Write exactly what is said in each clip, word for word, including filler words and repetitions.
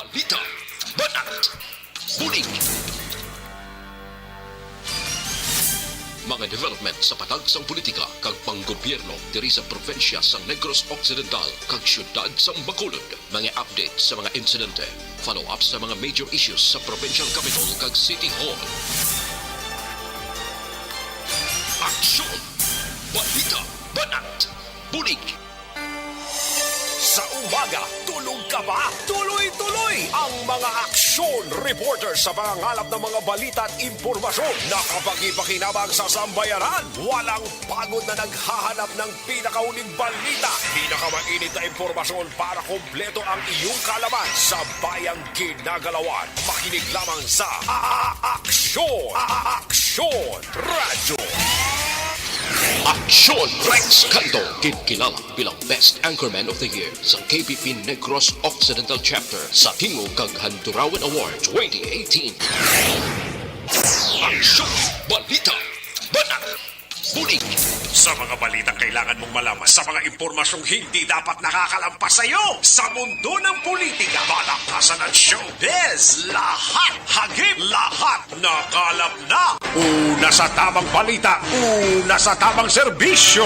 Balita, banat, bulig. Mga development sa patag sang politika kag panggobyerno diri sa probinsya sang Negros Occidental kag siyudad sang Bacolod. Mga update sa mga insidente, follow-up sa mga major issues sa provincial capital kag city hall. Aksyon! Balita, banat, bulig. Sa umaga, tulog ka ba? Tuloy-tuloy ang mga aksyon reporter sa pangangalap ng mga balita at impormasyon na kapakipakinabang sa sambayanan. Walang pagod na naghahanap ng pinakahuling balita, pinakamainit na impormasyon para kompleto ang iyong kaalaman sa bayang ginagalawan. Makinig lamang sa A-, A-, Aksyon! A-, Aksyon! Radyo. Aksyon Rex Canto, ginkilala bilang Best Anchorman of the Year sa K P P Negros Occidental Chapter sa Tingog kag Handurawan Award twenty eighteen. Aksyon! Balita! Banat! Bulig! Sa mga balitang kailangan mong malaman, sa mga impormasyong hindi dapat nakakalampas sa iyo, sa mundo ng politika, palakasan at showbiz, lahat, hagip, lahat, nakalap na. Una sa tamang balita, una sa tamang serbisyo.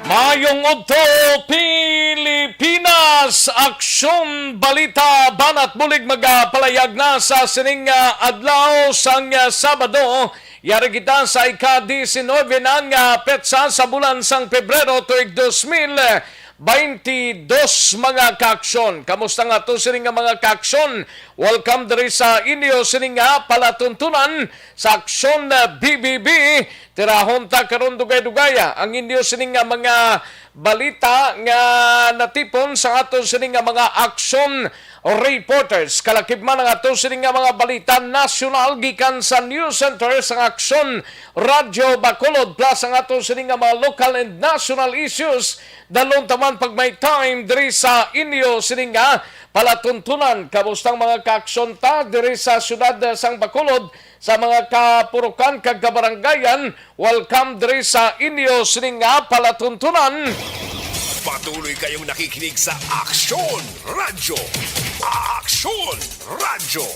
Mayong udto, Pilipinas! Aksyon, balita, banat, bulig magapalayag na sa sining, ah, adlaw sang, ah, Sabado. Yari kita sa ika-disinove na nga petsa sa bulan sang Pebrero tuig dos mil baynte dos, mga kaaksyon. Kamusta nga to sini nga mga kaaksyon? Welcome diri sa inyo sini nga palatuntunan sa Aksyon, ah, B B B. Tirahon ta karon dugay-dugaya ang inyo sini nga mga balita nga natipon sa ato sini nga mga aksyon reporters. Kalakip man ang ato sini nga mga balita nasyonal gikan sa News Center sang Aksyon Radyo Bacolod, plus ang ato sini nga mga local and national issues. Dalon ta man pag may time diri sa inyo sini nga palatuntunan. Kamusta ang mga kaaksyon ta diri sa siyudad sang Bacolod, sa mga kapurukan kag kabarangayan? Welcome diri sa inyo sini nga palatuntunan. Patuloy kayong nakikinig sa Aksyon Radyo. Aksyon Radyo.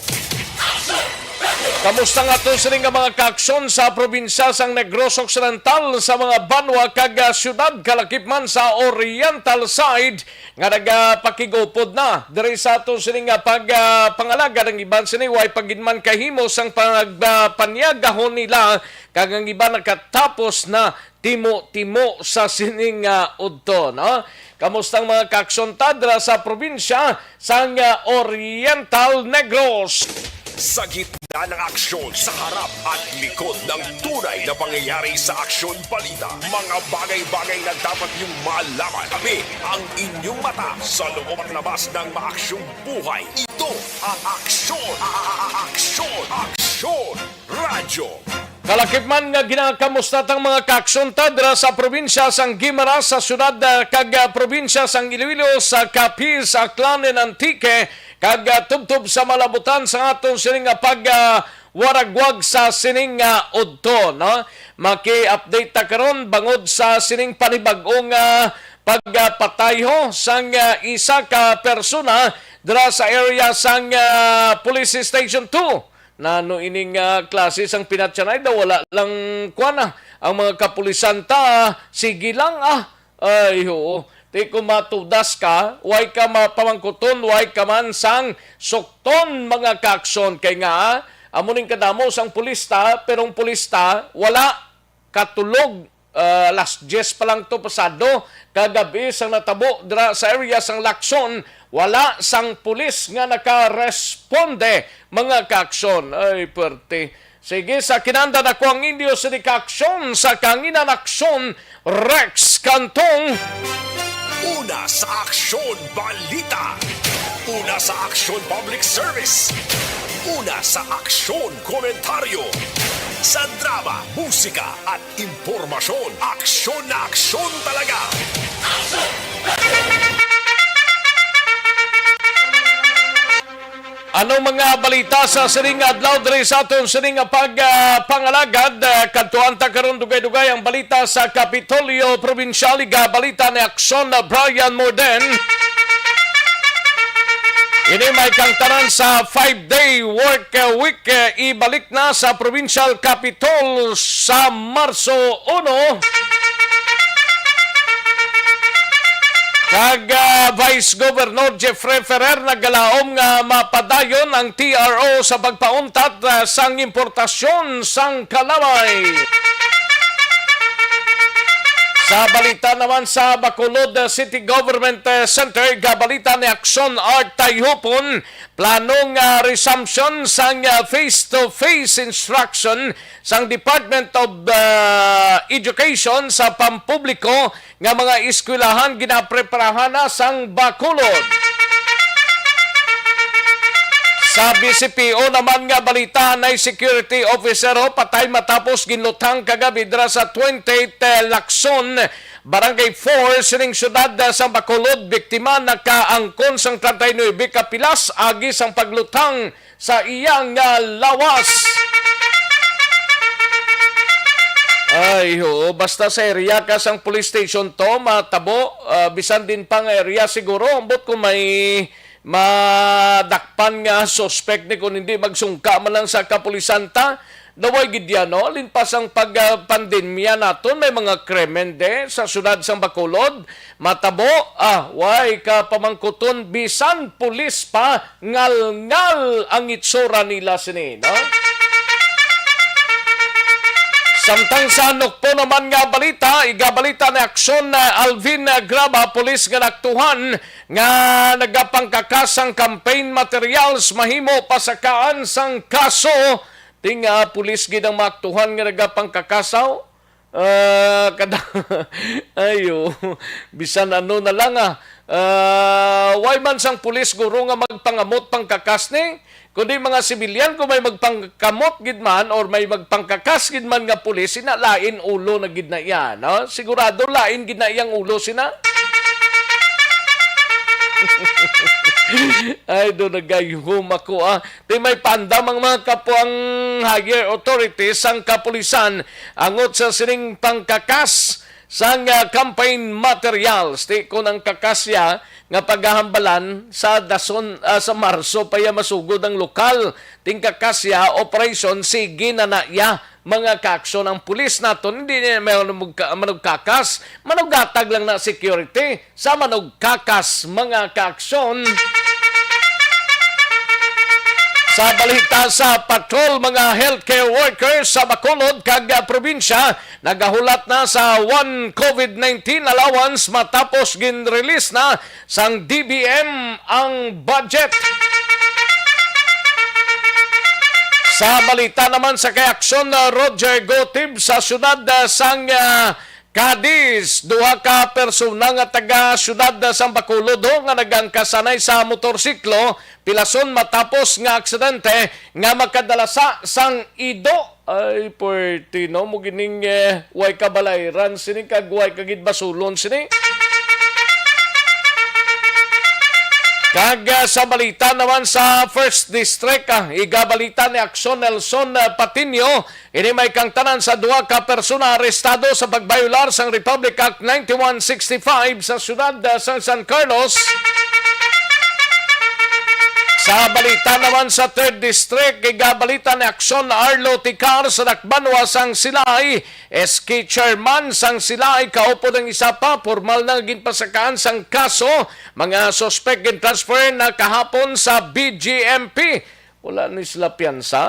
Kamusta nga to sini nga mga kaaksyon sa probinsya sang Negros Occidental, sa mga banwa kag, ah, siyudad, kalakip man sa Oriental side, nga nagapakigupod na diri sa ato sini nga pag, ah, pangalaga. Ang iban sini way pa gid man kahimo sang pag, ah, panyagahon nila, kag ang iban nakatapos na timo-timo sa sining, ah, udto, no? Kamusta ang mga kaaksyon ta dira sa probinsya sang, ah, Oriental Negros? Sa gitna ng aksyon, sa harap at likod ng tunay na pangyayari sa Aksyon Balita, mga bagay-bagay na dapat niyong malaman. Kami ang inyong mata sa loob at labas ng maaksyong buhay. Ito ang Aksyon, a-, a-, a-, Aksyon, Aksyon Radyo. Kalakip man nga ginakamusta tang mga kaaksyon ta dira sa probinsya sang Guimaras, sa siyudad, ah, kag, ah, probinsya sang Iloilo, sa Capiz, Aklan, and Antique, kag, ah, tubtob sa malabutan sa aton sining nga pag, ah, waragwag sa sining nga udto, no? Maki-update ta karon bangod sa sining panibag-ong, ah, pagpatay ho sang, ah, isa ka persona dira sa area sang, ah, Police Station two. Nano ining, ah, klase sang pinatyanay daw, wala lang kuwan, ah, ang mga kapulisan ta, ah, sige lang, ah. Ay, oo. Ti kung matudas ka, way ka mapamangkuton, way ka man sang sukton, mga kaaksyon. Kay nga, amo ning kadamo sang pulis ta, pero ang pulis ta, wala katulog. Ah, alas diyes pa lang to pasado kagab-i sang natabo dira sa area sang Lacson, wala sang pulis nga nakaresponde, mga kaaksyon. Ay, puwerte. Sige, sa kinandan ako ang inyo sini kaaksyon sa Kanginan Aksyon, Rex Cantong. Una sa Aksyon Balita. Una sa Aksyon Public Service. Una sa Aksyon Komentaryo. Sa drama, musika, at impormasyon. Aksyon na aksyon talaga. Anong mga balita sa sining adlaw diri sa aton sining nga pag, ah, pangalagad? Ah, kadtuan ta karon dugay-dugay ang balita sa Kapitolyo Probinsyal. Igabalita ni Aksyon na Brian Morden. Ini may kangtanan sa five-day work, ah, week, ah, ibalik na sa Provincial Capitol sa Marso uno. Kag, ah, Vice Governor Jeffrey Ferrer nagalaom nga mapadayon ang T R O sa pagpauntat, ah, sang importasyon sang kalamay. Sa balita naman sa Bacolod, ah, City Government, ah, Center, gabalita ni Aksyon Art Tayhupon, plano nga resumption sang, ah, face-to-face instruction sang Department of, ah, Education sa pampubliko nga mga eskwelahan ginapreparahan na sang Bacolod. Sa B C P O naman nga balita, nay security officer ho patay matapos ginluthang kagabi dira sa twenty-eight Lacson, Barangay four sining siyudad sa Bacolod. Biktima nakaangkon sang treinta y nuebe ka pilas agi sang pagluthang sa iyang, ah, lawas. Ay, oo. Basta sa area ka sang police station to, matabo, ah, bisan din pang area siguro, ambot kung may madakpan nga suspect ni, kung hindi magsungka man lang sa kapulisan ta. Daway gid yan, no? Linpas ang pag, ah, pandemya naton, may mga krimen de sa siyudad sang Bacolod. Matabo, ah, way ka pamangkuton, bisan pulis pa, ngalngal ang itsura nila sini, no? Samtang sa Nukpo naman nga balita, igabalita ni Aksyon na Alvin Graba, pulis nga naktuhan nga nagapangkakas sang campaign materials, mahimo pasakaan sang kaso. Ting, ah, pulis gid ang maktuhan nga nagapangkakasaw. Ah, kada, ayo, bisan ano na lang, ah. Ah, way man sang pulis guro nga magpangamot pangkakas ni, kundi mga sibilyan, kung may magpangkamot gid man or may magpangkakas gid man nga pulis, ina lain ulo na gid na iya, no? Sigurado lain gid na iyang ulo sina. Ay, do nagayuhom ako, ah. Di may paandam ang mga kapuang higher authorities sang kapulisan angot sa sining pangkakas sang, ah, campaign materials. Di kon ang kakas ya nga pagahambalan sa dason, ah, sa Marso pa ya masugod ang lokal, ting kakas ya operasyon, sige na na ya mga kaaksyon ang pulis naton. Hindi niya may manugka-, manugkakas, manuggatag lang na security sa manugkakas, mga kaaksyon. Sa balita sa patrol, mga healthcare workers sa Bacolod kag, ah, probinsya nagahulat na sa one covid nineteen allowance matapos gin-release na sang D B M ang budget. Sa balita naman sa kay Aksyon, ah, Roger Gotib, sa siyudad, ah, sang, ah, Cadiz, duha ka persona nga taga siyudad sang Bacolod ho nga nagangkasanay sa motorsiklo, pilason matapos nga aksidente nga makadala sa sang ido. Ay, puwerte, no? Mo gining, eh, way kabalayran sini kag way ka gid basulon sini. Kag, ah, sa balita naman sa First District, ah, igabalita ni Aksyon Nelson, ah, Patiño, ini may kangtanan sa duha ka persona arestado sa pagbayolar sang Republic Act ninety-one sixty-five sa siyudad, ah, sang San Carlos. Sa balita naman sa Third District, igabalita ni Aksyon Arlo Ticar sa Dakbanwa sang Silay, S K chairman sang Silay, kaupod ang isa pa, pormal na ginpasakaan sang kaso. Mga suspek gin-transfer na kahapon sa B G M P. Wala ni sila piyansa.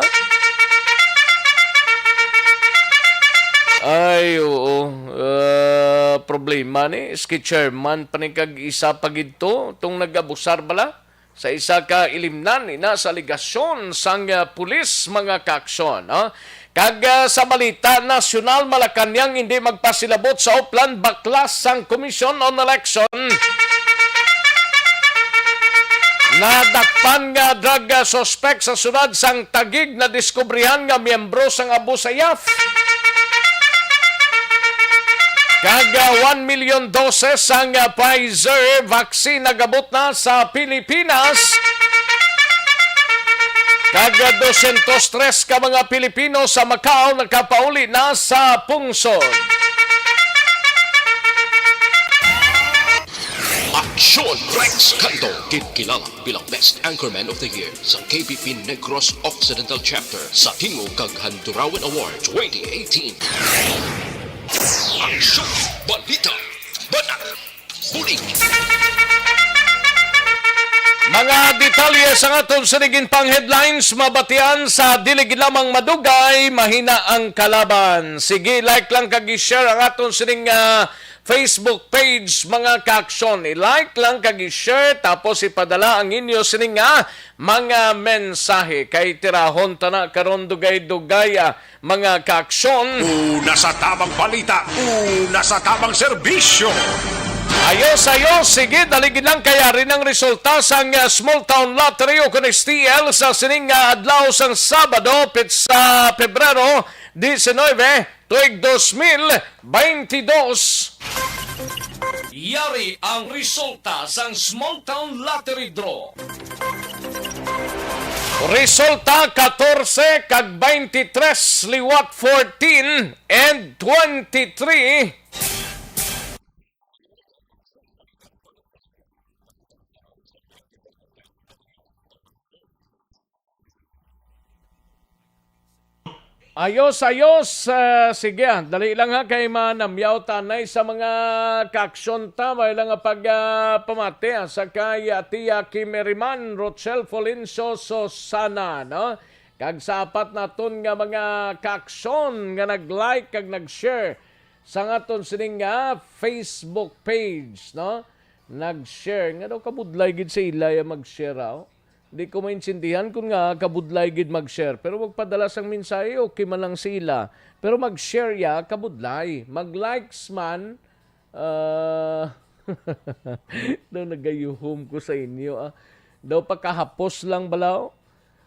Ay, oo. Ah, problema ni, S K chairman pa ni kag isa pa gid to, tong nag-abusar bala sa isa ka ilimnan, ina sa alegasyon sang, ah, pulis, mga kaaksyon, no? Kag, ah, sa balita nasyonal, Malacañang hindi magpasilabot sa Oplan baklas sang Commission on Election. Nadakpan nga drug, ah, suspect sa siyudad sang Taguig, nadiskubrihan nga miyembro sang Abu Sayyaf. Kag, ah, one million doses sang, ah, Pfizer vaccine nagabot na sa Pilipinas. Tag dosyentos tres ka mga Pilipino sa Macau nakapauli na sa pungsod. Aksyon! Rex Canto, gid kilala bilang Best Anchorman of the Year sa K P P Negros Occidental Chapter sa Tingog kag Handurawan Award twenty eighteen. Aksyon! Balita! Banat! Bulig! Mga detalye sa aton sining pang-headlines, mabatian sa dili gid lamang madugay, mahina ang kalaban. Sige, like lang kag i-share ang aton sining, ah, Facebook page, mga kaaksyon. I-like lang kag i-share, tapos ipadala ang inyo sining, ah, mga mensahe. Kay tirahon ta na karon dugay-dugay, ah, mga kaaksyon. Una sa tamang balita, una sa tamang serbisyo. Ayos, ayos. Sige, dali gid lang kay ari ang resulta sang, ah, Small Town Lottery o kun S T L sa sining, ah, adlaw sang Sabado, petsa Pebrero diecinueve, tuig dos mil baynte dos. Yari ang resulta sang Small Town Lottery Draw. Resulta, katorse kag baynte tres, liwat fourteen and twenty-three. Ayos, ayos. Ah, sige, ah, dali lang ha, kay manamyaw tanay sa mga kaaksyon ta. May lang nga pag, ah, pamati, ah, sa kay, ah, Tia Kim Eriman, Rochelle Folencio Susana, no? Kag sa apat naton nga mga kaaksyon nga nag-like kag nag-share sa aton sining nga Facebook page, no? Nag-share. Nga daw kabudlay gid sa ila ya mag-share, ah. Di ko maintindihan kung nga kabudlay gid mag-share. Pero magpadala sang mensahe, okay man lang sa ila. Pero mag-share ya, kabudlay. Mag-likes man, ah, daw nagayuhom ko sa inyo, ah. Daw pakahapos lang bala, oh.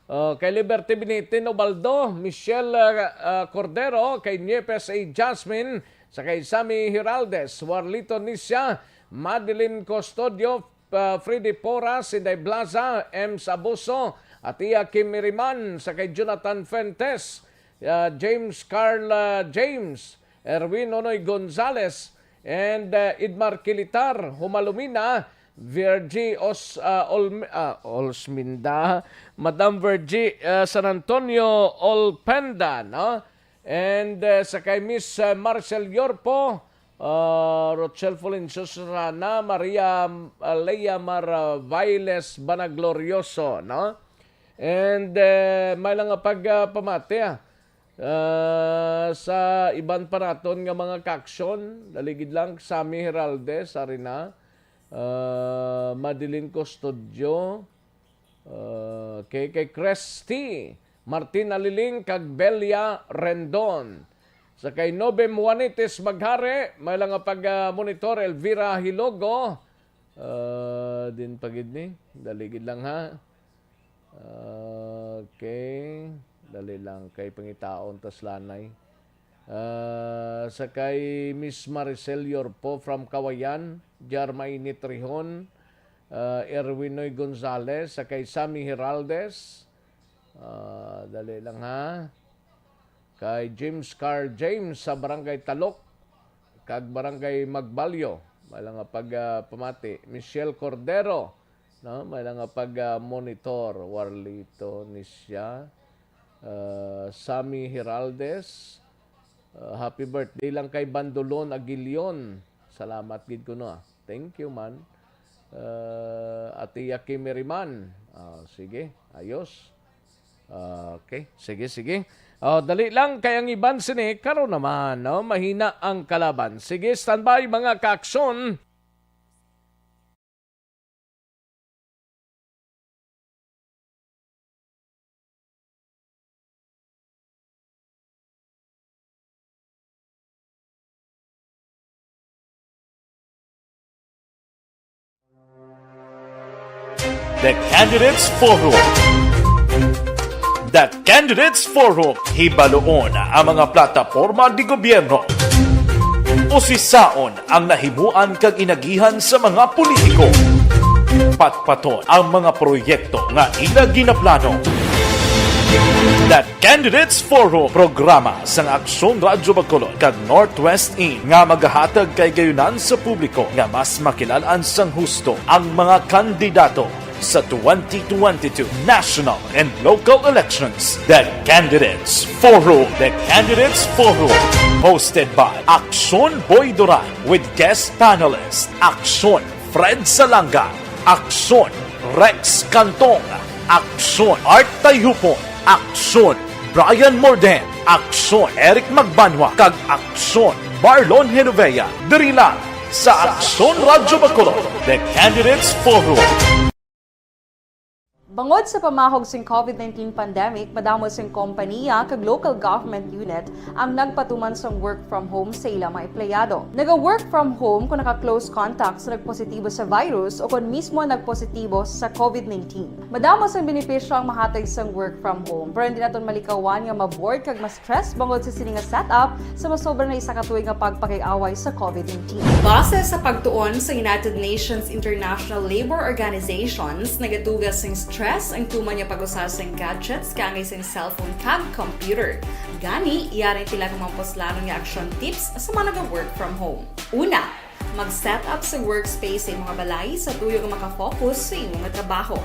Ah, kay Liberty Binitin Ubaldo, Michelle, ah, ah, Cordero, kay Nieves A. Jasmine, sa kay Sammy Heraldez, Warlito Nisya, Madeline Custodio, ah, Freddy Porras, Inday Blaza, Ems Abuso, Atia Kim Miriman, sa kay Jonathan Fuentes, ah, James Carl, ah, James, Erwin Nonoy Gonzalez, and, ah, Idmar Kilitar, Humalumina, Virgie Os-, ah, Olm-, ah, Olsminda, Madam Virgie, ah, San Antonio Olpenda, no? And, ah, sa kay Miss, ah, Marcel Yorpo, ah, Rochelle Fulencio Serrana, Maria, ah, Lea Mar, ah, Vailes Banaglorioso, no? And, eh, may lang nga pag, ah, pamati, ah. Ah, sa iban pa naton nga mga kaaksyon, dali gid lang, Sammy Heraldez, ari na, ah, Madeline Custodio, ah, kay, kay Cresty, Martin Aliling, kag Belia Rendon. Sa kay Nobem Juanites Maghari, may lang nga pag, ah, monitor, Elvira Hilogo. Ah, din pa gid ni. Dali gid lang, ha. Okay. Dali lang kay pangitaon tas lanay. Ah, sa kay Miss Maricel Yorpo from Kawayan, Jarmaine Trihon, ah, Erwin Noy Gonzalez, sa kay Sammy Heraldez. Ah, dali lang ha. Kay James Carl James sa Barangay Talok, kag Barangay Magbalyo. May lang nga pag, ah, pamati. Michelle Cordero, no? May lang nga pag, ah, monitor. Warlito ni siya. Ah, Sammy Heraldez. Ah, happy birthday lang kay Bandolon Aguilion. Salamat gid kuno, ah. Thank you, man. Ah, Ate Yaki Meriman. Ah, sige, ayos. Ah, okay, sige, sige. Oh, dali lang, kay ang iban sini, karon naman, no? Mahina ang kalaban. Sige, standby, mga kaaksyon. The Candidates Forum. The Candidates Forum, hibaluon ang mga plataporma di gobyerno. Usisaon ang nahimuan kag inagihan sa mga politiko. Patpaton ang mga proyekto nga ila ginaplano. The Candidates Forum, programa sang Aksyon Radyo Bacolod kag Northwest In nga magahatag kahigayonan sa publiko nga mas makilalan sang husto ang mga kandidato sa twenty twenty-two national and local elections. The Candidates Forum. The Candidates Forum, hosted by Aksyon Boy Duran with guest panelist Aksyon Fred Salanga, Aksyon Rex Cantong, Aksyon Art Tayhupon, Aksyon Brian Morden, Aksyon Eric Magbanwa, kag Aksyon Marlon Genovea. Diri lang sa Aksyon Radyo Bacolod, The Candidates Forum. Bangod sa pamahog sing COVID nineteen pandemic, madamo sing kompaniya kag local government unit ang nagpatuman sang work from home sa ila mga empleyado. Naga-work from home kung naka-close contact sa nagpositibo sa virus o kon mismo nagpositibo sa COVID nineteen. Madamo sang benepisyo ang mahatag sang work from home, pero hindi naton malikawan nga ma-bored kag ma-stress bangod sa sini nga setup sa masobra na isa ka tuig nga pagpakig-away sa COVID nineteen. Base sa pagtuon sa United Nations International Labor Organizations, nagatuga sing stress ang tuman nga pag-usa sing gadgets kaangay sing cellphone kag computer. Gani, yari ang pila ka mga puslanon nga action tips sa mga naga-work from home. Una, mag-set up sa workspace sa imong balay sa tuyo nga maka-focus sa imong trabaho.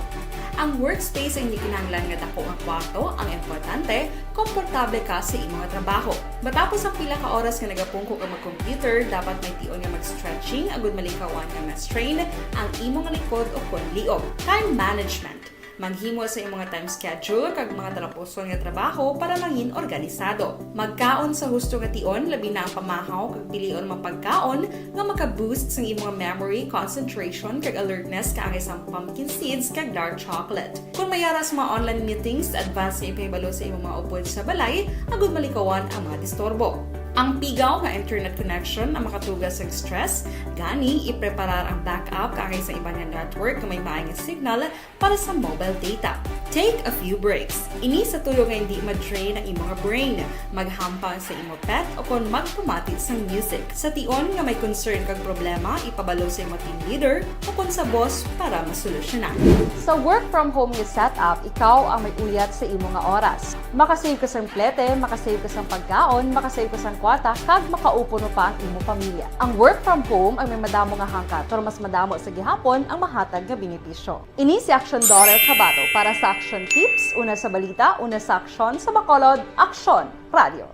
Ang workspace ay hindi kinahanglan nga dako nga kwarto, ang importante, komportable ka sa imong trabaho. Matapos ang pila ka oras nga nagapungko ka mag-computer, dapat may tion nga mag-stretching agud malikawan nga ma-strain ang imong likod o kon liog. Time management. Maghimo sa imong time schedule kag mga talapuson nga trabaho para mangin organisado. Magkaon sa husto nga tion, labi na ang pamahaw, kag pilion mga pagkaon nga maka-boost sang imong memory, concentration, kag alertness, kaangay sang pumpkin seeds kag dark chocolate. Kung may ara sa mga online meetings, advance nga ipahibalo sa imong mga upod sa balay agud malikawan ang mga disturbo. Ang pigaw nga internet connection ang makatuga sang stress, gani ipreparar ang backup kaangay sa iban nga network nga may maay nga signal para sa mobile data. Take a few breaks. Ini sa tuyo nga hindi ma-drain ang imong brain, maghampang sa imo pet, o kon magpamati sang music. Sa tion nga may concern kag problema, ipabalo sa imo team leader o kon sa boss para masolusyonan. Sa work from home nga setup, ikaw ang may uyat sa imo nga oras. Makasave ka sang plete, makasave ka sang pagkaon, makasave ka sang kwarta, kag makaupod pa ang imo pamilya. Ang work from home ang may madamo nga hangkat, pero mas madamo sa gihapon ang mahatag nga benepisyo. Ini si Aksyon Doral Cabato para sa Aksyon Tips, una sa balita, una sa aksyon, sa Bacolod, Aksyon Radio.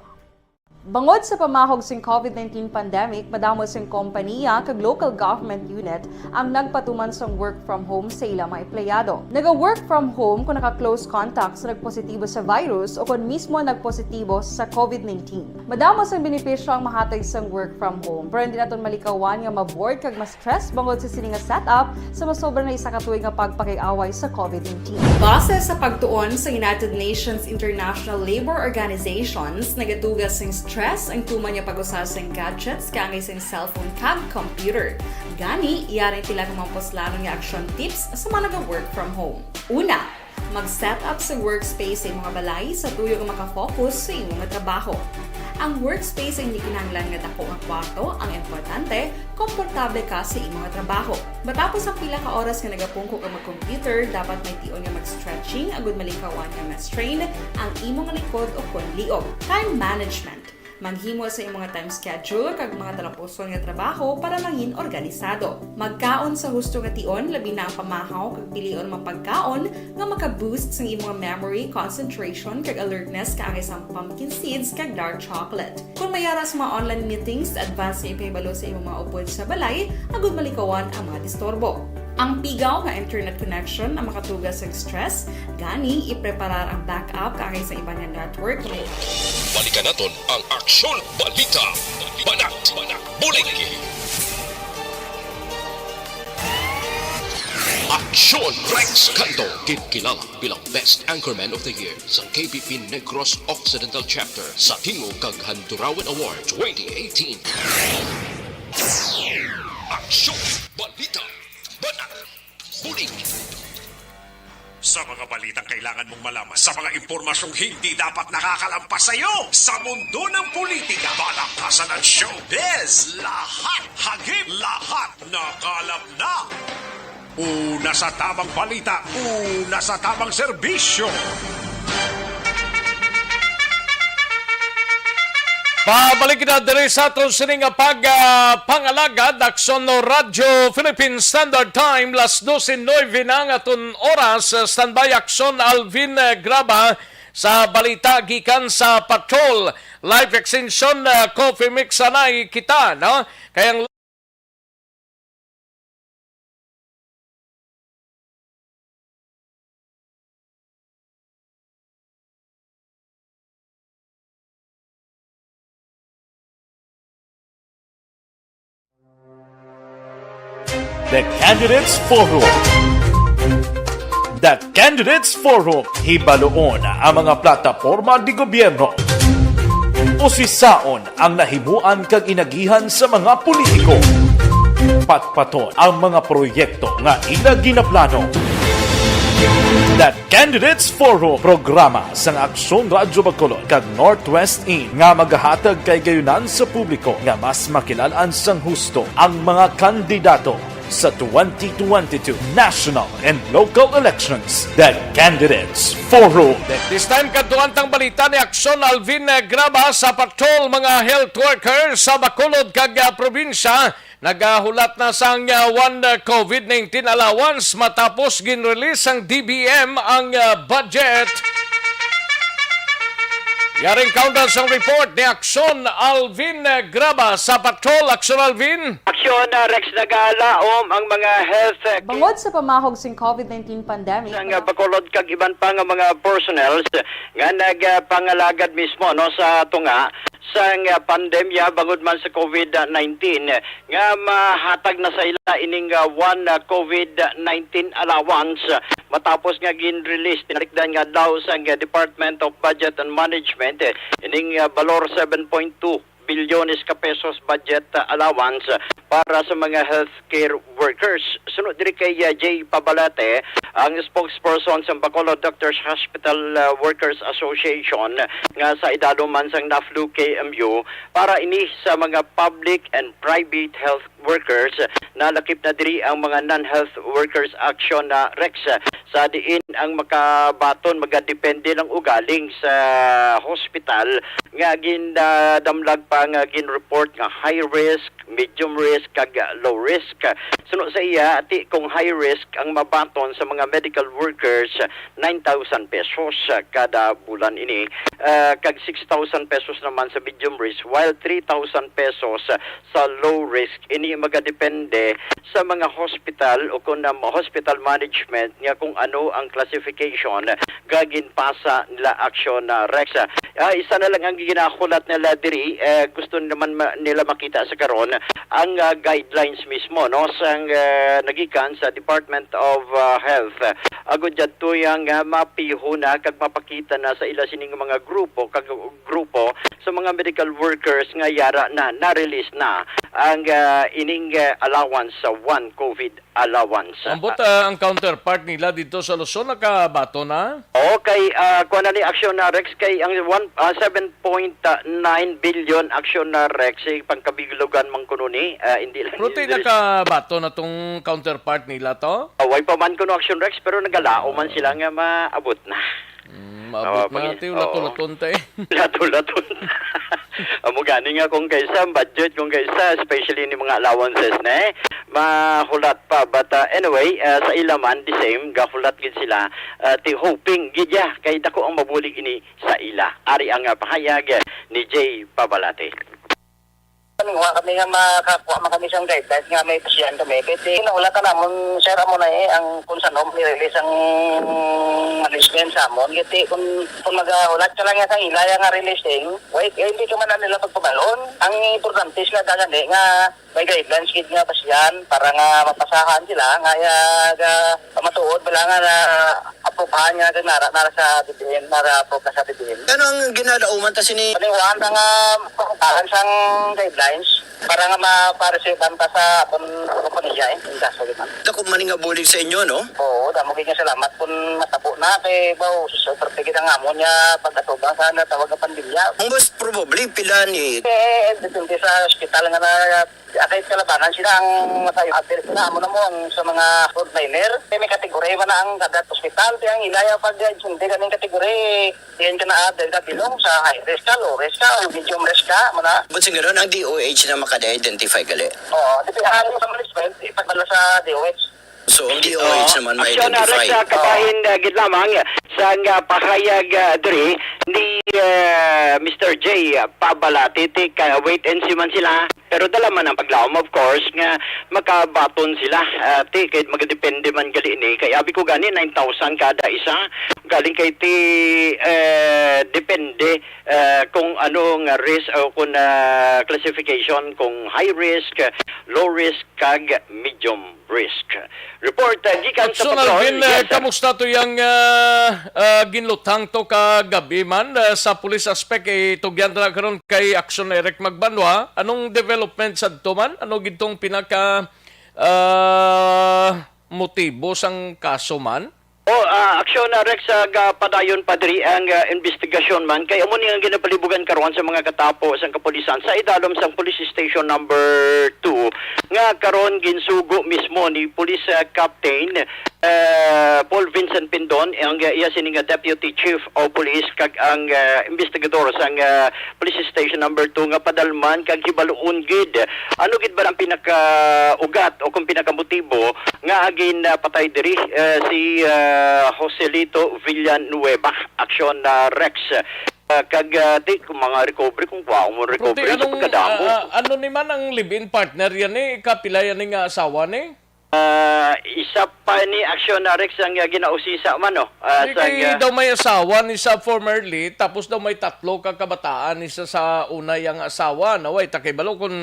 Bangod sa pamahog sing COVID nineteen pandemic, madamo sing kompaniya kag local government unit ang nagpatuman sang work from home sa ila mga empleyado. Naga-work from home kung naka-close contact sa nagpositibo sa virus o kon mismo nagpositibo sa COVID nineteen. Madamo sang benepisyo ang mahatag sang work from home, pero hindi naton malikawan nga ma-bored kag ma-stress bangod sa sini nga setup sa masobra na isa ka tuig nga pagpakig-away sa COVID nineteen. Base sa pagtuon sa United Nations International Labor Organizations, nagatuga sing stress ang tuman nga pag-usa sing gadgets kaangay sing cellphone kag computer. Gani, yari ang pila ka mga puslanon nga action tips sa mga naga-work from home. Una, mag-set up sa workspace sa imong balay sa tuyo nga maka-focus sa imong trabaho. Ang workspace ay hindi kinahanglan nga dako nga kwarto, ang importante, komportable ka sa imong trabaho. Matapos ang pila ka oras nga nagapungko ka mag-computer, dapat may tion nga mag-stretching agud malikawan nga ma-strain ang imong likod o kon liog. Time management. Maghimo sa imong time schedule kag mga talapuson nga trabaho para mangin organisado. Magkaon sa husto nga tion, labi na ang pamahaw, kag pilion mga pagkaon nga maka-boost sang imong memory, concentration, kag alertness, kaangay sang pumpkin seeds kag dark chocolate. Kung may ara sa mga online meetings, advance nga ipahibalo sa imong mga upod sa balay agud malikawan ang mga disturbo. Ang pigaw nga internet connection ang makatuga sang stress, gani ipreparar ang backup kaangay sa iban nga network. Balikan naton ang Aksyon Balita. Banat, bulig. Aksyon Rex Canto, ginkilala bilang Best Anchorman of the Year sa K P P Negros Occidental Chapter sa Tingog kag Handurawan Award twenty eighteen. Aksyon Balita. Banat. Bulig. Sa mga balitang kailangan mong malaman, sa mga impormasyong hindi dapat nakakalampas sa iyo, sa mundo ng politika, balakasan at showbiz, lahat hagip, lahat nakalap na. Una sa tamang balita, una sa tamang serbisyo. Pabalik kita diri sa aton sini nga pag, ah, pangalagad, Aksyon no Radyo Philippine Standard Time, las dose nuebe na ang aton oras. Standby, Aksyon Alvin, ah, Graba, sa balita gikan sa patrol. Life Extension, ah, Coffee Mix, anay kita, no? Kay ang The Candidates Forum. The Candidates Forum, hibaluon ang mga plataporma di gobyerno. Usisaon ang nahimuan kag inagihan sa mga politiko. Patpaton ang mga proyekto nga ila ginaplano. The Candidates Forum, programa sang Aksyon Radyo Bacolod kag Northwest In nga magahatag kay gayunan sa publiko nga mas makilalan sang husto ang mga kandidato sa twenty twenty-two national and local elections. The Candidates Forum. This time, kadtuan tang balita ni Aksyon Alvin, eh, Graba. Sa patrol, mga health workers sa Bacolod kag, ah, probinsya nagahulat na sang, ah, one, ah, covid nineteen allowance matapos gin-release sang D B M ang, ah, budget. Yaring countdown sang report ni Aksyon Alvin, ah, Graba sa patrol. Aksyon Alvin. Aksyon, ah, Rex, nagalaom ang mga health, ah, Bangod sa pamahog sing covid nineteen pandemic, sang, ah, Bacolod kag iban pa nga mga personnels nga nagpangalagad mismo, no, sa tunga sang, ah, pandemya bangod man sa covid nineteen, nga mahatag na sa ila ining, ah, one, ah, covid nineteen allowance, ah, matapos nga gin-release tinalikdan nga daw sang, ah, Department of Budget and Management, eh, ining, ah, balor seven point two bilyones ka pesos budget, ah, allowance, ah, para sa mga healthcare workers. Suno diri kay, ah, Jay Pabalate, ang spokesperson sa Bacolod Doctors Hospital, ah, Workers Association, nga sa idalom man sang NAFLU K M U, para ini sa mga public and private health workers, nalakip na diri ang mga non-health workers action na Rex, sa diin ang makabaton magadepende lang ugaling sa hospital nga gindadamlag pa nga gin-report nga high risk, medium risk, kag low risk. Suno sa iya, ti kung high risk ang mabaton sa mga medical workers, nine thousand pesos kada bulan ini, ah, kag six thousand pesos naman sa medium risk, while three thousand pesos sa low risk. Ini magadepende sa mga hospital o kung ang hospital management nga kung ano ang classification nga ginpasa nila action na Rex. Ah, isa na lang ang ginahulat nila diri, eh, gusto naman ma-, nila makita sa karon ang, ah, guidelines mismo, no, sang, ah, nagikan sa Department of, ah, Health. Agud yadto yang, ah, mapihuna kag mapakita na sa ila sining mga grupo kag grupo sa mga medical workers nga yara na na-release na ang, ah, ining, ah, allowance sa one covid allowance. Ambot, ah, ang counterpart nila dito sa Luzon nakabaton na? Oo, kay, ah, kuwan na ni aksyon na, Rex, kay ang one, ah, seven point nine billion aksyon na, Rex, si pangkabilugan man kuno ni, ah, hindi lang Pero ti nakabaton na tong counterpart nila to? Ah, way pa man kuno aksyon, Rex, pero nagalaom man sila nga maabot na. Mm, maabot Oo, na, pag-, ti, oo. Lato-laton, te. Lato-laton. Amo gani nga kung kaisa ang budget, kung kaisa, especially ni mga allowances na, eh, mahulat pa. But, uh, anyway, uh, sa ila man, the same, gahulat gid sila. Uh, ti hoping gid ya, kay dako ang mabulig ini sa ila. Ari ang, uh, pahayag ni Jay Pabalate. Wa kami nga makakuha man kami sang guidelines nga may pasiyan kami. Kay ti, naulatan namon, sir, amo na, eh, ang kung saan mo i-release ang management sa amon. Kay ti, kung, kung magahulat ka lang nga sang ila nga releasing, wait, eh, hindi ka man na nila pagpabalon. Ang importante sila gani nga may guidelines gid nga pasiyan para nga mapasahan sila nga, ah, ga-, matuod bala nga na aprubahan nga nara, nara sa B B M, nara approve na sa B B M. Ano ang ginadauman ta sini? Paniwaan na nga pakuhaan sang guidelines para nga ma-, ma-receive-an ta sa akon kompanya, eh, yung kaso, di ba? Dako man nga bulig sa inyo, no? Oo, damo gid nga salamat kung matabo na kay, baw, super tigil ang amon nga pag-atubang sa natawag nga pandemya. Ang most probably, pila ni Eh, depende sa ospital nga na Akay kalabanan sila ang masayo. Adil sila, amo na mo ang sa mga frontliner. Kay may kategory man na ang kada ospital. Kaya ang ilaya pag-intindi kaning kategory, yan ka na adil ka bilong sa high risk ka, low risk ka, medium risk ka, mana. But sa ganun, ang D O H na makada-identify gali. Oo, depende sa management, ipagdala sa D O H. So, ang D O H naman may aksyon na identify. Sa kabahin, ah, gid lamang sa nga pahayag, ah, diri ni, ah, Mister J, ah, Pabalati, ti ka wait and see man sila. Pero dala man ang paglaom, of course, nga makabaton sila. Ah, ti, kay magadepende man gali ni. Kay abi ko gani, nine thousand kada isa. Galing kay ti, eh, depende, eh, kung ano nga risk o kung, ah, classification, kung high risk, low risk, kag medium risk. Report, uh, gikan sa Aksyon, Patrol. Alvin, uh, yes, sir. Kamusta to yang, uh, uh, ginluthang to ka gabi man, uh, sa police aspect, eh, tugyan na karon kay Aksyon Eric Magbanwa? Anong development sa to man? Ano gid tong pinaka, uh, motibo sang kaso man? Oh, ah, Aksyon, ah, Rex, ah, gapadayon pa diri ang, ah, investigasyon man kay amo ni ang ginapalibugan karon sa mga katapo sang kapulisan sa idalom sang Police Station Number Two, nga karon ginsugo mismo ni Police, ah, Captain, ah, Paul Vincent Pindon, ang, ah, iya sini nga Deputy Chief of Police, kag ang, ah, investigador sang, ah, Police Station Number Two nga padalman kag hibaluon gid ano gid ba ang pinakaugat o kung pinakamotibo nga gin, ah, patay diri, eh, si, ah, Joselito Villanueva, Aksyon, ah, Rex. Ah, kag, ah, ti, kung mga recovery, kung kuha mo Pero ti, recovery sa anong, pagkadamo. Ah, ah, ano ni man ang live-in partner yan eh? Kapila yan nga asawa ni? Ah, isa pa ni Aksyon, ah, Rex, ang, ah, ginausisa man, no? Ah, Di sa, kay ah, daw may asawa ni sa formerly, tapos daw may tatlo ka kabataan ni sa, sa una yang asawa. Naway, takibalo kung,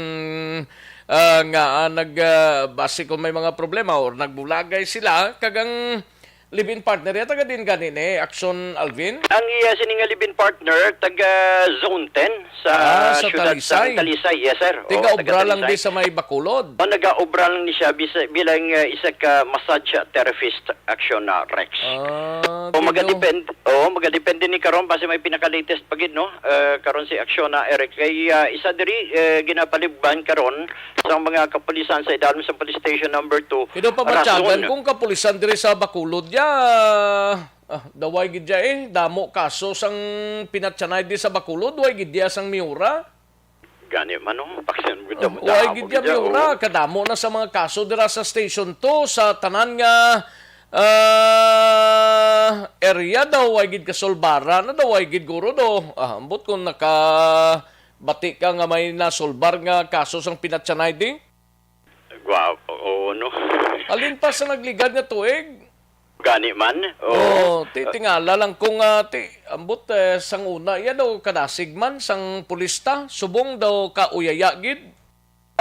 ah, nga, ah, nag, ah, basi kung may mga problema or nagbulagay sila, kag ang live-in partner, yata ka din gani ni Aksyon Alvin? Ang iya sini nga live-in partner, taga Zone ten sa Ah, sa syudad sa Talisay. Talisay. Yes, sir. Oo, Tiga taga obra lang Talisay. Di sa may Bacolod. O, nagaobra lang ni siya bisa, bilang, uh, isa ka massage therapist, Aksyon na Rex. Ah, O, tigaw- magadepend-, o, magadepende ni karon basi may pinaka-latest pa gid, no? Uh, karon si Aksyon na Eric kay, uh, isa diri, uh, ginapalibgan karon sa mga kapulisan sa idalom sa Police Station Number Two. Pero pamatyagan Rason. Kung kapulisan diri sa Bacolod, ya, ah, daway gid ya eh. Damo kaso sang pinatyanay di sa Bacolod, way gid ya sang Miura. Gani man, no? Pakisan mo, Oh, damo, way damo gid ya gid ya, Miura. Oh. Kadamo na sa mga kaso dira sa Station Two, sa tanan nga, ah, area daw, way gid kasulbara na daw, way gid guro do. Ah, ambot kung nakabati ka nga may nasulbar nga kaso sang pinatyanay di? Gwapo, oo, no? Alin pa sa nagligad nga tuig? Gani man, oo. Oh, ti-, tingala lang kung, ah, ti-, ambot, eh, sang una, iya daw kadasig man, sang pulista, subong daw kauyaya gid.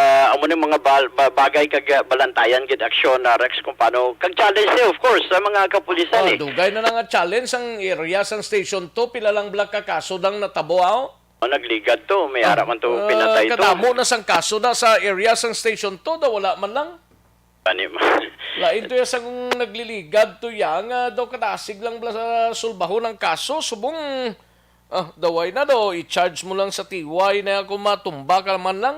Ah, amo ni mga bal-, ba-, bagay kag, ah, balantayan gid Aksyon na Rex kung paano, kag challenge ni, of course, sa mga kapulisan, Ah, eh. Dugay na na nga challenge ang area sang Station Two, pila lang bala ka kaso dang natabo, aw? Oh, nagligad to. May Ah, ara man to, ah, pinatay to. Kadamo na sang kaso na sa area sang Station Two, daw wala man lang. Gani man. Lain to ya sang nagliligad to ya, nga daw kadasig lang bala sa sulbahon ang kaso, subong, ah, daway na daw, i-charge mo lang sa T Y na kung matumba ka man lang.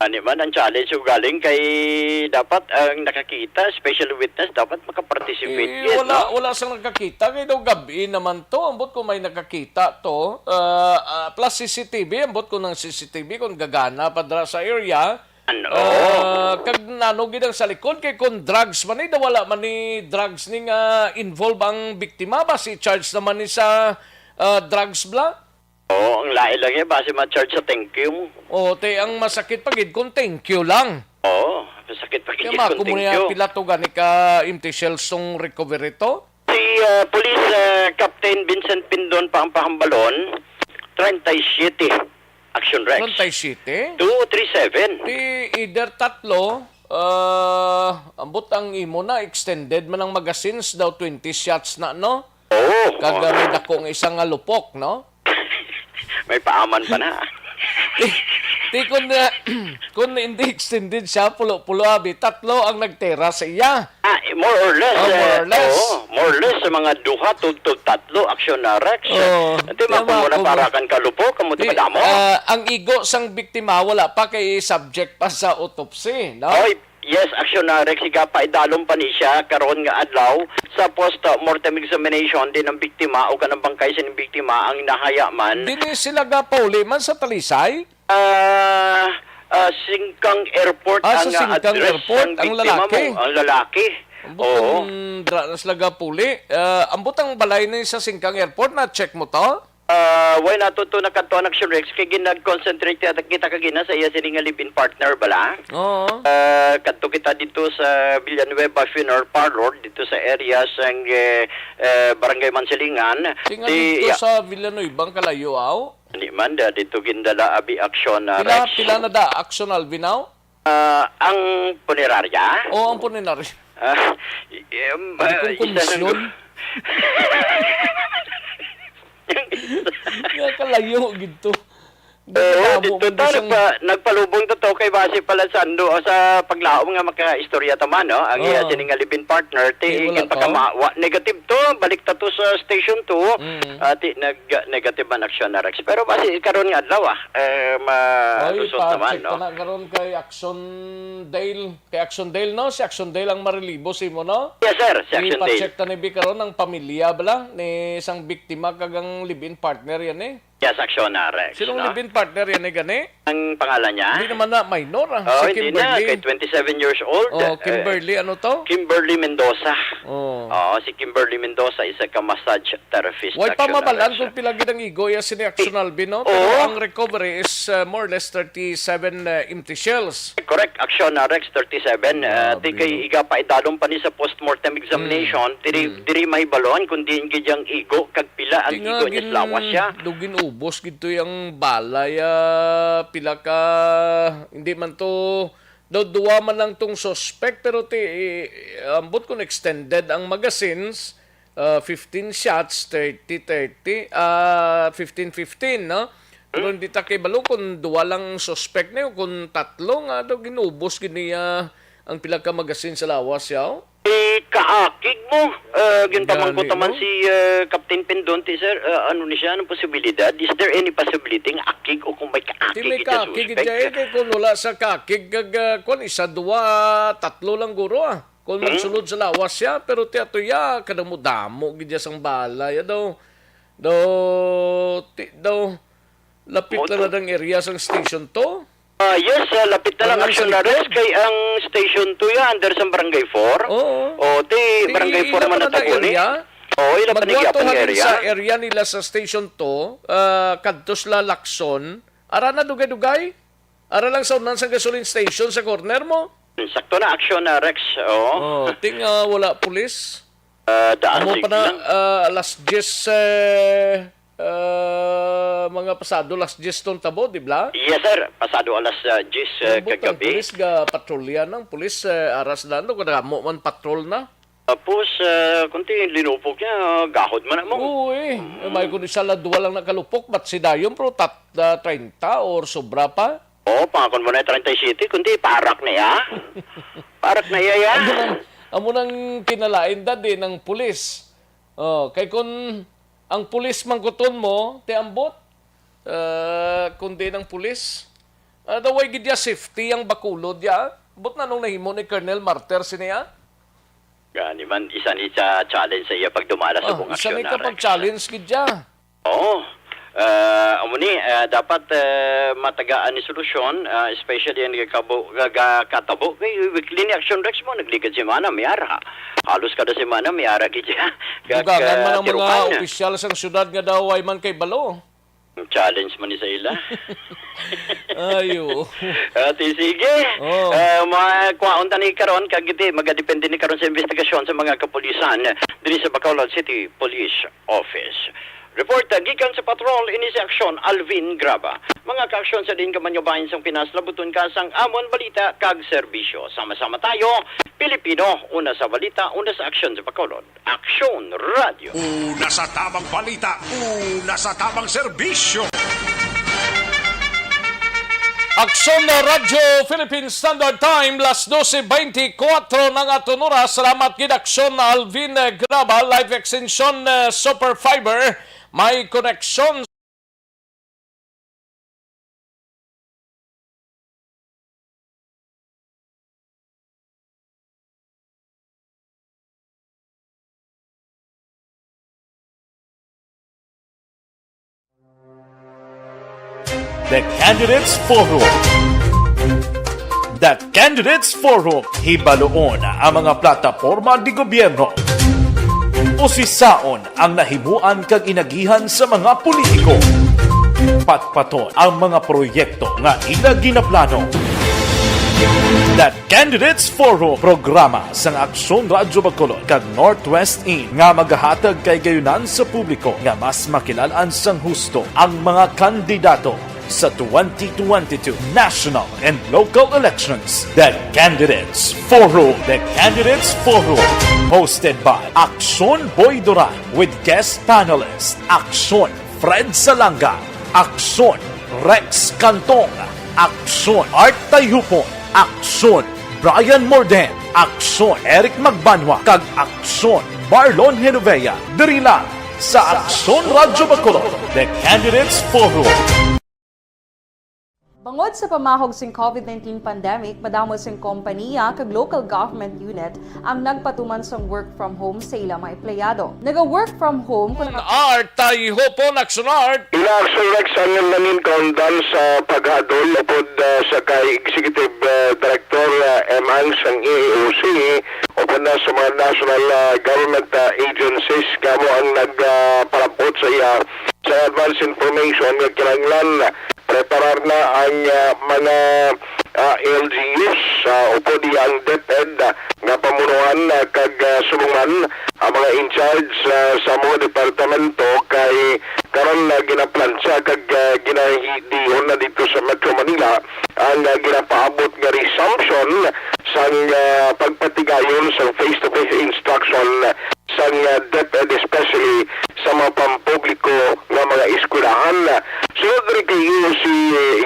Gani man ang challenge, ugaling kay dapat ang nakakita, special witness, dapat makaparticipate Eh, gid, wala, no? Wala sang nakakita, kay daw gabi naman to, ambot kung may nakakita to, ah, ah, plus C C T V, ambot kung ang C C T V, kung gagana pa dira sa area. Ano? Ah, kag nano gid ang sa likod, kay kung drugs man ni, daw wala man ni drugs ni nga involve ang biktima, basi charge naman ni sa, ah, drugs bala. Oo, ang lain lang yan, basi ma-charge sa thank you. Oo, te, ang masakit pa gid kung thank you lang. Oo, masakit pa gid kung thank you. Kaya mako mo niya pila to gani ka empty shells tong recovery to? Si, ah, Police, ah, Captain Vincent Pindon pa ang pahambalon, treinta y siete, Action Rex. Treinta y siete? Two three seven. Di either tatlo, ah, ambot ang imo na, extended man ang magazines daw, twenty shots na, no? Oo. Kag, ah, may dako nga isa nga lupok, no? May paaman pa na. Eh, Di kun, uh, kun hindi extended siya, pulo-pulo, abi, tatlo ang nagtira sa iya. Ah, more or less, Oh, more eh, or less. Oo, more or less sa mga duha to, to tatlo, Aksyon na Rex. Oo. Ito, Tama, mga kung muna kung para kan kalupo, kamo Di, madamo. ah, ang igo sang biktima wala pa kay subject pa sa autopsy, no? Oy, yes, Aksyon na Rex, iga pa idalom pa ni siya karon nga adlaw sa post-mortem examination din ang biktima o kanang bangkay sa biktima ang nahaya man. Dili sila gapauli man sa Talisay? Ah, ah, Singkang Airport Ah, sa ang, ah, Singkang address Airport, sang ang biktima lalaki? mo, ang lalaki. Ambot Oo. ang dra na sila gapuli. Ah, ambot ang balay ni sa Singkang Airport, na-check mo to? Ah, why not to, to nakadto ang Action Rex? Kay ginag-concentrate kita, kita kagina sa iya sini nga live-in partner bala. Oo. Ah, kadto kita dito sa Villanueva Funeral Parlor, dito sa area sang, eh, eh, Barangay Mansilingan. Tinga Di, dito ya- sa Villanueva, ang kalayo, aw? Hindi man, da, dito gindala abi aksyon na Pila, Rex. pila na da aksyon, Alvin, aw? Ah, ang punerarya? Oo, ang punerarya. Ah, em, Pati ah, kung isa lang komisyon. Nga kalayo gid to. Oo, Nagkatabo dito man ta, isang nagpa-, nagpalubong to, to kay base pala sa ando, sa paglaom nga makaistorya ta man, no? Ang iya Oo. sini nga live-in partner, ti Di, wala igin pa. pagkama-, wa, negative to, balik ta to sa station two, Mm. ah, ti nag-, negative man aksyon na Rex. Pero base karon nga adlaw, ah, eh, ma-, Oy, result naman, pa-check no? ta na karon kay Action Dale. Kay Action Dale, no? Si Action Dale ang marelibo sa imo, no? Yes, sir. Si Action Dale. Ipa-check ta ni Bi karon ang pamilya bala ni isang biktima kag ang live-in partner yan, eh. Yes, Action na, Rex, Sinong no? live-in partner yan, eh, gani? Ang pangalan niya? Hindi naman na minor, ah. Oh, Si hindi na. Kimberly. Kay twenty-seven years old. Oh, Eh, Kimberly, ano to? Kimberly Mendoza. Oh. Oo, si Kimberly Mendoza, isa ka massage therapist, Way pa Action na, mabalaan Rex. kung pila gid ang igo ya sini Action Alvin, no? Pero Oo. ang recovery is, uh, more or less thirty-seven, uh, empty shells. Correct, Action na Rex thirty-seven. Uh, Grabe, di kay no? iga pa idalom pa ni sa postmortem examination, Mm. diri, Mm. diri mahibaluan kung diin gid yang igo kag pila ang Di nga igo niya gin-, sa lawas siya. do ginubos gid to yang balay, ah, pila ka, hindi man to, daw duwa man lang tong suspect, pero ti, ambot kung extended ang magazines, ah, fifteen shots, thirty thirty, ah, fifteen fifteen, no? Pero Hmm? hindi ta kay balo kung duwa lang suspect na yun, kung tatlo nga daw ginubos gid niya ang pila ka magazine sa lawas, yaw? Eh, kaakig mo, ah, ginpamangkot Gani, naman no? si, ah, Captain Pendonte, sir. Ah, ano ni siya? Anong posibilidad? Is there any possibility nga akig o kung may kaakig Di may ito kaakig suspect? Ito, eh, kay kung wala sa kaakig, kag, ah, kwan, isa, duwa, tatlo lang guro, ah. Kung Hmm? magsulod sa lawas siya, pero ti ato ya, kadamo-damo gid ya sang balay, ah, daw, daw, ti, daw, lapit Mo lang to. na dang area sang station to. Ah, yes, ah, lapit na lang Barangay Action Salipod. Arrest kay ang Station two ya, under sa Barangay four. Oo. O, ti, Ti Barangay four ila man pa na na taguni. area. Oo, ila pa Magwa ni to Yapang halin area. sa area nila sa Station two, ah, kadto sila Lacson. Ara na dugay-dugay. Ara lang sa unan sa gasoline station sa corner mo. Sakto na, Action na, Rex. Oo. Oh, ting, ah, wala pulis. Ah, daan Amo sig pa na, lang. ah, alas diyes, eh, ah, mga pasado alas diyes tong tabo, di ba? Yes, sir. Pasado alas, ah, diyes, eh, Ambot ang kagabi. Pulis ga patrolya nang pulis, eh, aras na, no, kadamo man patrol na. Tapos, ah, kunti linupok niya, gahod man na mo. Oo, eh. Mm. May kung isa lang, duwa lang nakalupok, but si Dayon, pero tat-, ah, treinta or sobra pa. Oo, pangakon mo na treinta y siete, kunti parak na iya. Parak na iya, ya. Amo nang, amo nang kinalain, dad, eh, ng pulis. Oh, kay kun ang pulis mangkuton mo, ti ambot, eh, kundi ng pulis, ah, daw way gid ya safety ang Bacolod ya. Ambot na nung nahimo ni Colonel Martir sini, ah? Gani man, isa ni sa challenge sa iya pagdumala sa Ah, buong isa aksyon ni na, ka Rex. pag-challenge gid ya. Oo. Ah, amo ni, ah, dapat, ah, matagaan ni solusyon, ah, especially ang nagkabo-, ga-, ga-, katabo kay weekly ni Action Rex mo, nagligad semana, may ara. Halos kada semana, may ara gid siya. Gag-, Dugangan man ah, ang mga tirukan. opisyal sang syudad nga daw way man kay balo. Challenge man ni sa ila. Ayo. Ah, ti, sige. Oh. Ah, mga kwaon ta ni karon, kag iti, magadepende ni karon sa investigasyon sa mga kapulisan diri sa Bacolod City Police Office. Report, ah, gikan sa patrol, ini si Aksyon Alvin Graba. Mga kaaksyon sa diin ka man nga bahin sang Pinas, labuton ka sang amon balita kag serbisyo. Sama-sama tayo, Pilipino, una sa balita, una sa aksyon sa Bacolod. Aksyon Radio. Una sa tamang balita, una sa tamang serbisyo. Aksyon na Radyo Philippine Standard Time, las dose beintikwatro na nga aton oras. Salamat gid Aksyon Alvin, eh, Graba, Life Extension, eh, Super Fiber. May koneksyon. The Candidates Forum. The Candidates Forum, hibaluon ang mga plataporma di gobyerno. Usisaon ang nahimuan kag inagihan sa mga politiko. Patpaton ang mga proyekto nga ila ginaplano. The Candidates Forum, programa sang Aksyon Radyo Bacolod kag Northwest In nga magahatag kay gayunan sa publiko nga mas makilalan sang husto ang mga kandidato sa twenty twenty-two national and local elections. The Candidates Forum. The Candidates Forum, hosted by Aksyon Boy Duran with guest panelist Aksyon Fred Salanga, Aksyon Rex Cantong, Aksyon Art Tayhupon, Aksyon Brian Morden, Aksyon Eric Magbanwa, kag Aksyon Marlon Genovea, diri lang sa Aksyon Radyo Bacolod, The Candidates Forum. Bangod sa pamahog sing covid nineteen pandemic, madamo sing kompaniya kag local government unit ang nagpatuman sang work from home sa ila mga empleyado. Naga-work from home kon Art Tayhupon, Aksyon Art. Ila Aksyon Rex ang nangin kaundan sa paghadol upod, ah, sa kay Executive, ah, Director, ah, M Ang sang E E O C, upod na sa mga national, ah, government, ah, agencies kamo ang nag, ah, palabot sa iya sa advance information nga kinahanglan preparar na ang, ah, mga, ah, L G Us, ah, upod iya ang DepEd, ah, nga pamunuan, ah, kag, ah, subong man ang mga in charge, ah, sa mga departamento kay karon na ginaplansya kag, ah, ginahidihon na dito sa Metro Manila ang, ah, ginapaabot nga resumption sang, ah, pagpatigayon sang face-to-face instruction sang, ah, DepEd, especially sa mga pampubliko nga mga eskwelahan. Sunod diri kay E O C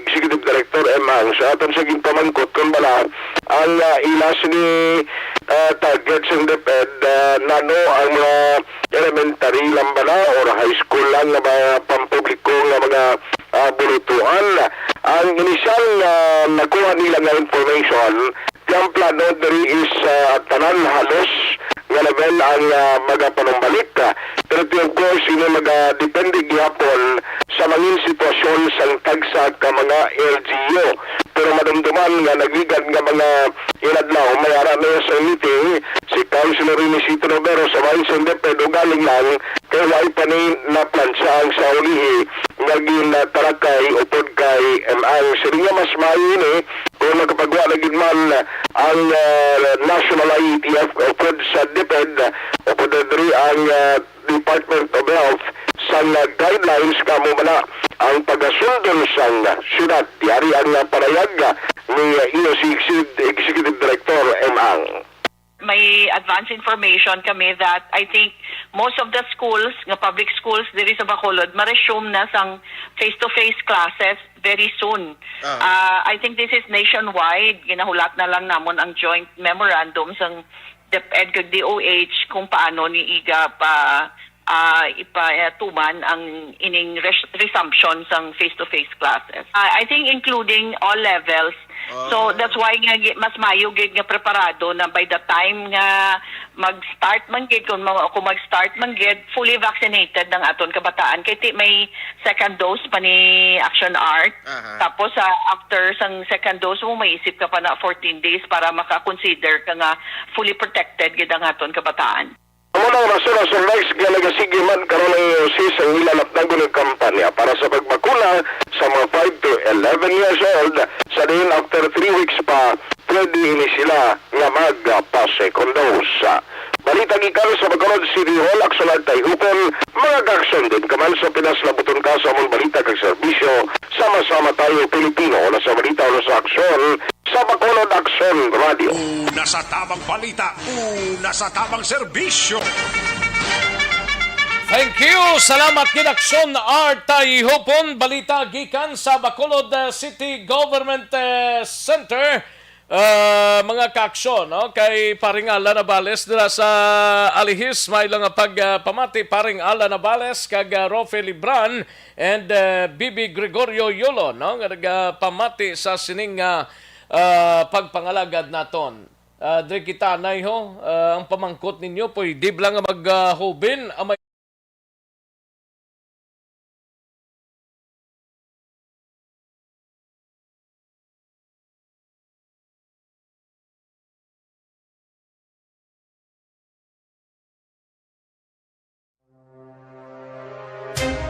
Executive Director M Ang, sa aton sa ginpamangkot kung bala ang, ah, ila sini, ah, target sang DepEd, ah, nano ang mga elementary lang bala or high school lang nga mga pampubliko nga mga, ah, bulutuan. Ang inisyal nga nakuha nila nga information, ang plano diri is, ah, tanan halos nga level ang, ah, magapanumbalik. Pero ito, of course, ini magadepende gihapon sa mangin sitwasyon sang tagsa ka mga L G U. Pero madumduman nga nagligad nga mga inadlaw, may ara na sa meeting si Councilor Renisito Novero sa Vice Independent, ugaling lang kay wala pa ni naplansya ang sa ulihi nga ginatalakay upod kay M Ang. Siling nga mas maayo ini kung makapagwa na gid man ang, ah, National I E T F upod sa DepEd, upod na diri ang, ah, Department of Health sang, ah, guidelines kamo man na ang pagasundol sang, ah, syudad. Yari ang, ah, panayag, ah, ni, ah, E O C Executive Director M Ang. May advance information kami that I think most of the schools, nga public schools diri sa Bacolod, ma-resume na sang face-to-face classes very soon. Ah. Ah, I think this is nationwide. Ginahulat na lang namon ang joint memorandum sang DepEd kag D O H kung paano ni iga pa, ah, ipatuman ang ining res-, resumption sang face-to-face classes. Ah, I think including all levels. So, ah, that's why nga gi-, mas mayo gid nga preparado na by the time nga mag-start man gid, kung ma-, kung mag-start man gid, fully vaccinated ang aton kabataan. Kay ti-, may second dose pa ni Action Art. Aha. Tapos, ah, after sang second dose mo, may isip ka pa na fourteen days para maka-consider ka nga fully protected gid ang aton kabataan. Amo na ang rason, Sir Rex, nga nagasige man karon ang E O C sa ila napnagon nga kampanya para sa pagbakuna sa mga five to eleven years old, sa diin after three weeks pa, pwede ini sila nga magpa-second dose. Balita gikan sa Bacolod City Hall, Aksyon Art Tayhupon, mga ka-aksyon, diin ka man sa Pinas, labuton ka sa among balita kag serbisyo. Sama-sama tayo, Pilipino, una sa balita, una sa aksyon, sa Bacolod Aksyon Radio. Una sa tamang balita, una sa tamang serbisyo. Thank you. Salamat gid, Aksyon Art Tayhupon. Balita gikan sa Bacolod, uh, City Government, uh, Center. Uh, mga kaaksyon, no? Kay Paring Alan Navales dira sa Alihis, may lang nga pagpamati, Paring Alan Navales kag, uh, Rofe Libran and, uh, Bibi Gregorio Yolo, no? Nga nagapamati sa sining, uh, uh, pagpangalagad naton. Uh, diri kita, nay, ho. Uh, ang pamangkot ninyo, pwede bala nga mag, uh, hubin ang may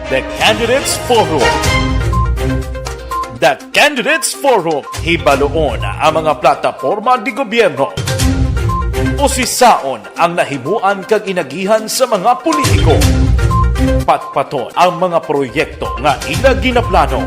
The Candidates Forum. The Candidates Forum. Hibaluon ang mga plataporma di gobyerno. Usisaon ang nahimuan kag inagihan sa mga politiko. Patpaton ang mga proyekto nga ila ginaplano.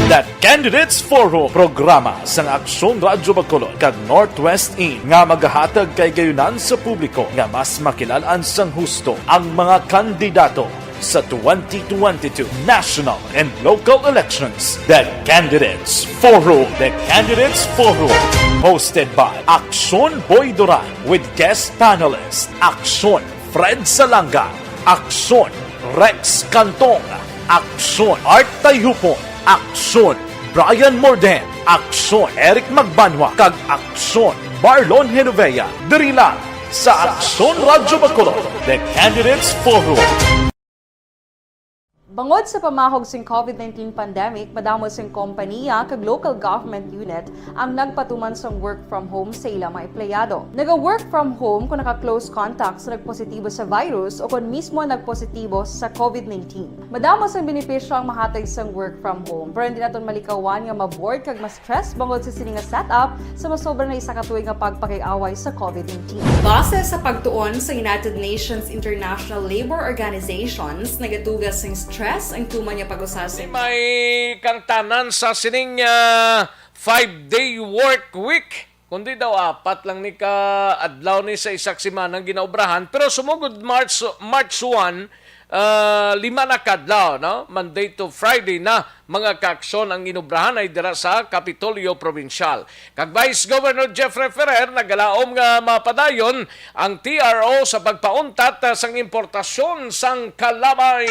The Candidates Forum, programa sang Aksyon Radyo Bacolod kag Northwest In nga magahatag kay gayunan sa publiko nga mas makilal-an sang husto ang mga kandidato sa twenty twenty-two national and local elections. The Candidates Forum. The Candidates Forum, hosted by Aksyon Boy Duran with guest panelist Aksyon Fred Salanga, Aksyon Rex Cantong, Aksyon Art Tayhupon, Aksyon Brian Morden, Aksyon Eric Magbanwa, kag Aksyon Marlon Genovea, diri lang sa Aksyon Radyo Bacolod, The Candidates Forum. Bangod sa pamahog sing COVID nineteen pandemic, madamo sing kompaniya kag local government unit ang nagpatuman sang work from home sa ila mga empleyado. Naga-work from home kon naka-close contact sa nagpositibo sa virus o kon mismo nagpositibo sa COVID nineteen. Madamo sang benepisyo ang mahatag sang work from home, pero hindi naton malikawan nga ma-bored kag ma-stress bangod sa sini nga setup sa masobra na isa ka tuig nga pagpakig-away sa COVID nineteen. Base sa pagtuon sa United Nations International Labor Organizations, nagatuga sing stress ang tuman nga pag-usa sa May kangtanan sa sining, ah, five-day work week. Kundi daw apat lang ni ka adlaw ni sa isa ka semana ang ginaobrahan, pero sumugod March, March one, ah, lima na ka adlaw, no? Monday to Friday na, mga kaaksyon, ang inobrahan ay dira sa Kapitolyo Probinsyal. Kag Vice Governor Jeffrey Ferrer nagalaom nga mapadayon ang T R O sa pagpauntat, ah, sang importasyon sang kalamay.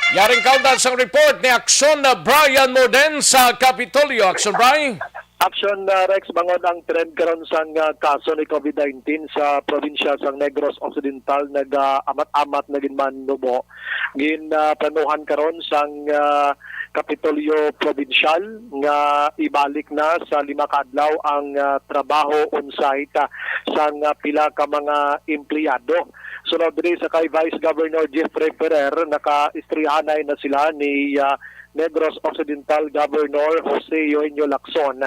Yaring kaundan sang report ni Aksyon na Brian Morden sa Kapitolyo. Aksyon, Brian. Aksyon, ah, Rex, bangod ang trend karon sang, ah, kaso ni COVID nineteen sa probinsya sang Negros Occidental, nag-, ah, amat-amat na gid man nubo. Gin, ah, planuhan karon sang, ah, Kapitolyo Probinsyal nga ibalik na sa lima ka adlaw ang, ah, trabaho on-site, ah, sang, ah, pila ka mga empleyado. Sunod diri sa kay Vice Governor Jeffrey Ferrer, nakaistoryahanay na sila ni, ah, Negros Occidental Governor Jose Eugenio Lacson,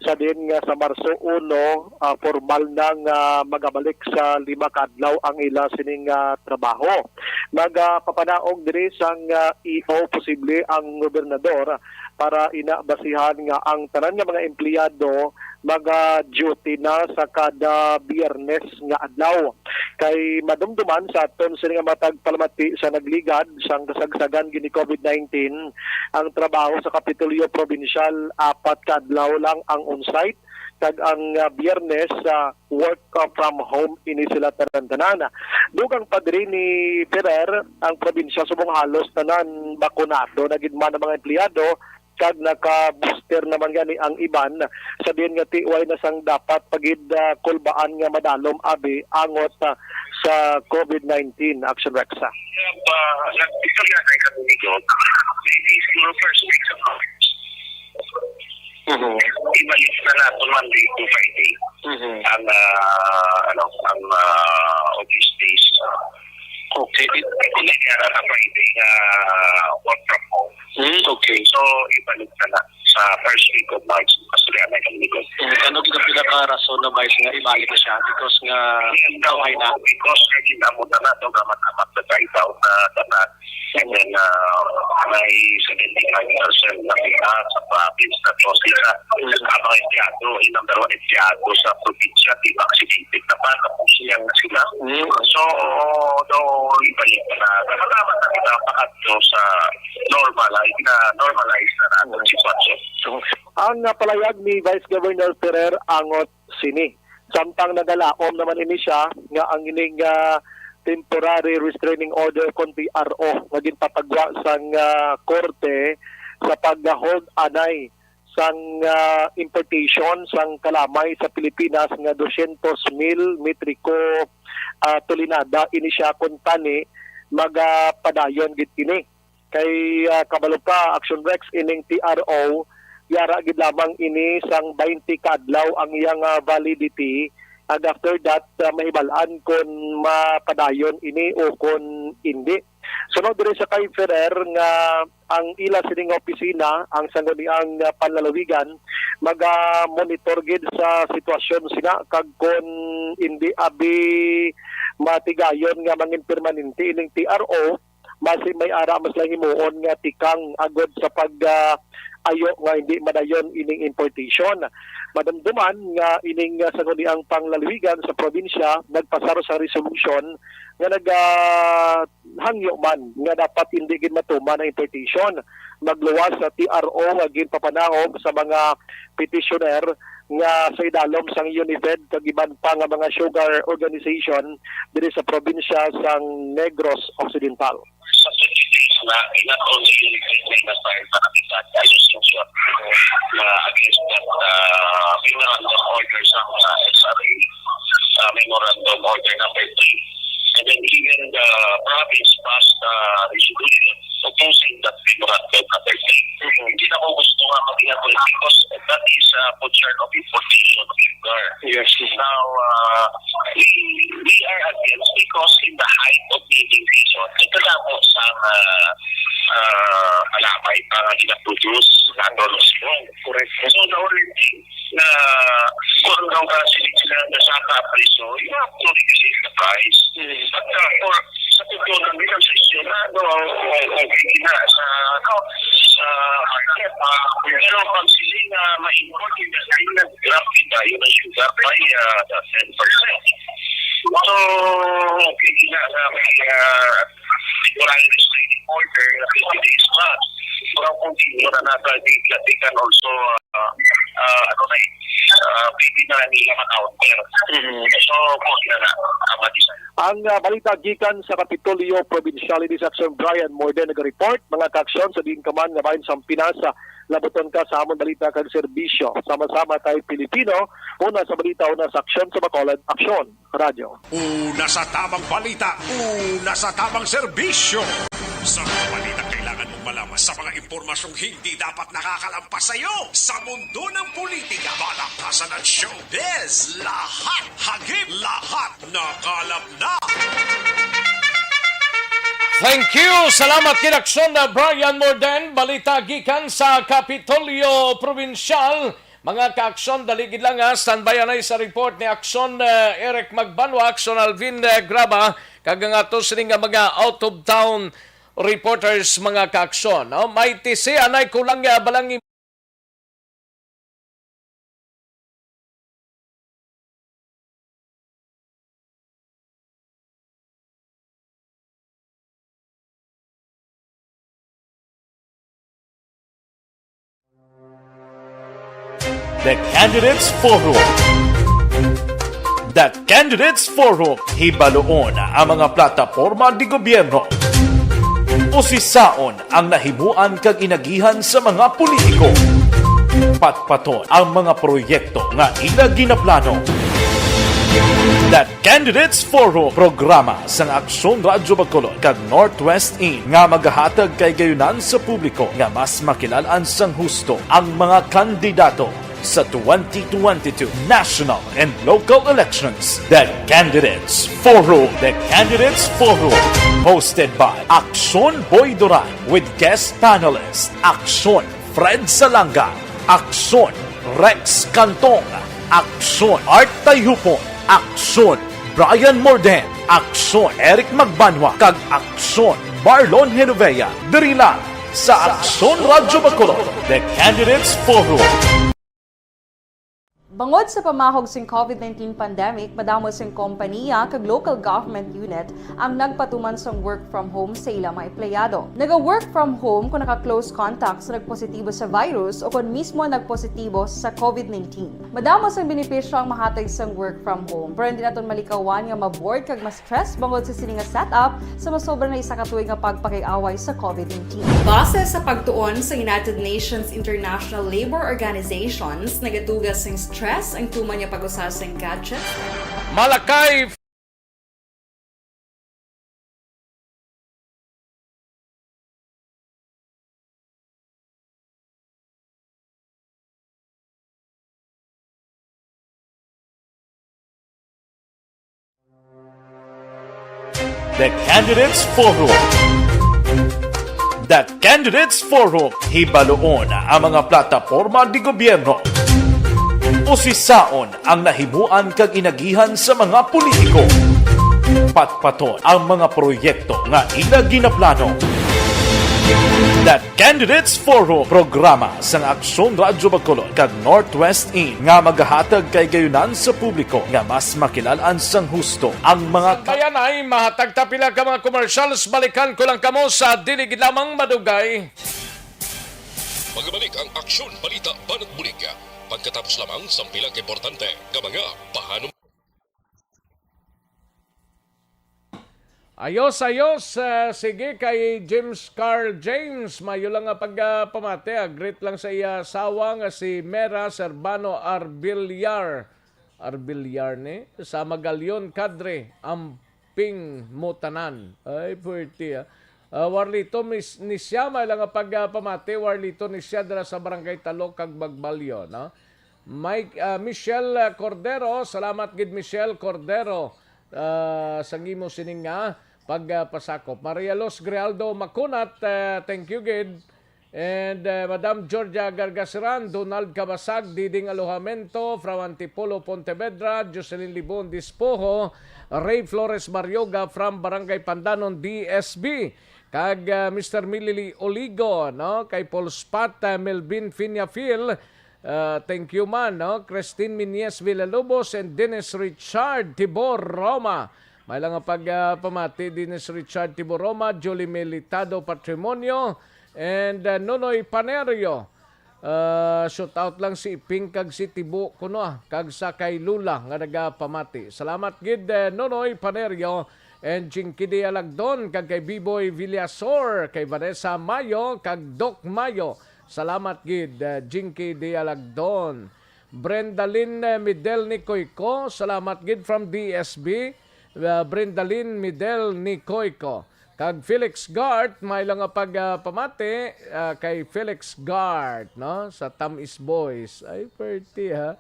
sa din nga sa Marso uno, ah, formal na nga magabalik sa lima ka adlaw ang ila sining, ah, trabaho. Magpapanaog diri sang, ah, E O posible ang gobernador para ina basihan nga ang tanan nga mga empleyado maga-duty na sa kada Biyernes nga adlaw. Kay madumduman sa aton sini nga matag palamati sa nagligad sang kasagsagan gini COVID nineteen, ang trabaho sa Kapitolyo Probinsyal apat ka adlaw lang ang on-site, kag ang, ah, Biyernes, ah, work, ah, from home ini sila tanan-tanan. Dugang pa diri ni Ferrer, ang probinsya subong halos tanan bakunado na gid man ang mga empleyado, kag naka-booster naman gani ang iban, sa diin nga ti-, way na sang dapat pa gid, ah, kulbaan nga madalom abi angot, ah, sa COVID nineteen, Action Rex. Ah, nag-istorya na kami ni Gov. Siguro first week sa March. Mhm. Ibalik na nato Monday to Friday Mhm. ang, ah, ano, ang, ah, office days. Okay. Hindi kaya na sa Friday nga work from home. Hmm, okay. So, ibalik na na sa first week of March. Pastorya na yung likod. Hmm, ano gid ang pinaka-rason na, Vice, nga ibalik na siya? Because nga, Yes, no, okay na. Because nga ginamot na nato, gamat-amat na tayo daw. ah, tanan. And then, ah, may seventy-five percent na kita sa province na to. Sila ang mga empleyado, yung number one empleyado sa probinsya, di vaccinated na pa, tapos yan na sila. Mm. So, no, iba yung na, nalaman na kita pakadto sa normalize, na normalize na natin ang sitwasyon. Ang, ah, palayag ni Vice Governor Ferrer Angot sini. Samtang nagalaom naman ini siya nga ang ining, ah, temporary restraining order kon T R O nga ginpatagwa sang, ah, korte sa pag-hold anay sang, ah, importation sang kalamay sa Pilipinas nga dosyentos mil metriko, ah, tolenada ini siya, kuntani magapadayon gid ini. Kay, ah, kabalo pa, Action Rex, ining T R O, yara gid lamang ini sang twenty ka adlaw ang iyang, ah, validity. Ag after that, ah, mahibal-an kon mapadayon ini o kon indi. Sunod diri sa kay Ferrer nga ang ila sining opisina, ang sangguniang, ah, panlalawigan, maga-monitor gid sa sitwasyon sina, kag kon indi abi matigayon nga mangin permanente ining T R O, basi may ara mas lang himuon nga tikang agod sa pag, ah, ayo nga hindi madayon ining importation. Madumduman nga ining, ah, sangguniang panglalawigan sa probinsya nagpasar sa resolution nga nag, ah, hangyo man nga dapat hindi gid matuman ang importation. Magluwas sa T R O nga ginpapanahom sa mga petitioner nga sa idalom sang UNIFED kag iban pa nga mga sugar organization diri sa probinsya sang Negros Occidental. Sa twenty days na, not only in Mindanao, sa Cavite, na against that, uh, memorandum order sa, uh, S R A, uh, memorandum order number three. And then even the province passed, uh, resolution opposing that memorandum number three. Hindi na ko gusto nga mag-elaborate because that is a concern of importation of sugar. Yes. Now, uh, we, we are against because in the height of mating season, ito na po sa, uh, uh, alamay pa nga ginaproduce nato, no? Correct. So, the only thing na kung daw ka sila, sila nasaka ang presyo, you have to reduce the price. Mm. But, uh, for, sa totoo lang, bilang sa isyu na, ano, ang, ang, ang kikita sa, ano, sa market, ah, pero pag sila nga ma-import, yung Grab kita, yun ang sugar by, ah, the ten percent. So, okay, na, na may, ah, temporary restraining order na fifty days pa. Pero kung di mo na nabalik, that they can also, ah, ah, ano na eh, ah, pwede na nila ma-counter. Mhm. So, po, yun na, ah, matisan. Ang, ah, balita gikan sa Kapitolyo Provincial, ini si Aksyon Brian Morden nag-report. Mga kaaksyon, sa diin ka man nga bahin sa Pinas, ah, labuton ka sa amon balita kag serbisyo. Sama-sama kay Pilipino, una sa balita, una sa aksyon, sa Bacolod Aksyon Radyo. Una sa tamang balita, una sa tamang serbisyo. Sa mga balita kailangan mong malaman, sa mga impormasyong hindi dapat nakakalampas sa iyo, sa mundo ng politika, balakasan at showbiz, lahat hagip, lahat nakalap na. Thank you. Salamat kay Aksyon na Brian Morden. Balita gikan sa Kapitolyo Provincial. Mga kaaksyon, dali gid lang, ha. Standby anay sa report ni Aksyon, eh, Eric Magbanwa, Aksyon Alvin, eh, Graba, kag ang ato sini nga mga out of town reporters, mga kaaksyon, no? May tisi anay kulang, eh, balang The Candidates Forum. The Candidates Forum. Hibaluon ang mga plataporma di gobyerno. Usisaon ang nahimuan kag inagihan sa mga politiko. Patpaton ang mga proyekto nga ila ginaplano. The Candidates Forum, programa sang Aksyon Radyo Bacolod kag Northwest In nga magahatag kay gayunan sa publiko nga mas makilalan sang husto ang mga kandidato sa twenty twenty-two national and local elections. The Candidates Forum. The Candidates Forum, hosted by Aksyon Boy Duran with guest panelist Aksyon Fred Salanga, Aksyon Rex Cantong, Aksyon Art Tayhupon, Aksyon Brian Morden, Aksyon Eric Magbanwa, kag Aksyon Marlon Genovea, diri lang sa Aksyon Radyo Bacolod, The Candidates Forum. Bangod sa pamahog sing covid nineteen pandemic, madamo sing kompaniya kag local government unit ang nagpatuman sang work from home sa ila mga empleyado. Naga-work from home kon naka-close contact sa nagpositibo sa virus o kon mismo nagpositibo sa covid nineteen. Madamo sang benepisyo ang mahatag sang work from home, pero hindi naton malikawan nga ma-bored kag ma-stress bangod sa sini nga setup sa masobra na isa ka tuig nga pagpakig-away sa covid nineteen. Base sa pagtuon sa United Nations International Labour Organizations, nagatuga sing stress ang tuman nga pag-usa sing gadget. Malakay. The Candidates Forum. The Candidates Forum. Hibaluon ang mga plataporma di gobyerno. Usisaon ang nahimuan kag inagihan sa mga politiko. Patpaton ang mga proyekto nga ila ginaplano. The Candidates Forum, programa sang Aksyon Radyo Bacolod kag Northwest In nga magahatag kay gayunan sa publiko nga mas makilal-an sang husto ang mga ka- Bayan ay mahatag ta pila ka mga commercials. Balikan ko lang kamo sa dili gid lamang madugay. Magabalik ang Aksyon Balita Banat Bulig pagkatapos lamang sang pila ka importante nga mga pahanum- Ayos, ayos. Ah, sige, kay James Carl James, mayo lang nga pagpamati, ah, greet lang sa iya asawa nga si Mera Serbano Arbillar. Arbillar ni? Sa Magalion, Kadre, amping mo tanan. Ay, puwerte, ah. Ah, Warlito, mis-, ni siya, may lang nga pagpamati, Warlito, ni siya dira sa Barangay Talok, kag Magbalyo, no? Mike, ah, Michelle, ah, Cordero, salamat gid, Michelle Cordero, ah, sa imo sining nga pagpasakop. Maria Luz Grijaldo Macunat, ah, thank you gid. And, ah, Madam Georgia Gargasiran, Donald Cabasag, Diding Alojamento from Antipolo, Pontevedra, Jocelyn Libon Dispojo, Ray Flores Barrioga from Barangay Pandanon, D S B, kag, ah, Mister Milili Oligo, no, kay Paul Spat, ah, Melvin Fiñafil, ah, thank you man, no, Christine Miñez Villalobos and Dennis Richard Tibor Roma. May lang nga pag, ah, pamati, Dennis Richard Tibor Roma, Jolie Melitado Patrimonio, and, ah, Nonoy Panerio. Ah, shout out lang si Iping kag si Tibo kuno, ah, kag sa kay Lula nga nagapamati. Salamat gid, eh, Nonoy Panerio and Jinky Dialagdon, kag kay Biboy Villasor, kay Vanessa Mayo, kag Doc Mayo. Salamat gid, eh, Jinky Dialagdon. Brendalyn, eh, Midel Nicoico, salamat gid from D S B. Uh, Brendalyn Midel Nicoico. Kag Felix Gart, may lang nga pag, ah, pamati, ah, kay Felix Gart, no? Sa Tamis Boys. Ay, pretty, ha?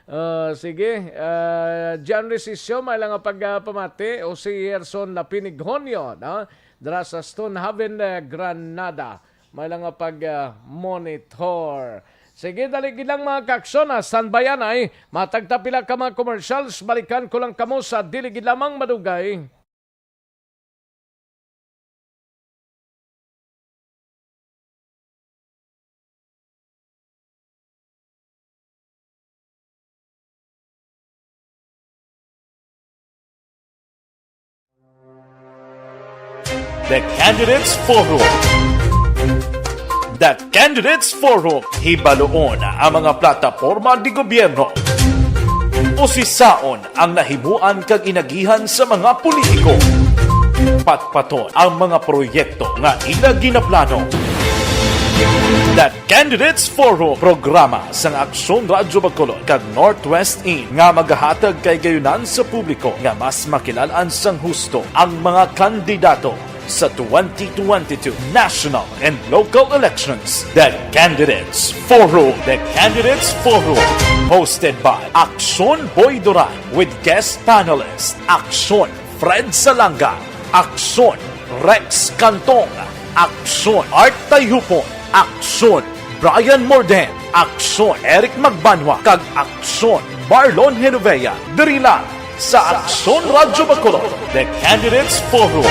Ah, sige, ah, John Resisio, may lang nga pag, ah, pamati, o si Gerson Lapinigonio, no? Dira sa Stonehaven, eh, Granada. May lang nga pag, ah, monitor. Sige, dali gid lang, mga kaaksyon, ah, standby anay. Matag ta pila ka mga commercials, balikan ko lang kamo sa dili gid lamang madugay. The Candidates Forum. The Candidates Forum. Hibaluon ang mga plataporma di gobyerno. Usisaon ang nahimuan kag inagihan sa mga politiko. Patpaton ang mga proyekto nga ila ginaplano. The Candidates Forum, programa sang Aksyon Radyo Bacolod kag Northwest In nga magahatag kay gayunan sa publiko nga mas makilal-an sang husto ang mga kandidato sa twenty twenty-two national and local elections. The Candidates Forum. The Candidates Forum, hosted by Aksyon Boy Duran with guest panelist Aksyon Fred Salanga, Aksyon Rex Cantong, Aksyon Art Tayhupon, Aksyon Brian Morden, Aksyon Eric Magbanwa, kag Aksyon Marlon Genovea. Diri lang Sa Aksyon Radyo Bacolod, The Candidates Forum.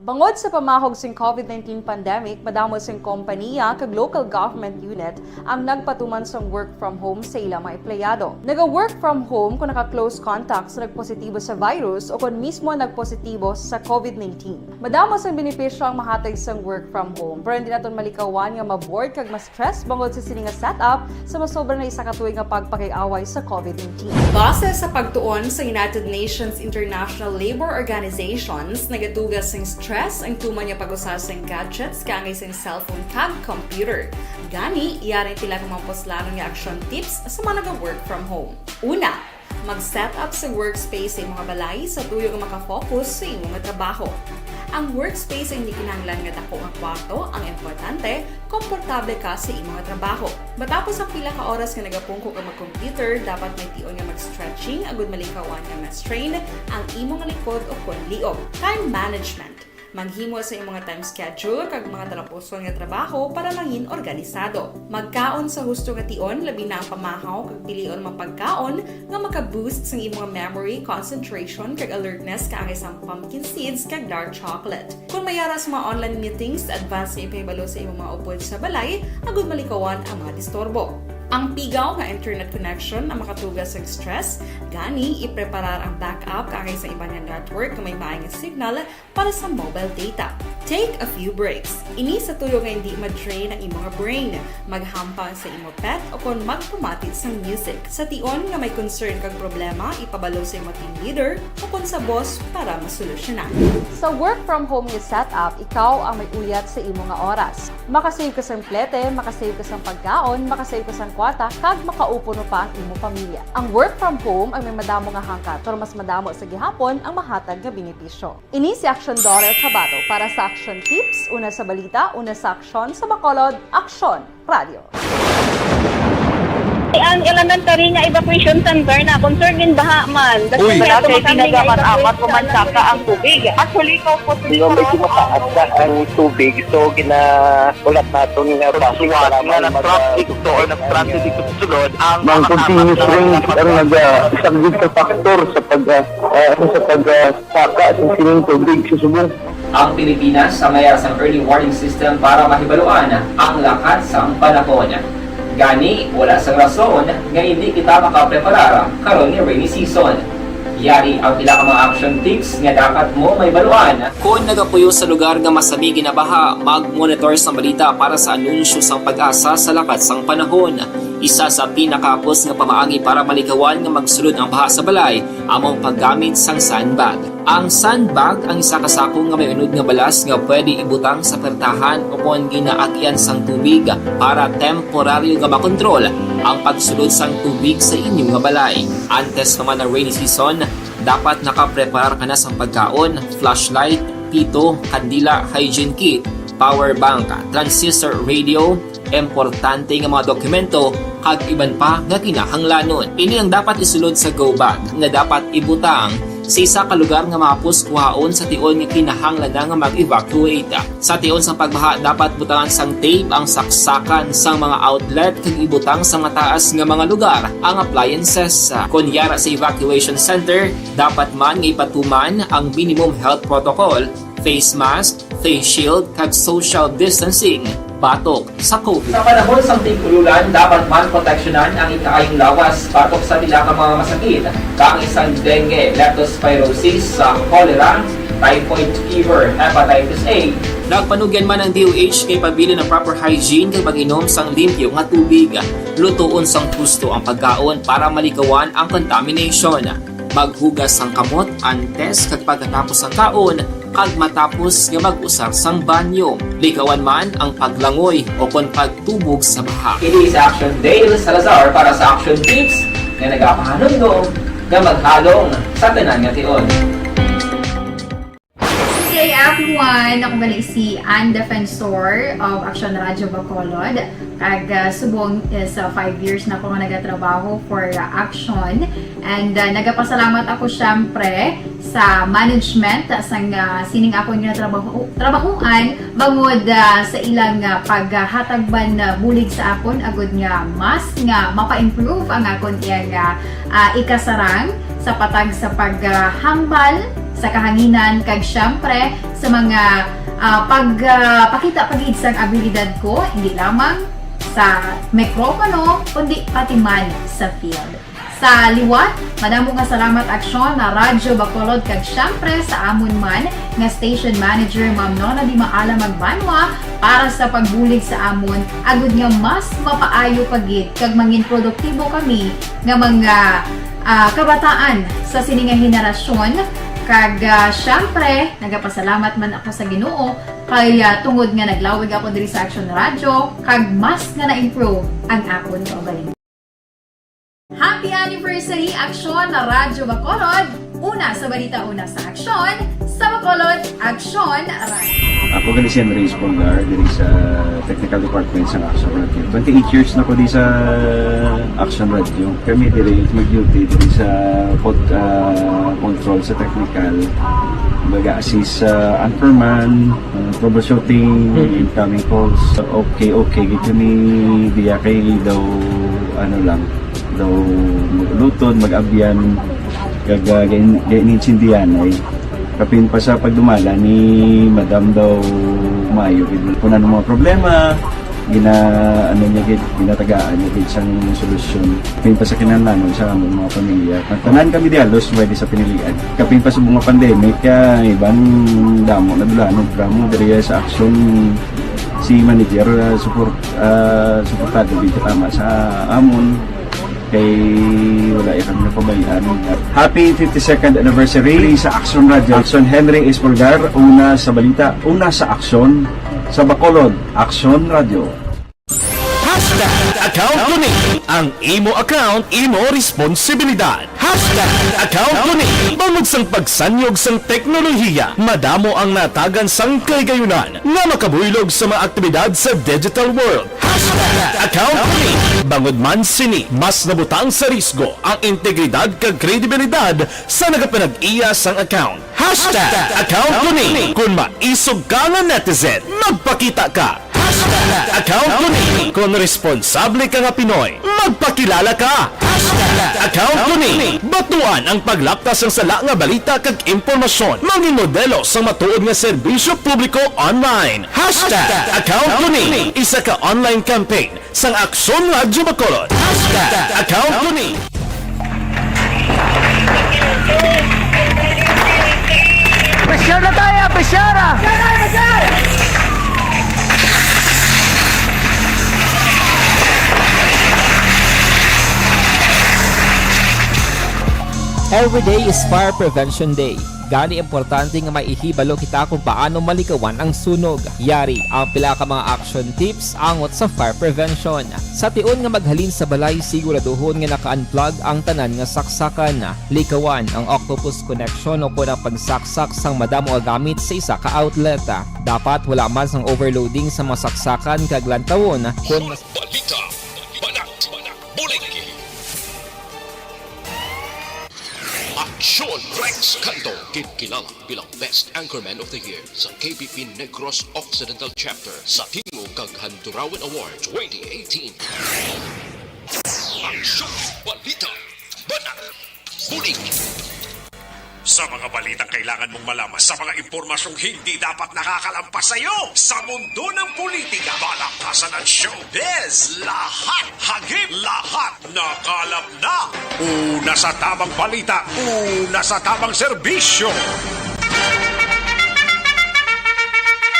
Bangod sa pamahog sing COVID nineteen pandemic, madamo sing kompaniya kag local government unit ang nagpatuman sang work from home sa ila mga empleyado. Naga-work from home kon naka-close contact sa nagpositibo sa virus o kon mismo nagpositibo sa COVID nineteen. Madamo sang benepisyo ang mahatag sang work from home, pero hindi naton malikawan nga ma-bored kag ma-stress bangod sa sini nga setup sa masobra na isa ka tuig nga pagpakig-away sa COVID nineteen. Base sa pagtuon sa United Nations International Labor Organizations, nagatuga sing stress ang tuman nga pag-usa sing gadgets kaangay sing cellphone kag computer. Gani, yari ang pila ka mga puslanon nga action tips sa mga naga-work from home. Una, mag-set up sa workspace sa imo nga balay sa tuyo nga makafocus sa imo nga trabaho. Ang workspace ay hindi kinahanglan nga dako nga kwarto ang importante, komportable ka sa imo nga trabaho. Matapos ang pila ka oras nga nagapungko ka mag-computer, dapat may tion nga mag-stretching agud malikawan nga ma-strain ang imo nga likod o kon liog. Time management. Maghimo sa imo nga time schedule kag mga talapuson nga trabaho para mangin organisado. Magkaon sa husto nga tion, labi na ang pamahaw kag pilion mga pagkaon nga maka-boost sang imo nga memory, concentration kag alertness kaangay sang pumpkin seeds kag dark chocolate. Kon may ara sa mga online meetings, advance nga ipahibalo sa imo mga upod sa balay agud malikawan ang mga disturbo. Ang pigaw nga internet connection ang makatuga sang stress, gani ipreparar ang backup kaangay sa iban nga network nga may maay nga signal para sa mobile data. Take a few breaks. Ini sa tuyo nga hindi ma-drain ang imo nga brain. Maghampang sa imo pet o kon magpamati sang music. Sa tion nga may concern kag problema, ipabalo sa imo team leader o kon sa boss para masolusyonan. Sa work from home nga setup, ikaw ang may uyat sa imo nga oras. Makasave ka sang plete, makasave ka sang pagkaon, makasave ka sang kwarta, kag makaupo no pa ang imo pamilya. Ang work from home ang may madamo nga hangkat, pero mas madamo sa gihapon ang mahatag nga benepisyo. Ini si Aksyon Dorel Cabato para sa Aksyon Tips, una sa balita, una sa aksyon, sa Bacolod, Aksyon Radio. Ang elementary nga evacuation center na concerned in baha man. Uy! Wala kay pinagamat-amat ko man saka ang tubig. Actually, ko po Hindi medyo mataas na ang tubig, so ginaulat naton nga basi nga kailangan mag-, na-traffic to or na-stranded dito sa sulod ang mga continuous rains ang nag-, isang big factor sa pag-, ah, ah, sa pag-, ah, saka sa sining tubig sa subong. Ang Pilipinas ang may sang early warning system para mahibaluan ang lakat sang panahon. Gani, wala sang rason nga hindi kita makapreparar karon ni rainy season. Yari ang pila ka mga action tips nga dapat mo mahibaluan. Kon nagapuyo sa lugar nga masami ginabaha, mag-monitor sang balita para sa anunsyo sang PAGASA sa lakat sang panahon. Isa sa pinakahapos nga pamaagi para malikawan nga magsulod ang baha sa balay amo ang paggamit sang sandbag. Ang sandbag ang isa ka sako nga may unod nga balas nga pwede ibutang sa pertahan o kon ginaagian sang tubig para temporaryo nga makontrol ang pagsulod sang tubig sa inyo nga balay. Antes pa man ang rainy season, dapat nakapreparar ka na sang pagkaon, flashlight, pito, kandila, hygiene kit, power bank, transistor radio, importante nga mga dokumento, kag iban pa nga kinahanglanon. Ini ang dapat isulod sa go bag nga dapat ibutang sa isa ka lugar nga mahapos kuhaon sa tion nga kinahanglan na nga mag-evacuate. Sa tion sang pagbaha, dapat butangan sang tape ang saksakan sang mga outlet kag ibutang sa mataas nga mga lugar ang appliances. Kon yara sa evacuation center, dapat man nga ipatuman ang minimum health protocol, face mask, face shield, kag social distancing batok sa COVID. Sa panahon sang tig-ululan, dapat man proteksyonan ang ikaayong lawas batok sa pila ka mga masakit, kaangay sang dengue, leptospirosis, sa cholera, typhoid fever, hepatitis A. Nagpanugyan man ang D O H nga ipabilin ang proper hygiene kag pag-inom sang limpyo nga tubig. Lutoon sang husto ang pagkaon para malikawan ang contamination. Maghugas sang kamot antes kag pagkatapos sang kaon, kag matapos nga mag-usar sang banyo. Likawan man ang paglangoy o kon pagtubog sa baha. Ini si Action Dale Salazar para sa Action Tips nga nagapahanumdom nga maghalong sa tanan nga tion. C A F Hi, ako gali si Ann Defensor of Action Radio Bacolod. Kag, ah, subong is, ah, five years na ako nga nagatrabaho for, ah, Action. And, ah, nagapasalamat ako, syempre, sa management sang, ah, sining akon nga trabaho, trabahuan bangod, ah, sa ilang, ah, paghatag man, ah, bulig sa akon agud nga mas nga mapa-improve ang akon iyang, ah, ah, ikasarang sa patag sa paghambal sa kahanginan kag, syempre, sa mga, ah, pag, ah, pakita pa gid sang abilidad ko, hindi lamang sa mikropono, kundi pati man sa field. Sa liwat, madamo nga salamat, Aksyon, na Radyo Bacolod, kag syempre sa amon man nga station manager, Ma'am Nona Di Maala Magbanwa, para sa pagbulig sa amon, agud nga mas mapaayo pa gid kag mangin produktibo kami nga mga, ah, kabataan sa sini nga henerasyon. Kag, ah, syempre, nagapasalamat man ako sa Ginoo kay, ah, tungod nga naglawig ako diri sa Action Radio, kag mas nga na-improve ang akon kaugalingon. Happy anniversary, Aksyon na Radyo Bacolod! Una sa balita, una sa aksyon, sa Bacolod, Aksyon Radio. Ako gali si Andres Polgar, diri sa Technical Department sa Action Radio. Twenty-eight years na ko di sa Action Radio. Kami diri mag-duty diri sa pod-, ah, control sa technical. Baga assist sa anchorman, ah, troubleshooting, incoming calls. Okay, okay. Gito ni diya kay daw, ano lang, daw mag-uluton, mag-abyan, kag, ah, gain-, gain-, intindihan ay kapin pa sa pagdumala ni Madam daw maayo gid. Kung ano mga problema, gina-, ano niya gid, ginatagaan niya gid sang solusyon. Kapin pa sa kinahanglanon sa among mga pamilya. Ang tanan kami di halos pwede sa pinilian. Kapin pa sa mga pandemic, kaya iban damo na dulanon, drama, diri sa aksyon, si manager, ah, support, ah, suportado gid tama sa amon. Kay wala ya kami napabayaan. Happy fifty-second anniversary sa Action Radio. Action Henry Espolgar, una sa balita, una sa aksyon, sa Bacolod, Action Radio. Hashtag account ko ni. Ang imo account, imo responsibilidad. Hashtag account ko ni. Bangod sang pagsanyog sang teknolohiya, madamo ang natagan sang kahigayunan nga makabuylog sa mga aktibidad sa digital world. Hashtag account ko ni. Bangod man sini, mas nabutang sa risgo ang integridad kag kredibilidad sa nagapanag-iya sang account. Hashtag account ko ni. Kung maisog ka nga netizen, magpakita ka. Hashtag account ko ni. Kung responsable ka nga Pinoy, magpakilala ka. Hashtag account ko ni. Batuan ang paglapkas sang sala nga balita kag impormasyon. Mangin modelo sang matuod nga serbisyo publiko online. Hashtag account ko ni. Isa ka online campaign sang Aksyon Radyo Bacolod. Hashtag account ko ni. Pressure na tayo, pressure! Every day is Fire Prevention Day. Gani, importante nga may ihibalo kita kung paano malikawan ang sunog. Yari ang pila ka mga action tips angot sa fire prevention. Sa tion nga maghalin sa balay, siguraduhon nga naka-unplug ang tanan nga saksakan. Likawan ang octopus connection o kon ang pagsaksak sang madamo nga gamit sa isa ka outlet. Dapat wala man sang overloading sa mga saksakan kag lantawon kon Balita, banat, bulig. Aksyon Rex Canto, ginkilala bilang Best Anchorman of the Year sa K P P Negros Occidental Chapter sa Tingog kag Handurawan Award twenty eighteen. Aksyon, balita, banat, bulig. Sa mga balitang kailangan mong malaman, sa mga impormasyong hindi dapat nakakalampas sa iyo, sa mundo ng politika, balaktasan at showbiz, lahat hagip, lahat nakalap na. Una sa tamang balita, una sa tamang serbisyo.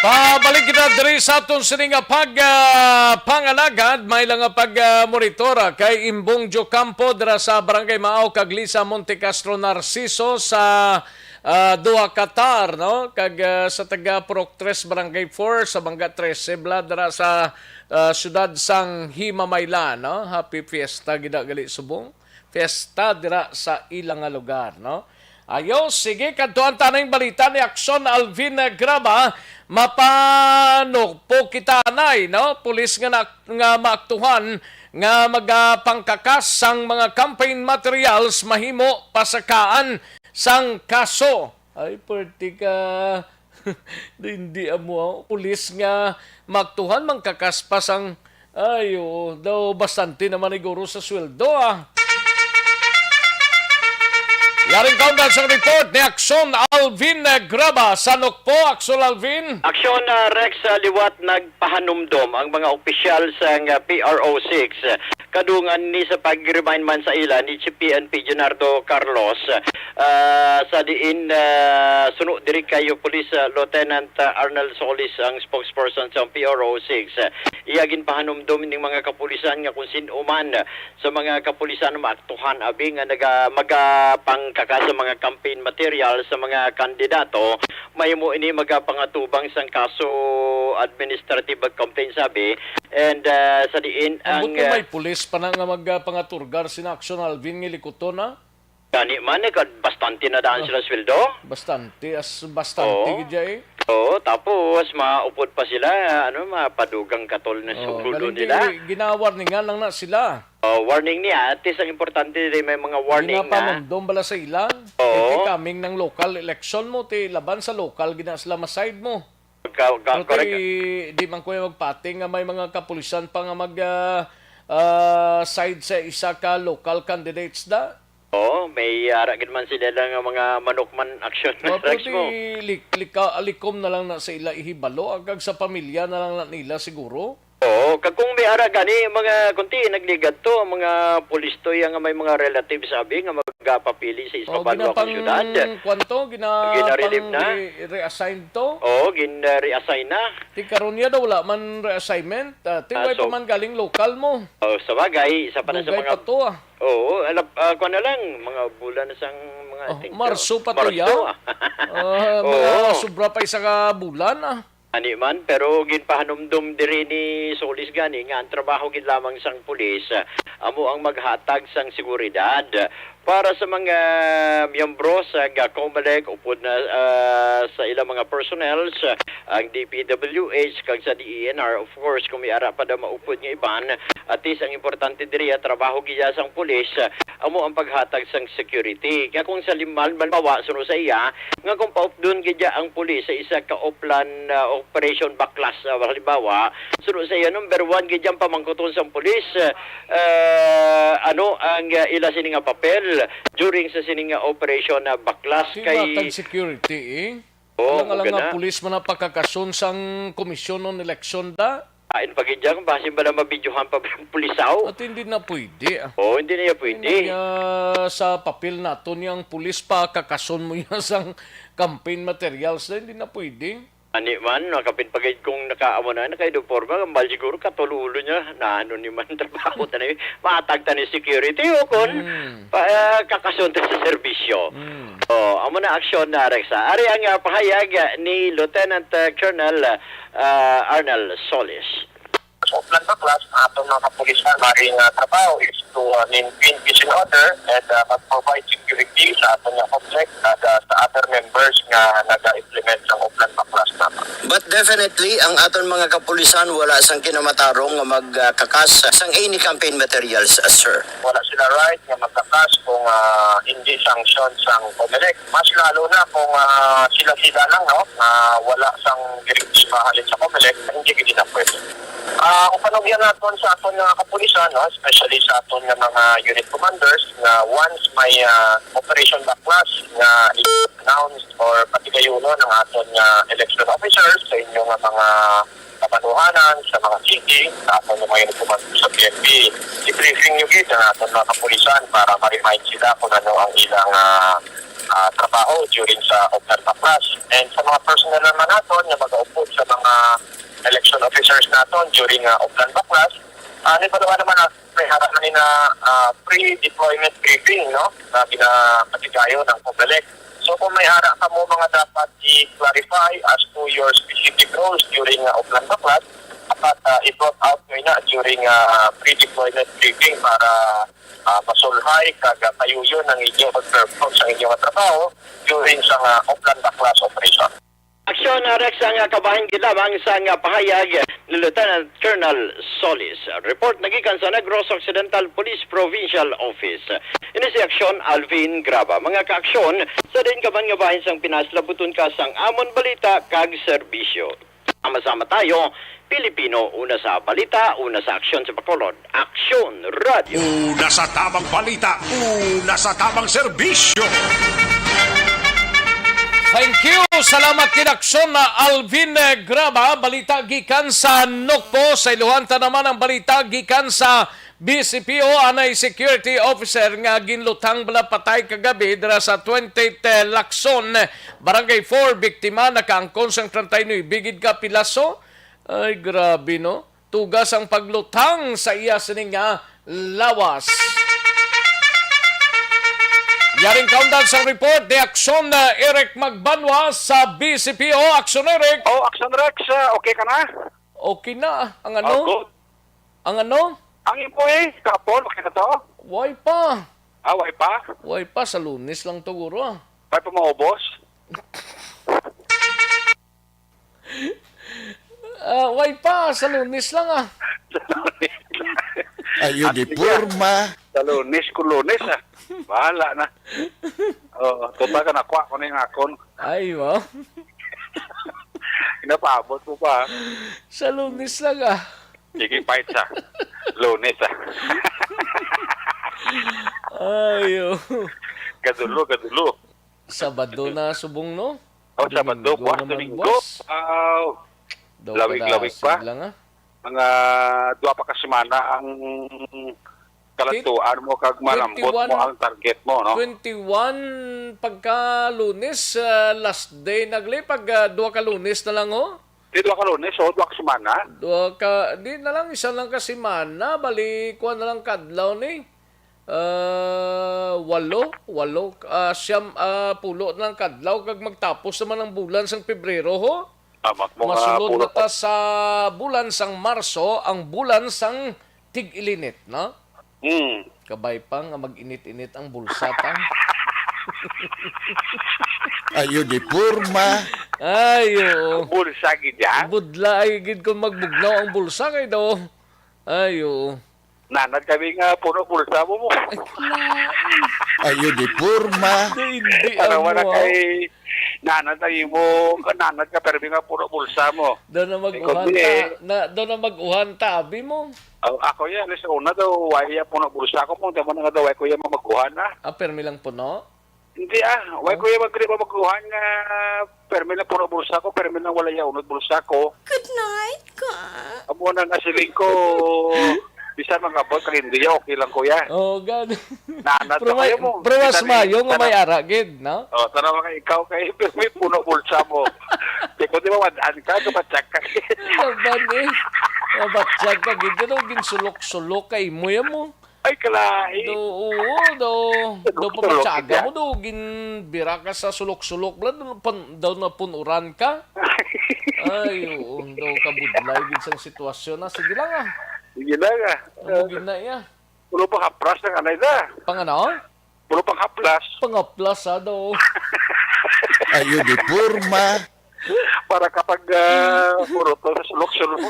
Pabalik kita diri sa aton sini nga pag, ah, pangalagad, may lang nga pag, ah, monitora kay Imbong Jocampo dira sa Barangay Mao kag Lisa Montecastro Narciso sa, ah, duha ka tar, no? Kag, ah, sa taga Purok Tres, Barangay Four, sa Bangga Trese, bala dira sa, ah, siyudad sang Himamaylan, no? Happy Fiesta gid gali subong. Fiesta dira sa ila nga lugar, no? Ayo, sige, kadtuan ta ning balita ni Aksyon Alvin Graba. Mapanukpo kita anay, no? Pulis nga na, nga maaktuhan nga magapangkakas sang mga campaign materials mahimo pasakaan sang kaso. Ay, pwerte ka. Hindi amo, ah. Pulis nga maaktuhan, mangkakas pa sang, ay, oo, daw bastante naman ni guro sa sweldo, ah. Yaring kaundan sang report ni Aksyon Alvin Graba. Sa Nukpo, Aksyon Alvin. Aksyon, ah, Rex, ah, liwat nagpahanumdom ang mga opisyal sang, ah, P R O six. Kadungan ni sa pag-remind man sa ila ni G P N P Junardo Carlos, ah, sa diin, ah, suno diri kay Police, ah, Lieutenant, ah, Arnel Solis, ang spokesperson sa P R O six. Iya ginpahanumdom ning mga kapulisan nga kung sin-o man sa mga kapulisan maaktuhan abi nga naga-, magapangkaka sa mga campaign material sa mga kandidato, mahimo ini magapangatubang sang kaso, administrative complaint sabi. And, ah, sa diin ang, Ambot kung ah, may pulis pa na nga magpangaturgar sina Aksyon Alvin nga likuton, ha? Gani man, eh, kad-, bastante na daan Ah. sila sweldo. Bastante, as bastante Oo. gid ya, eh. Oo, tapos maupod pa sila, ano, mapadugang katol na sa Oo, ulo galing nila. Kay ginawarningan lang na sila. Oh, warning niya. At least ang importante diri may mga warning na. Ginapanumdom bala sa ila. Oo. Kay ti coming ng local election mo, ti laban sa local gina sila maside mo. Ka-, ka-, Pero correct. Ti, di man ko yung magpating nga may mga kapulisan pa nga mag, ah, ah, side sa isa ka local candidates da. Oo, may ara gid man sila lang nga mga manukman action. Oh, pero Rex ti mo. Lik-, lika-, likom na lang na sa ila ihibalo, agag sa pamilya na lang na nila siguro. Oo, kag kung may ara gani, mga kunti, nagligat to, mga pulis to, yang may mga relatives, sabi, nga magapapili sa isa Oh, pa luwag nga ginapang-, syudad. Kwan to, gina-, Gina-relieve pang na. Re-, reassign to? Oo, gin-, uh, reassign na. Ti karon niya daw, wala man reassignment. Ah, ti Ah, way so pa man galing lokal mo. Oh, sa bagay, isa pa na sa Dugay mga pa to, ah. Oo, alap-, ah, kwan na lang, mga bulan na sang mga, I Oh, think, Marso uh, pa to, Marso, ya? Ah, mga Oo. sobra pa isa ka bulan, ah. Ani man, pero ginpahanumdom diri ni Solis gani nga ang trabaho gid lamang sang pulis, ah, amo ang maghatag sang seguridad para sa mga miyembro sa ga-, COMELEC, upod na, ah, sa ilang mga personnels, ah, ang D P W H kag sa D E N R. Of course, kung may ara pa daw maupod nga iban, at least ang importante diri, ah, trabaho gid ya sang pulis, ah, amo ang paghatag sang security. Kaya kung sa limal, halimbawa, suno sa iya, nga kung paupdon gid ya ang pulis sa isa ka Oplan, ah, Operation Baklas, ah, halimbawa, suno sa iya, number one gid ya ang pamangkuton sang pulis, ah, ano ang, ah, ila sini nga papel during sa sini nga Operation, ah, Baklas. Di kay ba tag security, eh? Oo, Alang-alang mao nga gana. Pulis man ang pagkakason sang komisyon ng eleksyon da? Ain pa gid yan, basin bala mabidyohan pa ang pulisaw. At hindi na pwede, ah. Oo, hindi na yan pwede. Hindi na niya sa papel nato niyang pulis pa, kakason mo niya sang campaign materials na, hindi na pwede. Ani man, nakapit pa gid kung nakaamo na, naka-uniforme, ang mal siguro, katululo niya, na ano ni man trabaho ta ni, matag ta ni security, o kon, Hmm. pa, ah, kakason ta sa serbisyo. Hmm. Oh, amo na aksyon na, Rex, ah. Ari ang, ah, pahayag, ah, ni Lieutenant, ah, Colonel, ah, ah, Arnel Solis. Sa Oplan Baklas, ang atong mga kapulisan, maring, ah, trabaho is to, ah, maintain peace and order and, ah, mag-provide security sa aton nga complex, kag, ah, sa other members nga naga-implement sang Oplan Baklas naman. But definitely, ang aton mga kapulisan wala sang kinamatarong nga magkakas sang any campaign materials, sir. Wala sila right nga magkakas kung, ah, hindi sanction sang COMELEC. Mas lalo na kung, ah, sila-sila lang, no, nga wala sang direktiba halin sa COMELEC, hindi gid na pwede. Ah, ang panugyan naton sa aton nga kapulisan, no, especially sa aton nga mga unit commanders, nga once may, ah, Operation Baklas nga i-announce or patigayunon ang aton nga election officers sa inyo nga mga kabanuhanan, sa mga city, sa aton nga mga unit commanders sa P N P, i-briefing nyo gid ang aton mga kapulisan para ma-remind sila kung ano ang ilang, ah, ah, trabaho during sa Oplan Baklas. And sa mga personnel naman naton nga magaupod sa mga election officers naton during, ah, Oplan Baklas, ah, nibalo naman naton may ara na nila, ah, pre-deployment briefing, no? Na ginapatigayon ng COMELEC. So, kung may ara kamo mga dapat i-clarify as to your specific roles during, ah, Oplan Baklas, dapat, ah, i-brought out nyo na during, ah, pre-deployment briefing para ah, masulhay kag, ah, payuyon ang inyo pag-perform sa inyo nga trabaho during sa nga Oplan Baklas operation. Aksyon, ah, Rex, ang, ah, kabahin gid lamang sa nga pahayag ni Lieutenant Colonel Solis. Report nagikan sa Negros Occidental Police Provincial Office. Ini si Aksyon Alvin Graba. Mga kaaksyon, sa diin ka man nga bahin sang Pinas, labuton ka sang amon balita kag serbisyo. Sama-sama tayo, Pilipino, una sa balita, una sa aksyon sa Bacolod. Aksyon Radio. Una sa tamang balita, una sa tamang serbisyo. Thank you. Salamat kay Aksyon na Alvin, eh, Graba. Balita gikan sa Nokpo. Sa iluhan ta naman ang balita gikan sa B C P O, anay security officer nga ginluthang bala patay kagabi dira sa twenty-eight Lacson, Barangay four. Biktima nakaangkon sang treinta y nuebe gid ka pilaso. Ay, grabe, no? Tugas ang pagluthang sa iya sini nga lawas. Yaring kaundan sang report ni Aksyon, uh, Eric Magbanwa sa B C P O. Aksyon, Eric. Oh, Aksyon, Rex. Uh, okay ka na? Okay na. Ang ano? Oh, good. Ang ano? Ang imo eh, kapon, okay na to? Way pa. Ah, way pa? Way pa, sa Lunes lang to, guro, ah. Way pa maubos? Ah, way pa, sa Lunes lang, ah. Sa Lunes lang. Ayo, di sige, porma. Sa Lunes, kung Lunes, ah. Bahala na. Oo, total ka nakuha ko na yung akon. Ay, wow. Pinapaabot mo pa. Sa Lunes lang, ah. Sige, fight sa Lunes, ah. Ayo. Gadulo, gadulo. Sabado na subong, no? Oh, Sabado, Domingo buwas naman, Domingo. Buwas. Wow. Daw lawig-lawig kadasig pa lang, ah. Mga dua pa ka semana ang kalantuan mo kag malambot mo twenty-one, ang target mo, no? Twenty-one pagka Lunes, ah, last day nagli pag, ah, dua ka Lunes na lang, oh. Di dua ka Lunes, oh, dua ka semana. Dua ka, di na lang, isa lang ka semana, bali, kuwan na lang kadlaw ni. Ah, walo, walo, ah, siyam, ah, pulo na lang kadlaw kag magtapos naman ang bulan sang Pebrero, ho? Tama, mga masulod pulo na ta pa sa bulan sang Marso, ang bulan sang tig-ilinit, no? Hmm. Kabay pa nga mag-init-init ang bulsa ta. Ayo di porma. Ay, oo. Ang bulsa gid, ya? Budla ay gid kung magbugnaw ang bulsa kay daw. Ay, oo. Nanad kami nga puno bulsa mo mo. Ay, kalain. Ayo di porma. Di, hindi. Tanawa na mo, ah, kay nanad na imo, nanad ka, pero nga puno bulsa mo. Daw na mag-uhan ta, na, daw na mag-uhan ta, abi mo. Oh, ako yan, alis una daw, why ya puno bulsa ko, kung tama na nga daw, why ko yan mag-uhan na. Ah, permi lang puno? Hindi, ah, why ko yan mag-, magkuhan nga, permi lang puno bulsa ko, permi lang wala ya unod bulsa ko. Good night, ka. Amo na nga siling ko, bisan mga boy, kag hindi ya, okay lang, kuya. Oo, gani. Nanad pero ka may, kayo mo. Pero mas mayo nga may ara gid, no? Oh, tanaw ka ikaw kay pero may puno bulsa mo. Di ko di ba, wadaan ka, kabatsag ka. Laban eh. Kabatsag ka gid, no? Ginsulok-sulok kay mo yan mo. Ay, kalain. Do, oo, do, do pamatsaga mo, do, ginbira ka sa sulok-sulok, bla, do, pan-, daw napunuran ka. Ay, oo, daw kabudlay gid sang sitwasyon na. Sige lang, ah. Sige lang, ah. Amo gid na iya. Pulo pang haplas na kanay da. Pang ano? Pulo pang haplas. Pang haplas, ah, daw. Ayo, di porma. Para kapag, ah, puro to sa sulok-sulok.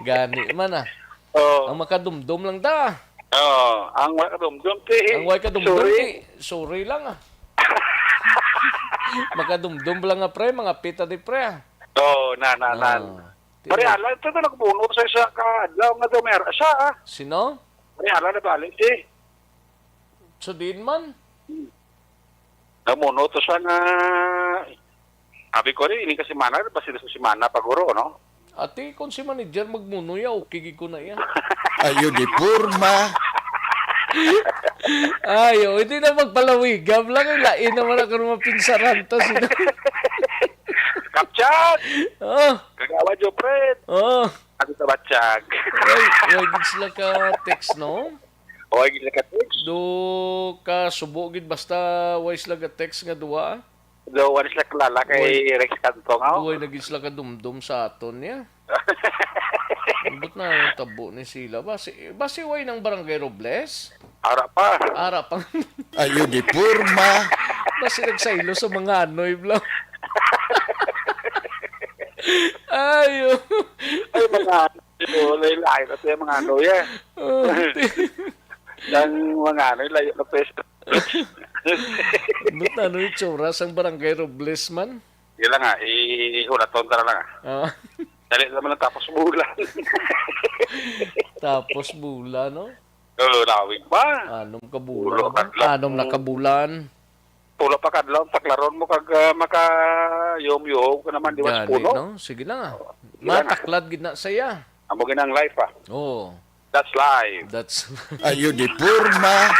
Gani man, ah. Oh. Ang makadumdum lang ta. Oh, ang makadumdum, ti. Ang way kadumdum, sorry, ti. Sorry lang, ah. Makadumdum lang nga, pre, mga pita di, pre, ah. Oh, na, na, na. Ah, ti. Pare, ala, ito na nagbuno sa isa ka adlaw nga daw may ara siya, ah. Sino? Pare, ala na balik, ti. Sa diin man? Namuno to siya nga, sabi ko rin, ini ka semana, basta sa semana pa guro, no? Ati, kung si manager magmuno ya, okay gid ko na iya. Ayo di porma. Ayo, hindi na magpalawigab lang, eh, lain naman ako ng mapinsaran to, sino? Kapchat! Oh. Kagawa, Jopred! Oh. Ano sa batsag? Ay, wag sila ka text, no? O, ay, gid ka text? Do ka subo gid basta way sila ga-text nga duwa, ah? Do, wala sila kilala kay Rex Cantong, ah? Duway na gid sila kadumdom sa aton niya. Ambot na yung tabo ni Sila. Basi, basi way ng Barangay Robles? Ara pa. Ara pa. Ayo di porma. Basi nagsaylo sa mga anoy, bla. Ayo. Ay, mga ano, lain-lain na siya, mga ano, yeah. Oh, ti- Ang mga ano, layo na pwesto. Ambot na ano yung tsura sang Barangay Robles man? Di lang, ah, i-, ihulaton ta na lang, ah. Ah. Dali naman ang tapos bulan. Tapos bulan, no? Oh, lawig pa. Anom ka bulan. Tulo ka adlaw. Anom na ka bulan. Tulo pa ka adlaw, taklaron mo kag, ah, maka-yom-yom ka naman, di ba, sa puno? Gani, no? Sige na. Oh, sige na. Mataklad gid na saya. Amo gid ang life, ah. Oo. That's life. That's Ayo di porma.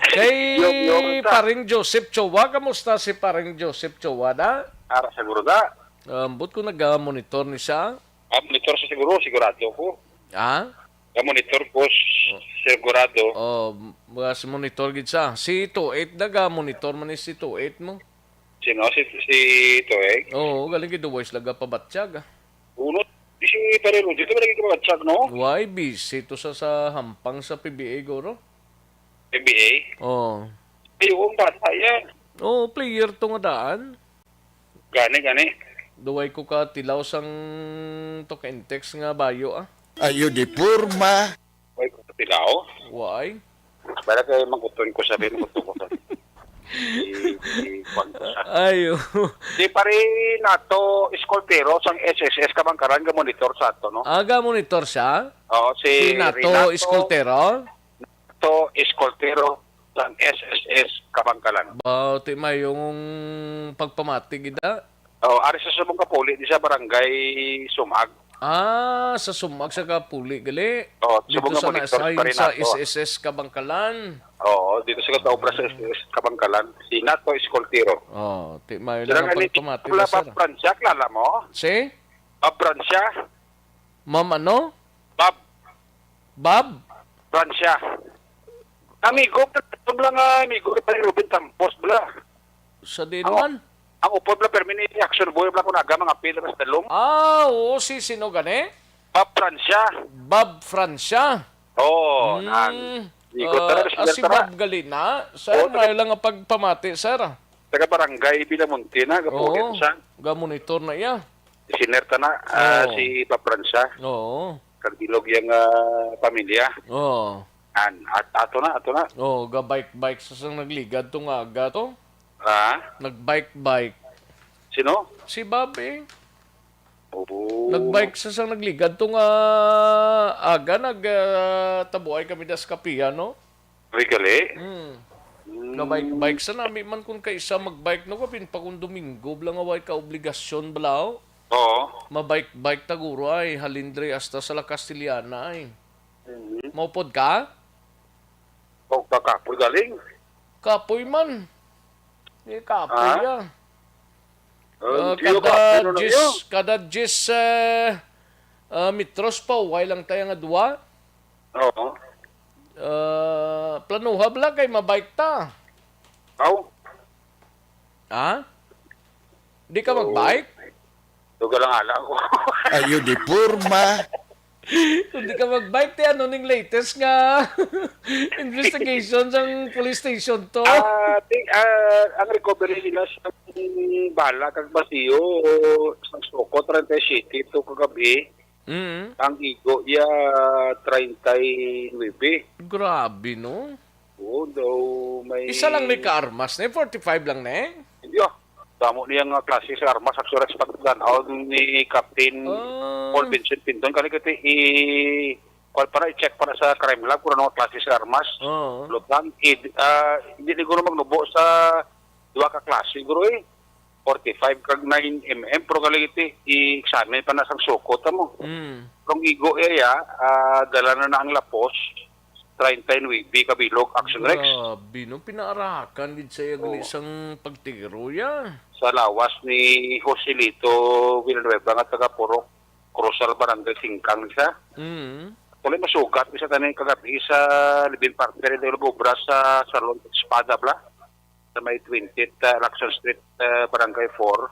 Kay Yom, yom, ta. Paring Joseph Chowa, kamusta si Paring Joseph Chowa da? Ara siguro da. Ambot ko naga-monitor ni siya. Ah, monitor sa siguro, sigurado ko. Ha? Ga-monitor ko, s-, sigurado. Oh, mga si monitor gid siya. Si two eight, naga-monitor man ni si two eight mo. Sino? Si, si Toeng? Oo, galing gid, duway sila gapabatyag, ah. Uno, di si Pare Rudy, di ba lagi kababatyag, no? Why, busy to sa, sa hampang sa P B A, guro? P B A? Oo. Ay, oo, ang bata yan. Oo, player to nga daan. Gani, gani. Duway ko ka tilaw sang to ka Intex nga bayo, ah. Ayo di porma. Way ko sa tilaw. Why? Para kay mangkuton ko sabi, mangkuton ko sabi. I-, i-, kuwan ko sa Ayo. Si Pare Nato Escoltero sang S S S Kabangkalan ga-monitor sa ato, no? Ah, ga-monitor siya? Oo, si Si Nato Renato Escoltero? Nato Escoltero sang S S S Kabangkalan. Ba, ti mayong pagpamati gid, ah. Oh, ari sa subong ka puli di sa barangay Sumag. Ah, sa Sumag sa Kapuli gali. Oh, Dito subong nga sa monitor na-assign pa rin sa nato. S S S Kabangkalan. Oo, dito sa kaobra sa S S S Kabangkalan, si Nato Escoltero. Oh, ti mayo Sila lang nga ang ni pagpamati Nicola na, sir. Bob Francia, kilala mo? Si? Bob Francia. Ma'am, ano? Bob. Bob? Francia. Amigo, bla nga amigo, kay Pare Ruben Tampos, bla. Sa diin Ang, man? ang upod, bla, permi ni Action Boy, bla, kung naga, mga pila, basta long. Ah, oo, si sino gani? Bob Francia. Bob Francia? Oo, Mm. ang amigo, Ah, talaga, ah, sila si tara. Bob gali na. Sir, Oo, taga mayo lang ang pagpamati, sir. Taga Barangay Villamonte na, Oo, gapulit siya. Ga-monitor na iya. Senior ta na, ah, Oo. si Bob Francia. Oo. Kag bilog yang, ah, pamilya. Oo. An, at-, ato na, ato na. Oh, ga-bike-bike sa sang nagligad to nga aga to. Ha? Nag-bike-bike. Sino? Si Bobby. Oo. Nag-bike sa sang nagligad to nga aga, nag, ah, tabuay kami das kapihan, no? Ay, gali? Hmm. Hmm. Ga-bike-bike sa nami man kung kaisa mag-bike, no? Kapin pa kung Domingo, bala nga way ka obligasyon, bala, oh. Oo. Ma-bike-bike ta guro ay, halin diri hasta sa La Castellana ay. Mhm. Maupod ka? O, ka-, kapoy galing? Kapoy man. Eh, kapoy, Ah? ah. Ah, Ah, tiyo, kada kapoy na na diyes, iya. kada diyes, eh, ah, metros pa, way lang tayo nga duwa. Oo. Ah, planuha bala kay mabike ta. Aw. Ha? Di ka Oo. magbike? Lugar lang ala ko. Ayo di porma. Kung di ka magbike, ti ano ning latest nga investigation sang police station to? Ah, ti-, ah, ang recovery nila sa bala kag basiyo, sa Soco, treinta y siete to kagabi. Mm. Ang igo iya, treinta y nuebe. Grabe, no? Oo, daw may Isa lang ni ka armas, ne? Forty-five lang, ne? Hindi, ah. Damo niya nga klase sa armas. Actually, sa pagdan-aw ni Captain Ah. Paul Vincent Pinton, kani kati i-, kuwan para, i-check para sa crime lab kung ano nga klase sa armas. Oo. Lutang, id-, ah, hindi ni guro magnubo sa duha ka klase, guro, eh. Forty-five kag nine M M, pero kani kati i-examine pa na sang Soco, tamo. Mm. Pero ang igo iya, ah, dala na na ang lapos, treinta y nuebe ka bilog, Action Rex. Grabe, no? Pinaarakan gid sa iya gali Oo. sang pagtiro, ya. Sa lawas ni Joselito Villanueva nga taga Purok, Cruzal, Barangay Singkang siya. Mm. Actually, masugat siya tani kagabi sa living partner, hindi nag-obra sa Salon Espada, bala. Sa may twentieth, uh, Lacson Street, uh, Barangay four,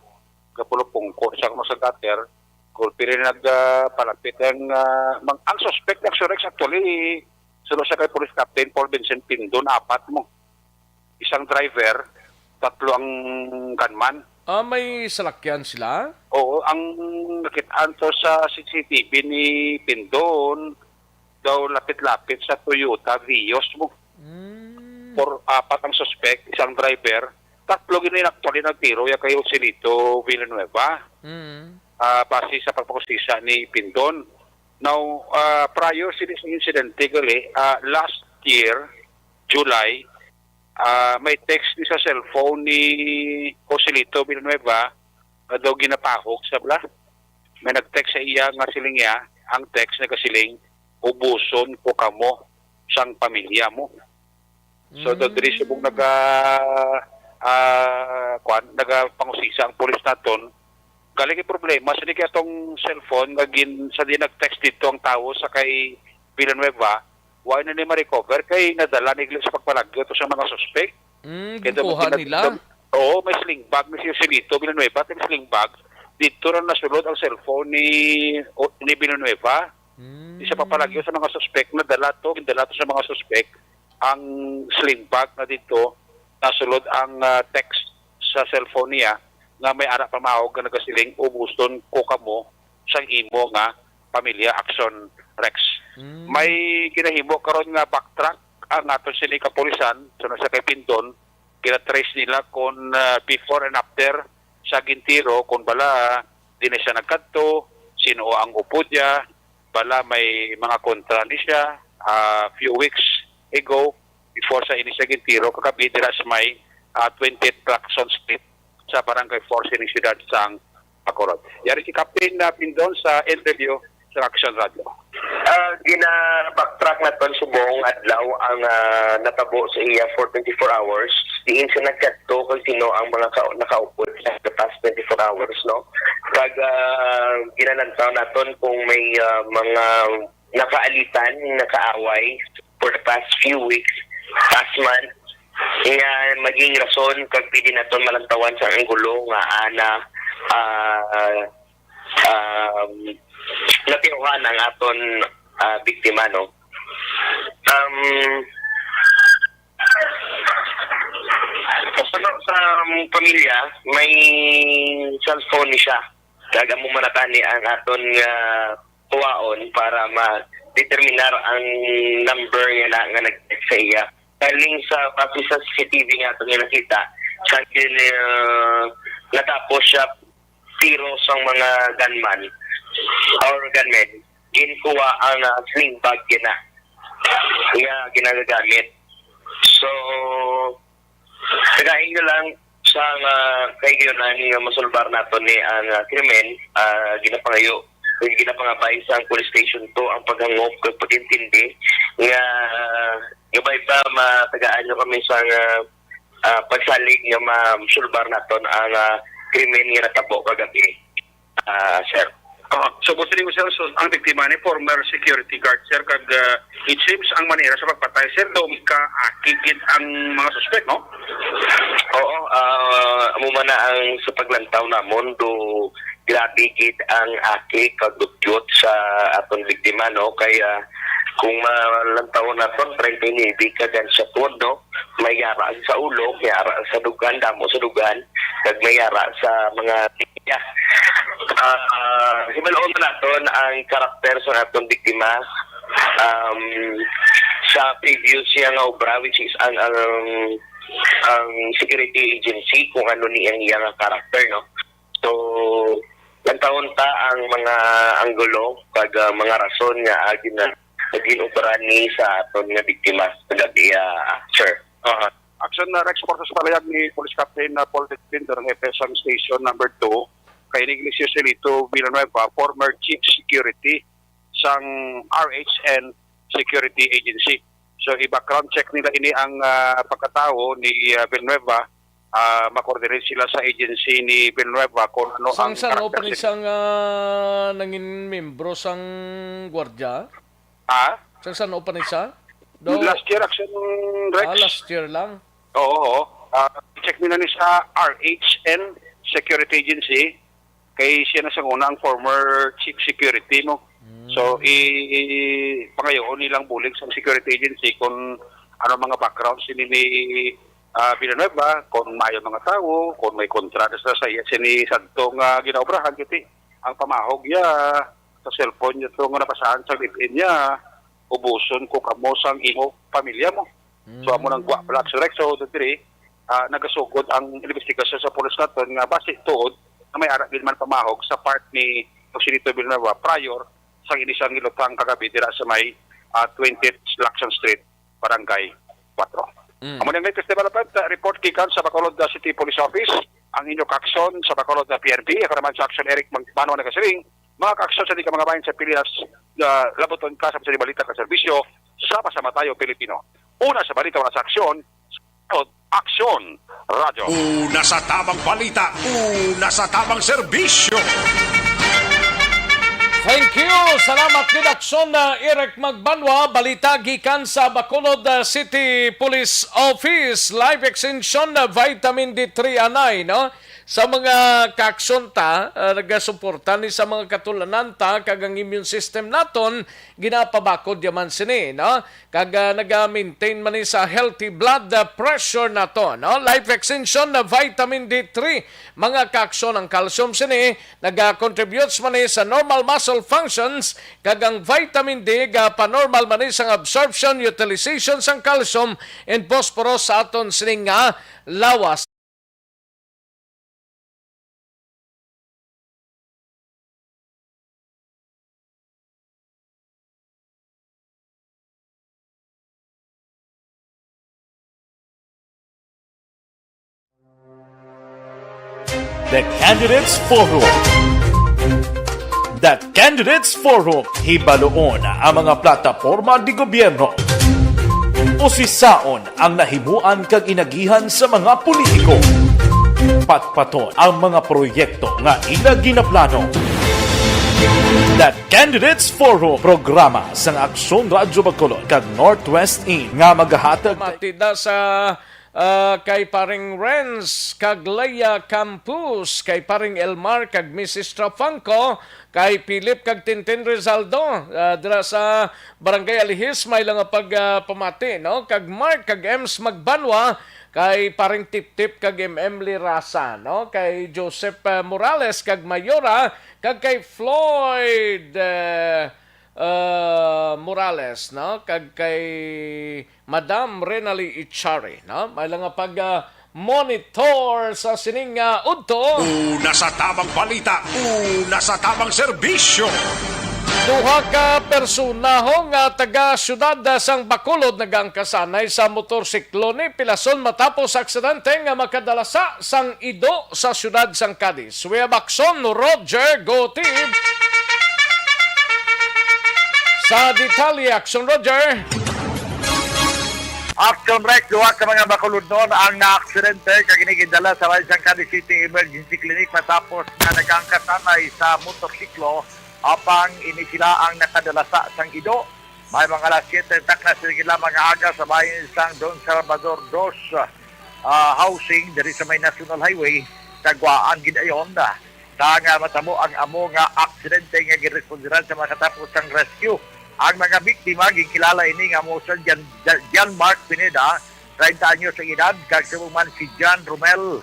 Kapulupungko, siya kung sa gutter, Gulpi rin nag, ah, palapit ang, ah, mang-, ang suspect na Rex, actually, suno sa kay Police Captain Paul Vincent Pindon, apat mo. Isang driver, tatlo ang gunman. Ah, may salakyan sila? Oo, ang nakitaan to sa C C T V ni Pindon, daw lapit-lapit sa Toyota Vios mo. Mm. For apat ang suspect, isang driver, tatlo gini actually nagtiro ya kay Joselito Villanueva. Mm. Ah, base sa pagpakusisa ni Pindon. Now, ah, prior sini sa insidente gali, ah, last year, July, ah, may text ni sa cellphone ni Joselito Villanueva nga daw ginapahok sa bala. May nag-text sa iya nga siling niya, ang text nagasiling, "Ubuson ko kamo sang pamilya mo." So, daw diri subong naga, ah, kwan, nagapangusisa ang pulis naton. Galing yung problema, sa di kaya tong cellphone, nga gin, sa di nag-text dito ang tao sa kay Villanueva, wa na ni ma-recover, kay nadala ni sa pagpalagyo to sa mga suspect. Mm, kaya daw ginkuha nag-, nila? Oo, may sling bag ni si Joselito Villanueva, may sling bag. Dito na nasulod ang cellphone ni, o, ni Villanueva. Mm. Isa pa palagyo sa mga suspect, nadala to, gindala to sa mga suspect ang sling bag na dito, nasulod ang, ah, text sa cellphone niya nga may ara pamahog nga nagasiling, "Ubuson ko kamo sang imo nga pamilya." Action, Rex. Mm. May ginahimo karon nga backtrack ang aton sini kapulisan, sunod sa kay Pindon, gina-trace nila kung, ah, before and after sa gintiro, kung bala, di na siya nagkadto, sino ang upod niya, bala may mga kontra ni siya, ah, few weeks ago, before sa ini siya gintiro, kagabi dira sa may, ah, twentieth Claxon Street sa Barangay four sining siyudad sang Bacolod. Yari si Captain, ah, Pindon sa interview sa Action Radio. Ah, gina-backtrack naton subong adlaw ang, ah, natabo sa iya for twenty-four hours. Diin siya nagkadto kung sino ang mga ka-, nakaupod sa the past twenty-four hours, no? Kag, ah, ginalantaw naton kung may, ah, mga nakaalitan, nakaaway for the past few weeks, past month, nga maging rason kag pwede naton malantawan sa anggulo nga ana, ah, um, natiuhan ang aton, ah, biktima, no? Um, sa, sa pamilya, may cellphone ni siya. Kag amo man na tani ang aton nga kuwaon para ma-determinar ang number nga na, nga nag-text sa iya. Kaling sa, base sa C C T V nga aton nga nakita, sa gin-, uh, natapos siya tiro sang mga gunman or gunmen, ginkuha ang, ah, sling bag gina nga ginagagamit. So, tagaan na lang sa nga kay nga masulbar naton ni ang, ah, krimen, ah, ginapangayo, ginapangabay sa police station to ang paghangop kag pag-intindi nga, ah, gabay pa matagaan nyo kami sa nga, ah, pagsalig nga masulbar naton ang, ah, krimen nga natabo kagabi, ah, sir. Ah, so, gusto niyo, sir, so, ang biktima ni former security guard, sir, kag, ah, it seems ang manera sa pagpatay, sir, daw magkaakig gid ang mga suspect, no? Oo, ah, amo man na ang sa paglantaw namon, do grabe gid ang aki kag dugyot sa aton biktima, no? Kay, ah, kung malantaw naton, treinta y nuebe ka gunshot wound, no? May yara sa ulo, may yara sa dugan, damo sa dugan, kag may yara sa mga tiya. Ah, hibaluon man naton ang karakter sa aton biktima. Um, sa previous niya nga obra, which is ang, ang, ang security agency, kung ano ni ang iya nga karakter, no? So, lantawon ta ang mga anggulo kag, ah, mga rason nga agi na naging obra ni sa aton nga biktima kagabi, ah, sir. Aha. Action na Rex Forces, palihog ni Police Captain na Paul Dexter, ang F S ang Station Number Two, kay Ignacio Celito Villanueva, former Chief Security sang R H N Security Agency. So, i-background check nila ini ang, ah, pagkatawo ni, ah, Villanueva. Ah, ma-coordinate sila sa agency ni Villanueva kung ano Sang ang san-o pa karakter ni ni siya nga nangin membro sang gwardya? Ha? Sang san-o pa ni siya? Daw Last year, Action Rex. Ah, last year lang. Oo, oo. Ah, check nila ni sa R H N Security Agency. Kay siya na sang una ang former chief security mo. So, i, i pangayoon nilang bulig sa security agency kung ano mga background sini ni, ah, Villanueva, kung maayo mga tawo, kung may kontra na sa, sa iya sini sadto nga ginaobrahan, kiti ang pamahog niya sa cellphone niya to nga nabasahan sa live-in niya, ubuson ko kamo sang imo pamilya mo. So, amo nang gwa pala, Rex. So, diri, ah, nagasugod ang investigasyon sa pulis naton nga basi tuod na may ara gid man pamahog sa part ni Joselito Villanueva prior sang ini siyang gilutang kagabi dira sa may, ah, twentieth Lacson Street, Barangay four. Mm. Amo ni ang latest development, ah, report gikan sa Bacolod, ah, City Police Office. Ang inyo kaaksyon sa Bacolod, ah, P N P, ako naman sa aksyon, Eric Magbanwa, nagasiling, mga kaaksyon sa di ka mga bayan sa Pilipinas, ah, labuton ka sa, sa balita ka serbisyo, sama-sama tayo, Pilipino. Una sa balita, wala sa aksyon, sa aksyon, radyo. Una sa tamang balita, una sa tamang serbisyo. Thank you. Salamat gid, aksyon na Eric Magbanwa. Balita gikan sa Bacolod, uh, City Police Office. Life extension, uh, vitamin D three anay, no? Sa mga kaaksyon ta, uh, nagasuporta ni sa mga katulanan ta, kag ang immune system naton ginapabakod yaman sini, no? Kag, ah, naga-maintain man ni sa healthy blood, ah, pressure nato, no? Life extension na vitamin D three. Mga kaaksyon, ang calcium sini naga-contributes man ni sa normal muscle functions, kag ang vitamin D ga-panormal man ni sang absorption, utilization sang calcium and phosphorus sa aton sining nga lawas. The Candidates Forum. The Candidates Forum, hibaluon ang mga plataporma di gobyerno. Usisaon ang nahimuan kag inagihan sa mga politiko. Patpaton ang mga proyekto nga ila ginaplano. The Candidates Forum, programa sang Aksyon Radyo Bacolod kag Northwest In nga magahatag Matida sa, ah, kay paring Renz kag Leia Campus, kay paring Elmar kag Missus Trafanco, kay Philip kag Tintin Rizaldo, ah, dira sa Barangay Alihis, may lang nga pag, ah, pamati, no? Kag Mark kag Ems Magbanwa, kay paring Tiptip kag M M Lirasa, no? Kay Joseph, ah, Morales kag Mayora, kag kay Floyd, eh, ah, Morales, no? Kag kay Madam Renali Ichari, no? May lang nga pag, ah, monitor sa sining, ah, udto. Una sa tamang balita, una sa tamang serbisyo. Duha ka personaho nga taga siyudad sang Bacolod nagaangkasanay sa motorsiklo ni pilason matapos aksidente nga makadalasa sang ido sa siyudad sang Cadiz. We have action, Roger Gotib. Sa detalye, action, Roger. Action, Rex, duha ka mga Bacolodnon ang naaksidente kag ini gindala sa may sang Cadiz City Emergency Clinic matapos nga nagangkasanay sa motorsiklo, apang ini sila ang nakadalasa sang ido. May mga alas siyete takna sa lamang nga aga sa bahin sang Don Salvador Dos, ah, housing diri sa may National Highway, sa Guaan gid ayon. Sa nga matabo ang amo nga aksidente nga girespondiran sa makatapos sang rescue. Ang mga biktima, ginkilala ini nga amo si Jan, Jan, Jan Mark Pineda, treinta anyos ang edad, kag subong man si Jan Romel,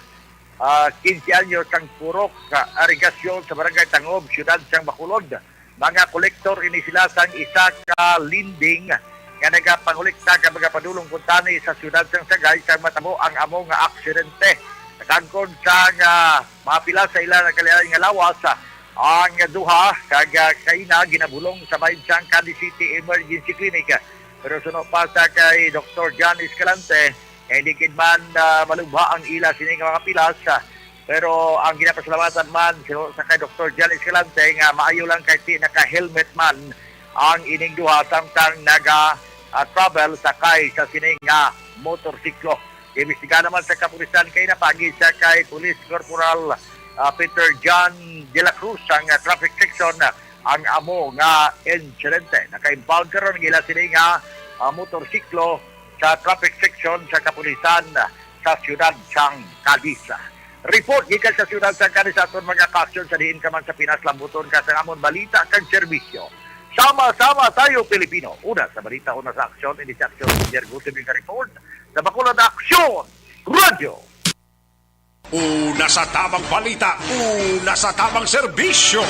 ah, quince anyos ang purok, ah, Arigacion sa Barangay Tangob, siyudad sang Bacolod. Mga kolektor ini sila sang isa ka lending nga nagapangulikta kag magapadulong kuntani sa siyudad sang Sagay, sang matabo ang amo nga aksidente. Nakangkon sang, ah, mapila sa ila nagkalain nga lawas, ah, ang duha, kag, ah, kaina ginabulong sa bahin sang Cadiz City Emergency Clinic. Pero suno pa sa kay Doktor John Escalante, nga hindi gid man, ah, malubha ang ila sini nga mga pilas, ah, pero ang ginapasalamatan man sa, sa kay Doktor John Escalante nga maayo lang kay ti naka-helmet man ang ining duha samtang naga, ah, travel sakay sa sini nga motorsiklo. Imbestiga naman sa kapulisan kay napagi sa kay Police Corporal, ah, Peter John de la Cruz ang, ah, traffic section, ah, ang amo nga insidente. Naka-impound karon ang ila sini nga, ah, motorsiklo sa traffic section sa kapulisan sa siyudad sang Cadiz. Report gikan sa siyudad sang Cadiz sa aton mga kaaksyon sa diin ka man sa Pinas, lambuton ka sa amon balita kag serbisyo. Sama-sama tayo, Pilipino. Una sa balita, una sa aksyon, ini si Aksyon Roger Gutib nga report sa Bacolod Aksyon Radyo. Una sa tamang balita, una sa tamang serbisyo.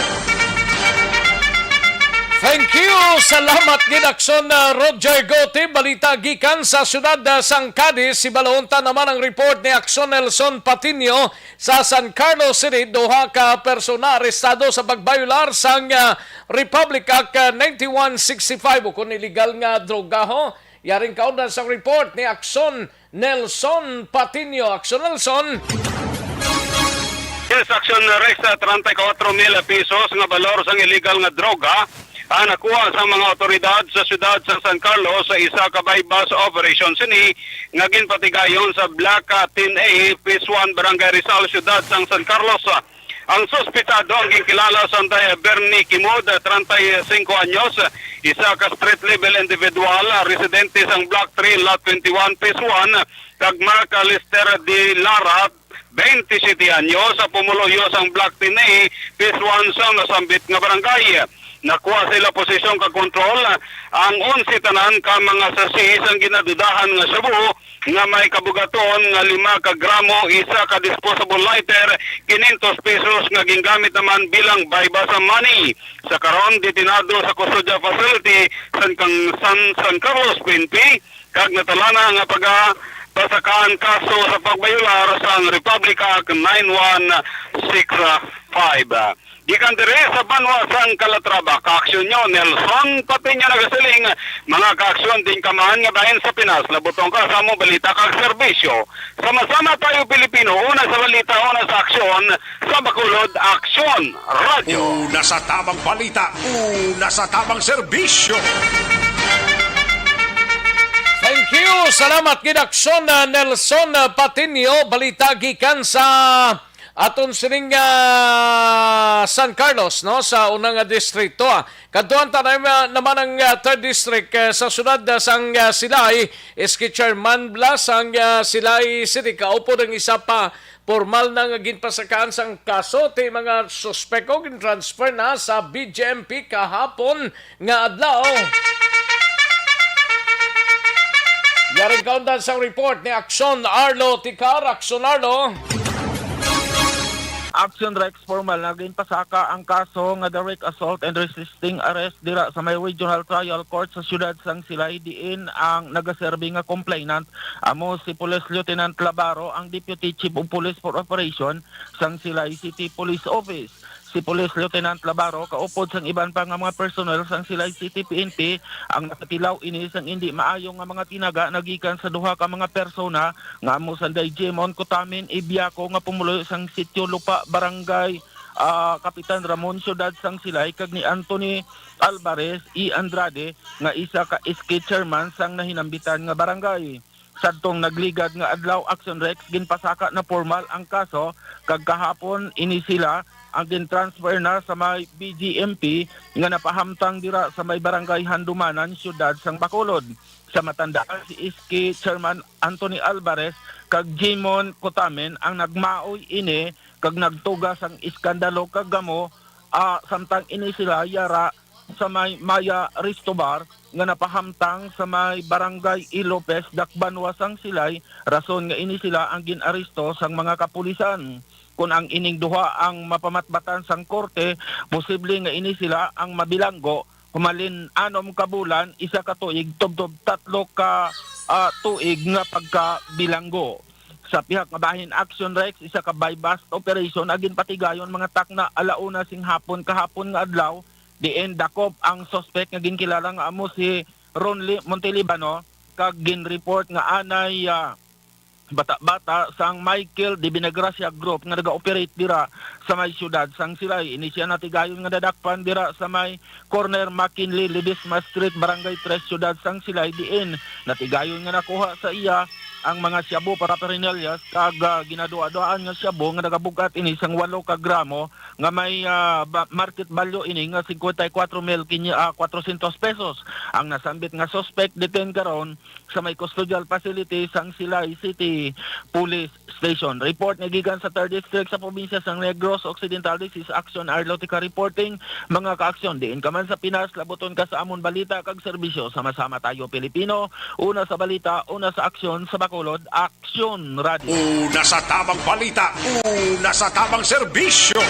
Thank you. Salamat gid, Aksyon, uh, Roger Gutib. Balita gikan sa siyudad, uh, sang Cadiz. Hibaluon ta naman ang report ni Aksyon Nelson Patiño sa San Carlos City. Duha ka persona arestado sa pagbayolar sang, uh, Republic Act, uh, ninety-one sixty-five, ukon illegal nga droga, ho. Yaring kaundan sang report ni Aksyon Nelson Patiño. Aksyon, Nelson. Yes, Aksyon, Rex, ah, treinta y cuatro mil pesos nga balor sang illegal nga droga ang nakuha sa mga awtoridad sa siyudad sa San Carlos sa isa ka buy-bust operation sini nga ginpatigayon sa Block, ah, ten A, Phase one, Barangay Rizal, siyudad sang San Carlos. Ang suspetsado ang ginkilala sa anday Bernie Kimod, treinta y cinco anyos, isa ka street level individual, residente sang Block three, Lot twenty-one, Phase one, kag Mark Lester de Lara, twenty-seven anyos, sa pumuluyo sang Block ten A, Phase one sang nasambit nga barangay. Nakuha sa ila posisyon kag kontrol ang onse tanan ka mga sachet sang ginadudahan nga shabu nga may kabugaton nga lima ka gramo, isa ka disposable lighter, kinyentos pesos nga gingamit naman bilang buy-bust money. Sa karon, detenado sa kustodya facility sang kang San, San Carlos P N P, kag natalana nga pagapasakaan kaso sa pagbayolar sang Republic Act nine one six five. Gikan diri sa banwa sang Calatrava, kaaksyon nyo, Nelson Patiño nagasiling, mga kaaksyon, diin ka man nga bahin sa Pinas, labutong ka sa among balita kag serbisyo. Sama-sama tayo, Pilipino, una sa balita, una sa aksyon, sa Bacolod Aksyon Radyo. Una sa tamang balita, una sa tamang serbisyo. Thank you. Salamat gid, Aksyon, uh, Nelson, uh, Patiño. Balita gikan sa aton sining, ah, San Carlos, no, sa unang, ah, distrito, ah. Kadtuan ta na, ah, naman ang, ah, third district, eh, sa siyudad, ah, sang, ah, Silay, S K Chairman Blas, ang, ah, Silay City, kaupod ang isa pa pormal na nga ginpasakaan sang kaso. Ti mga suspek o gin-transfer na sa B J M P kahapon nga adlaw. Yaring kaundan sang report ni Aksyon Arlo Ticar. Aksyon Arlo. Aksyon Rex, formal na ginpasaka ang kaso nga direct assault and resisting arrest dira sa may Regional Trial Court sa siyudad sang Silay, diin ang nagaserbi nga complainant amo si Police Lieutenant Labaro, ang Deputy Chief of Police for Operation sang Silay City Police Office. Si Police Lieutenant Labaro, kaupod sang iban pa nga mga personnel sang Silay City P N P, ang nakatilaw ini sang indi maayo nga mga tinaga nagikan sa duha ka mga persona nga amo sanday Jimon Kutamin Ibiaco nga pumuluyo sang Sitio Lupa, Barangay, ah, Kapitan Ramon, Siyudad sang Silay, kag ni Anthony Alvarez E. Andrade nga isa ka S K chairman sang nahinambitan nga barangay. Sadtong nagligad nga adlaw, Aksyon Rex, ginpasaka na pormal ang kaso, kag kahapon ini sila ang gin-transfer na sa may B J M P nga napahamtang dira sa may Barangay Handumanan, Siyudad sang Bacolod. Sa matandaan, si S K Chairman Anthony Alvarez kag Jimon Cotamen ang nagmaoy ini kag nagtuga sang iskandalo kag gamo, ah, samtang ini sila yara sa may Maya Resto Bar nga napahamtang sa may Barangay E. Lopez, Dakbanwa sang Silay, rason nga ini sila ang gin-aresto sang mga kapulisan. Kon ang ining duha ang mapamatbatan sang korte, posible nga ini sila ang mabilanggo humalin anom ka bulan, isa ka tuig, tubtob tatlo ka, ah, tuig nga pagkabilanggo. Sa pihak nga bahin, Action Rex, isa ka buy-bust operation ang ginpatigayon mga takna ala una sing hapon kahapon nga adlaw, diin dakop ang suspek nga ginkilala nga amo si Ronly Montelibano, kag ginreport nga anay, ah, bata-bata sang Michael de Vinagracia Group nga naga-operate dira sa may siyudad sang Silay. Ini siya natigayon nga nadakpan dira sa may corner McKinley, Ledesma Street, Barangay Tres, siyudad sang Silay, diin natigayon nga nakuha sa iya ang mga shabu, paraphernalia, kag, ah, ginaduaduaan nga shabu nga nagabug-at ini sang walo ka gramo nga may, ah, ba-, market value ini nga cincuenta y cuatro mil quinientos, ah, cuatrocientos pesos. Ang nasambit nga suspect detained karon sa may custodial facility sang Silay City Police Station. Report nga gikan sa Third District sa probinsya sang Negros Occidental. This is Action Arlotica reporting. Mga ka-aksyon, diin ka man sa Pinas, labuton ka sa amon balita kag serbisyo. Sama-sama tayo, Pilipino. Una sa balita, una sa aksyon, sa Bacolod, Aksyon Radio. Una sa tamang balita, una sa tamang serbisyo.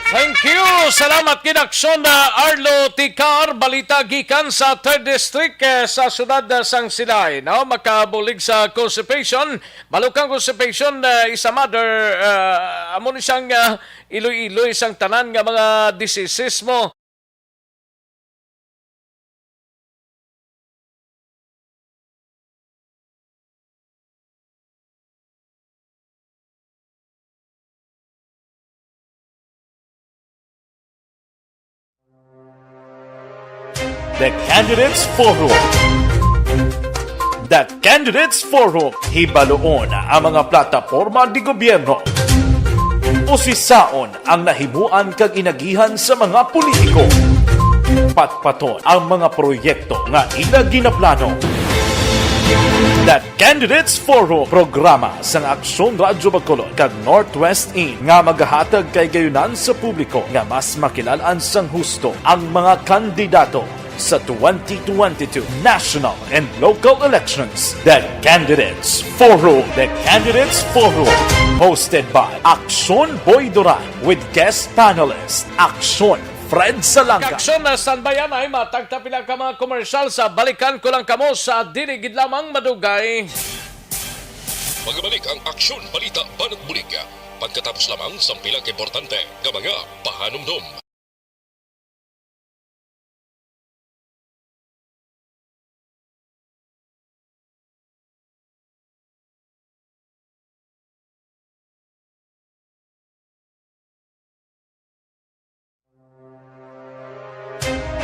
Thank you. Salamat gid, Aksyon, ah, Arlo Ticar. Balita gikan sa Third District, eh, sa siyudad, ah, sang Silay, no? Makabulig sa constipation. Balukang constipation, ah, is a mother, ah, amo ni siyang, ah, iloy-iloy sang tanan nga mga diseases mo. The Candidates Forum. The Candidates Forum, hibaluon ang mga plataporma di gobyerno. Usisaon ang nahimuan kag inagihan sa mga politiko. Patpaton ang mga proyekto nga ila ginaplano. The Candidates Forum, programa sang Aksyon Radyo Bacolod kag Northwest In nga magahatag kay gayunan sa publiko nga mas makilal-an sang husto ang mga kandidato sa twenty twenty-two national and local elections. The Candidates Forum. The Candidates Forum, hosted by Aksyon Boy Duran with guest panelist Aksyon Fred Salanga. Aksyon, na standby anay, matagta pila ka mga komersyal, sa balikan ko lang kamo sa dili gid lamang madugay. Magabalik ang Aksyon Balita Banat Bulig pagkatapos lamang sang pila ka importante nga mga pahanumdom.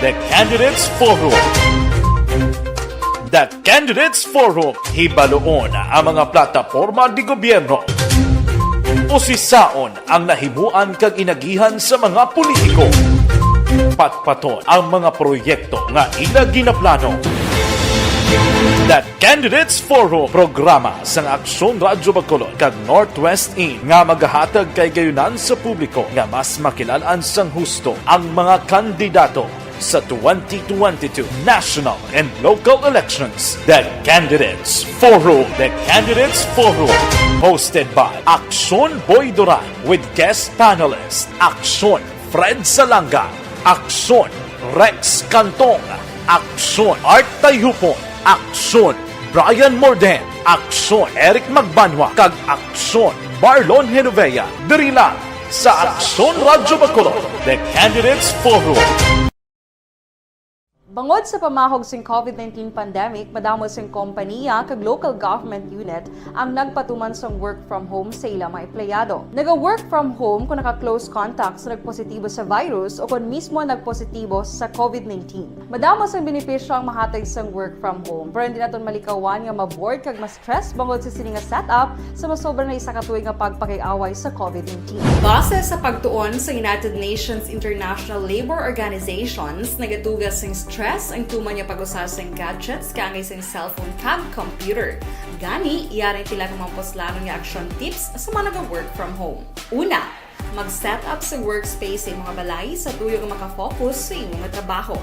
The Candidates Forum. The Candidates Forum, hibaluon ang mga plataporma di gobyerno. Usisaon ang nahimuan kag inagihan sa mga politiko. Patpaton ang mga proyekto nga ila ginaplano. The Candidates Forum, programa sang Aksyon Radyo Bacolod kag Northwest In nga magahatag kay gayunan sa publiko nga mas makilal-an sang husto ang mga kandidato sa twenty twenty-two national and local elections. The Candidates Forum. The Candidates Forum, hosted by Aksyon Boy Duran with guest panelist Aksyon Fred Salanga, Aksyon Rex Cantong, Aksyon Art Tayhupon, Aksyon Brian Morden, Aksyon Eric Magbanwa, kag Aksyon Marlon Genovea, diri lang sa Aksyon Radyo Bacolod, The Candidates Forum. Bangod sa pamahog sing covid nineteen pandemic, madamo sing kompanya kag local government unit ang nagpatuman sang work from home sa ila mga empleyado. Naga-work from home kon naka-close contact sa nagpositibo sa virus o kon mismo nagpositibo sa covid nineteen. Madamo sang benepisyo ang mahatag sang work from home, pero hindi naton malikawan nga ma-bored kag ma-stress bangod sa sini nga setup sa masobra na isa ka tuig nga pagpakig-away sa covid nineteen. Base sa pagtuon sa United Nations International Labour Organizations, nagatuga sing stress ang tuman nga pag-usa sing gadgets kaangay sing cellphone kag computer. Gani, yari ang pila ka mga puslanon nga action tips sa mga naga-work from home. Una, mag-set up sa workspace sa imong balay sa tuyo nga maka-focus sa imo nga trabaho.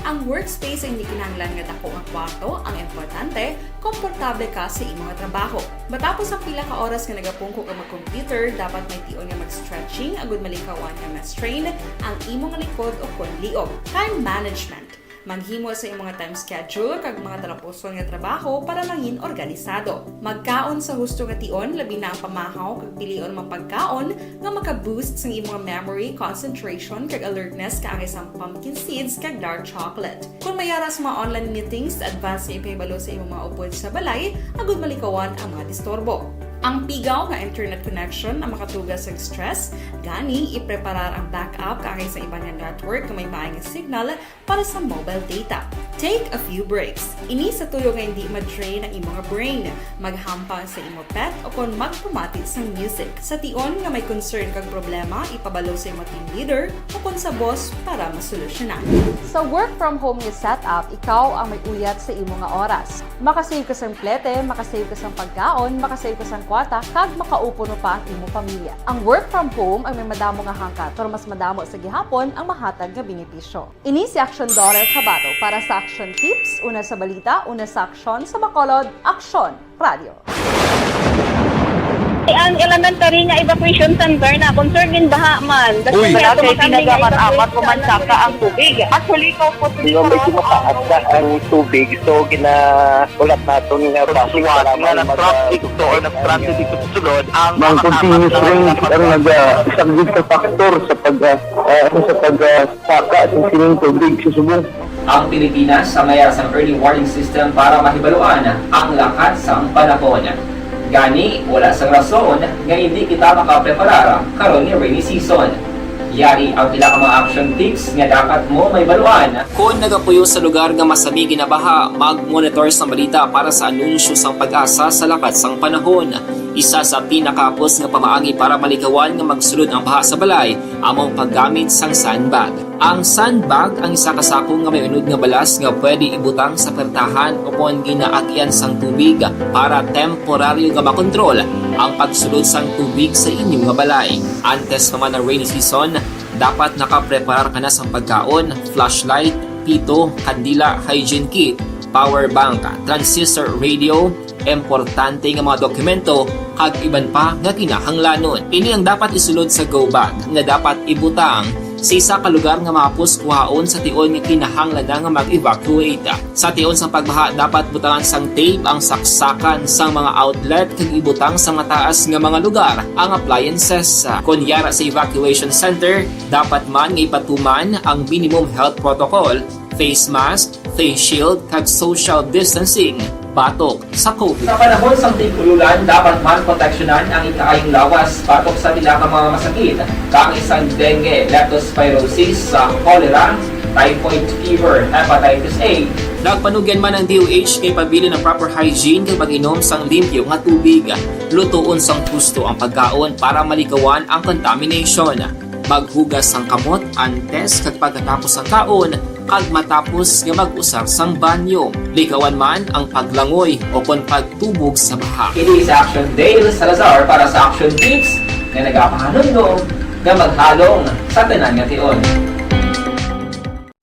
Ang workspace ay hindi kinahanglan nga dako nga kwarto, ang importante, komportable ka sa imo nga trabaho. Matapos ang pila ka oras nga nagapungko ka mag-computer, dapat may tion nga mag-stretching agud malikawan nga ma-strain ang imo nga likod o kon liog. Time management. Maghimo sa imo nga time schedule kag mga talapuson nga trabaho para mangin organisado. Magkaon sa husto nga tion, labi na ang pamahaw kag pilion mga pagkaon nga maka-boost sang imo nga memory, concentration, kag alertness, kaangay sang pumpkin seeds kag dark chocolate. Kon may ara sa mga online meetings, advance nga ipahibalo sa imo mga upod sa balay agud malikawan ang mga disturbo. Ang pigaw nga internet connection ang makatuga sa stress, gani ipreparar ang backup kaangay sa iban nga network nga may maay nga signal para sa mobile data. Take a few breaks. Ini sa tuyo nga hindi ma-drain ang imo nga brain, maghampang sa imo pet, o kon magpamati sang music. Sa tion nga may concern kag problema, ipabalo sa imo team leader o kon sa boss para masolusyonan. Sa work from home nga setup, ikaw ang may uyat sa imo nga oras. Makasave ka sang plete, makasave ka sang pagkaon, makasave ka sang kwarta, kag makaupo no pa ang imo pamilya. Ang work from home ang may madamo nga hangkat, pero mas madamo sa gihapon ang mahatag nga benepisyo. Ini si Action Daughter Kabato para sa Action Tips, una sa balita, una sa aksyon, sa Bacolod, Aksyon Radio. Ang elementary nga evacuation center na concerned din baha man. Uy, wala kay pinagamat-amat ko man saka ang tubig. Actually, ko po Medyo mataas na ang tubig, so ginaulat naton nga basi suwat nga nag-traffic to or nag-transit dito sa sulod ang mga continuous rain ang nag-, ah, isang big factor sa pag, ah, ah, sa pag, ah, saka sa sining tubig sa subong. Ang Pilipinas, sa mayar sang early warning system para mahibaluan ang lakat sang panahon. Gani, wala sang rason nga hindi kita makapreparar karon ni rainy season. Yari ang pila ka mga action tips nga dapat mo mahibaluan. Kon nagapuyo sa lugar nga masami ginabaha, mag-monitor sang balita para sa anunsyo sang PAGASA sa lakat sang panahon. Isa sa pinakahapos nga pamaagi para malikawan nga magsulod ang baha sa balay amo ang paggamit sang sandbag. Ang sandbag ang isa ka sako nga may unod nga balas nga pwede ibutang sa pertahan o kon ginaagian sang tubig para temporaryo nga makontrol ang pagsulod sang tubig sa inyo nga balay. Antes pa man ang rainy season, dapat nakapreparar ka na sang pagkaon, flashlight, pito, kandila, hygiene kit, power bank, transistor radio, importante nga mga dokumento, kag iban pa nga kinahanglanon. Ini ang dapat isulod sa go bag nga dapat ibutang sa isa ka lugar nga mahapos kuhaon sa tion nga kinahanglan na nga mag-evacuate. Sa tion sang pagbaha, dapat butangan sang tape ang saksakan sang mga outlet kag ibutang sa mataas nga mga lugar ang appliances. Kon yara sa evacuation center, dapat man nga ipatuman ang minimum health protocol, face mask, face shield, kag social distancing batok sa COVID. Sa panahon sang tig-ululan, dapat man proteksyonan ang ikaayong lawas batok sa pila ka mga masakit, kaangay sang dengue, leptospirosis, sa cholera, typhoid fever, hepatitis A. Nagpanugyan man ang D O H kay pabilin ang proper hygiene kag pag-inom sang limpyo nga tubig. Lutoon sang husto ang pagkaon para malikawan ang contamination. Maghugas sang kamot antes kag pagkatapos sang kaon, kag matapos nga mag-usar sang banyo. Likawan man ang paglangoy o kon pagtubog sa baha. Ini sa Action Dale Salazar para sa Action Tips nga nagapahanumdom nga maghalong sa tanan nga tion.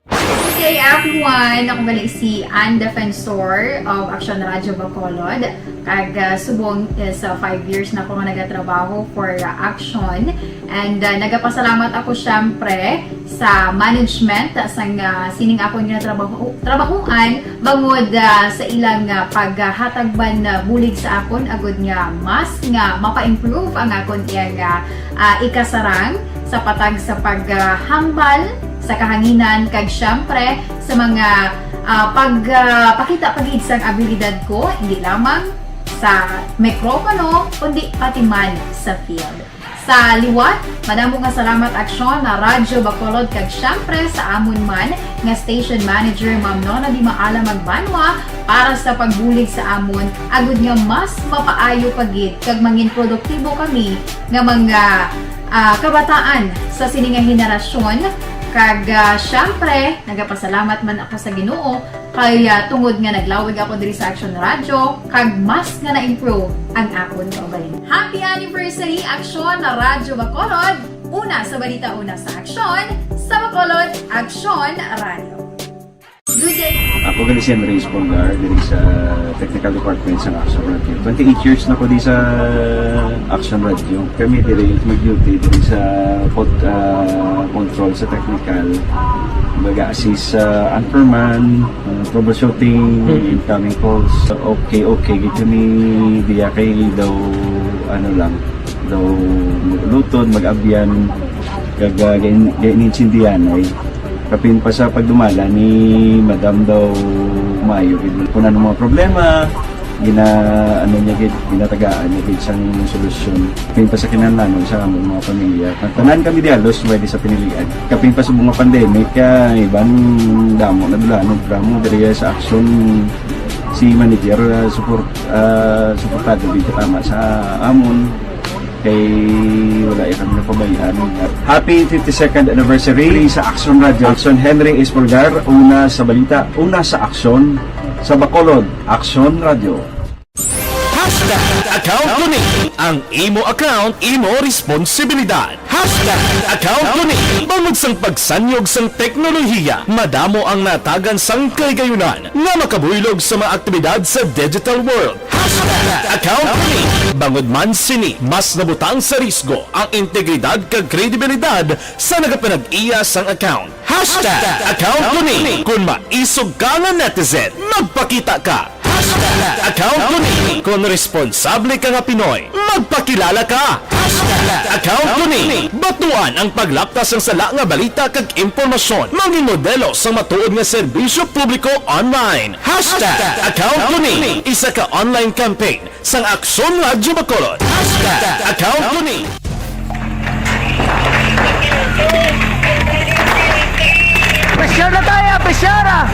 Good day, everyone! Ako gali si Ann Defensor of Action Radio Bacolod. Kag, ah, subong is, ah, five years na ako nga nagatrabaho for, ah, Action. And, ah, nagapasalamat ako, syempre, sa management, ah, sang, ah, sining akon nga trabaho, trabahoan, bangod, ah, sa ilang, ah, paghatag man, ah, bulig sa akon, agud nga mas nga mapa-improve ang akon iyang, ah, ah, ikasarang sa patag sa paghambal sa kahanginan, kag, syempre, sa mga, ah, pag, ah, pakita pa gid sang abilidad ko, hindi lamang sa mikropono, kundi pati man sa field. Sa liwat, madamo nga salamat, Aksyon na Radyo Bacolod, kag syempre sa amon man nga station manager, Ma'am Nona Di Maala Magbanwa, para sa pagbulig sa amon, agud nga mas mapaayo pa gid kag mangin produktibo kami nga mga, ah, kabataan sa sini nga henerasyon. Kag, ah, syempre, nagapasalamat man ako sa Ginoo kay, ah, tungod nga naglawig ako diri sa Action Radio, kag mas nga na-improve ang akon kaugalingon. Happy anniversary, Aksyon na Radyo Bacolod! Una sa balita, una sa aksyon, sa Bacolod, Aksyon Radio. Good day. Ako gali si Andres Polgar, diri sa Technical Department sa Action Radio. Twenty-eight years na ko di sa Action Radio. Kami diri mag-duty diri sa pod-, ah, control sa technical. Baga assist sa anchorman, ah, troubleshooting, incoming calls. Okay, okay, gid kami diya kay daw, ano lang, daw luton, mag-abyan, kag, ah, gain-, gain-, intindihan ay kapin pa sa pagdumala ni Madam daw maayo gid. Kung ano mga problema, Gina-, ano niya gid, ginatagaan niya gid sang solusyon. Kapin pa sa kinahanglanon sa among mga pamilya. Ang tanan kami diha, lost by di sa pinilian. Kapin pa sa mga pandemic, ah, iban damo na dula, no, drama diri sa aksyon. Si manager, ah, support, ah, suportado gid tama sa amon. Kay wala ya kami napabayaan. Happy fifty-second anniversary sa Aksyon Radio. Aksyon Henry Espolgar, una sa balita, una sa aksyon, sa Bacolod, Aksyon Radio. Hashtag account ko ni. Ang imo account, imo responsibilidad. Hashtag account ko ni. Bangod sang pagsanyog sang teknolohiya, madamo ang natagan sang kahigayonan nga makabuylog sa mga aktibidad sa digital world. Hashtag account ko ni. Bangod man sini, mas nabutang sa risgo ang integridad kag kredibilidad sa nagapanag-iya sang account. Hashtag account ko ni. Kung maisog ka nga netizen, magpakita ka. Hashtag account ko ni. Kung responsable ka nga Pinoy, magpakilala ka. Hashtag account ko ni. Batuan ang paglapta sang sala nga balita kag impormasyon. Mangin modelo sang matuod nga serbisyo publiko online. Hashtag account ko ni. Isa ka online campaign sang Aksyon Radyo Bacolod. Hashtag account ko ni. Pressure na tayo, pressure ah!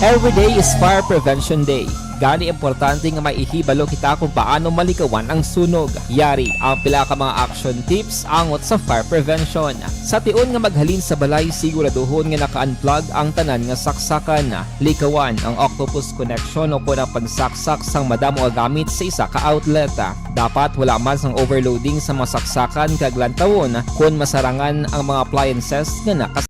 Every day is Fire Prevention Day. Gani, importante nga may ihibalo kita kung paano malikawan ang sunog. Yari ang pila ka mga action tips angot sa fire prevention. Sa tion nga maghalin sa balay, siguraduhon nga naka-unplug ang tanan nga saksakan. Likawan ang octopus connection o kon ang pagsaksak sang madamo nga gamit sa isa ka outlet. Dapat wala man sang overloading sa mga saksakan kag lantawon kon masarangan ang mga appliances nga naka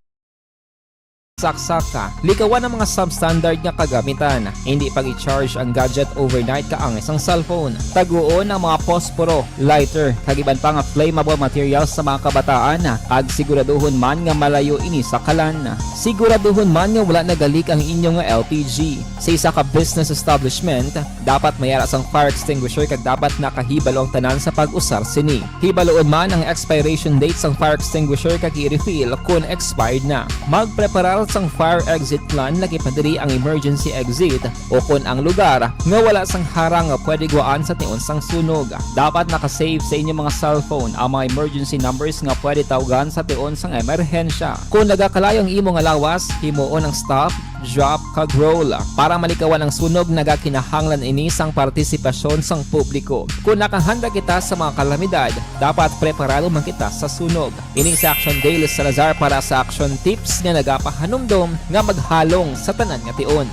saksak. Likawan ang mga substandard nga kagamitan. Hindi pag-i-charge ang gadget overnight kaangay sang cellphone. Taguon ang mga posporo, lighter, kag iban pa nga flammable materials sa mga kabataan, kag siguraduhon man nga malayo ini sa kalan. Siguraduhon man nga wala naga-leak ang inyo nga L P G. Sa isa ka business establishment, dapat may ara sang fire extinguisher kag dapat nakahibalo ang tanan sa pag-usar sini. Hibaluon man ang expiration date sang fire extinguisher kag i-refill kon expired na. Magpreparar sang fire exit plan, lakip na diri ang emergency exit o kon ang lugar nga wala sang harang nga pwede gwaan sa tion sang sunog. Dapat naka-save sa inyo mga cellphone ang mga emergency numbers nga pwede tawgan sa tion sang emerhensya. Kon nagakalayo ang imo nga lawas, himuon ang stop, drop, kag roll. Para malikawan ang sunog, nagakinahanglan ini sang partisipasyon sang publiko. Kon nakahanda kita sa mga kalamidad, dapat preparado man kita sa sunog. Ini si Action Dale Salazar para sa Action Tips nga nagapahanumdom nga maghalong sa tanan nga tion.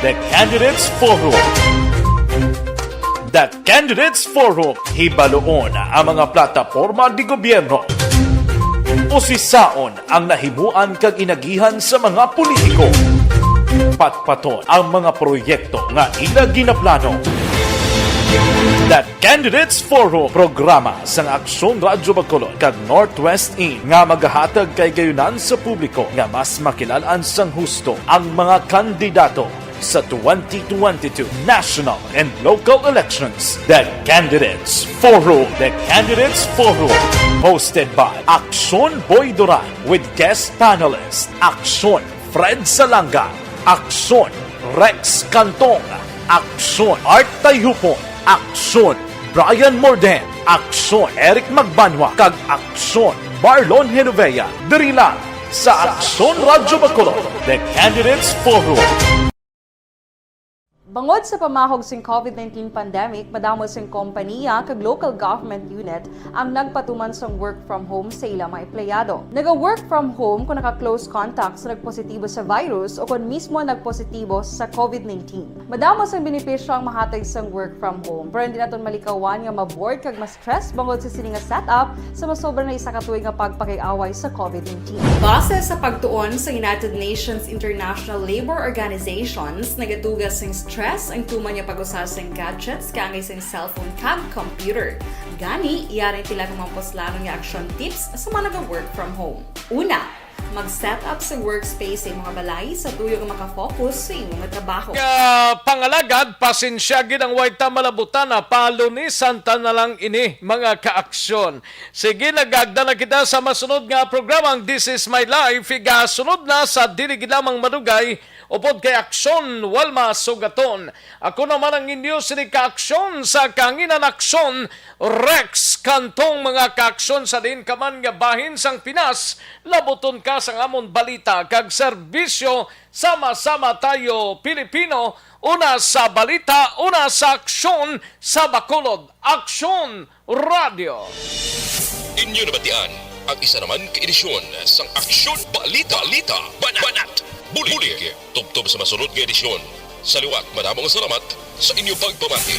The Candidates Forum. The Candidates Forum. Hibaluon ang mga plataporma de gobyerno. Usisaon ang nahimuan kag inagihan sa mga politiko. Patpaton ang mga proyekto nga ila ginaplano. The Candidates Forum, programa sang Aksyon Radyo Bacolod kag Northwest In nga magahatag kahigayonan sa publiko nga mas makilal-an sang husto ang mga kandidato sa twenty twenty-two national and local elections. The Candidates Forum. The Candidates Forum, hosted by Aksyon Boy Duran with guest panelist Aksyon Fred Salanga, Aksyon Rex Cantong, Aksyon Art Tayhupon, Aksyon Brian Morden, Aksyon Eric Magbanwa, kag Aksyon Marlon Genovea, diri lang sa Aksyon Radyo Bacolod, The Candidates Forum. Bangod sa pamahog sing COVID nineteen pandemic, madamo sing kompanya kag local government unit ang nagpatuman sang work from home sa ila mga empleyado. Naga-work from home kung naka-close contact sa nagpositibo sa virus o kon mismo nagpositibo sa COVID nineteen. Madamo sang benepisyo ang mahatag sang work from home, pero hindi naton malikawan nga ma-bored kag ma-stress bangod sa sini nga setup sa masobra na isa ka tuig nga pagpakig-away sa COVID nineteen. Base sa pagtuon sa United Nations International Labour Organizations, nagatuga sing stress Ang tuman nga pag-usar sang gadgets kaangay sang cellphone kag computer. Gani, yari tila nga mga puslanon nga aksyon tips sa mga naga-work from home. Una, mag-set up sa workspace sa imong balay sa tuyo nga makafocus sa imong trabaho. Nga pangalagad, pasensya gid ang way ta malabutana, palunisan ta na lang ini, mga kaaksyon. Sige, nagagda na kita sa masunod nga programang This Is My Life. Igasunod na sa dili gid lamang madugay, upod kay Aksyon Walma Sugaton. Ako naman ang inyo sini kaaksyon sa Kahanginan Aksyon, Rex Cantong. Mga kaaksyon, sa diin ka man nga bahin sang Pinas, labuton ka sang amon balita kag serbisyo. Sama-sama tayo, Pilipino, una sa balita, una sa aksyon, sa Bacolod. Aksyon Radio. Inyo nabatian ang isa naman ka edisyon sang Aksyon Balita, Balita, Banat, Banat, Bulig. Tubtob sa masunod nga edisyon. Sa liwat, madamo nga salamat sa inyo pagpamati.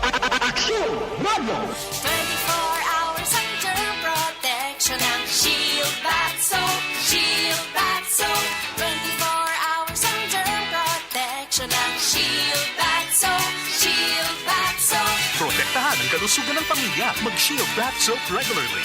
Aksyon Radio. Twenty-four hours ang germ protection ng Shield Bath Soap. Shield Bath Soap. Twenty-four hours ang germ protection ng Shield Bath Soap. Shield Bath Soap. Protektahan ang kalusugan ng pamilya. Mag-Shield Bath Soap regularly.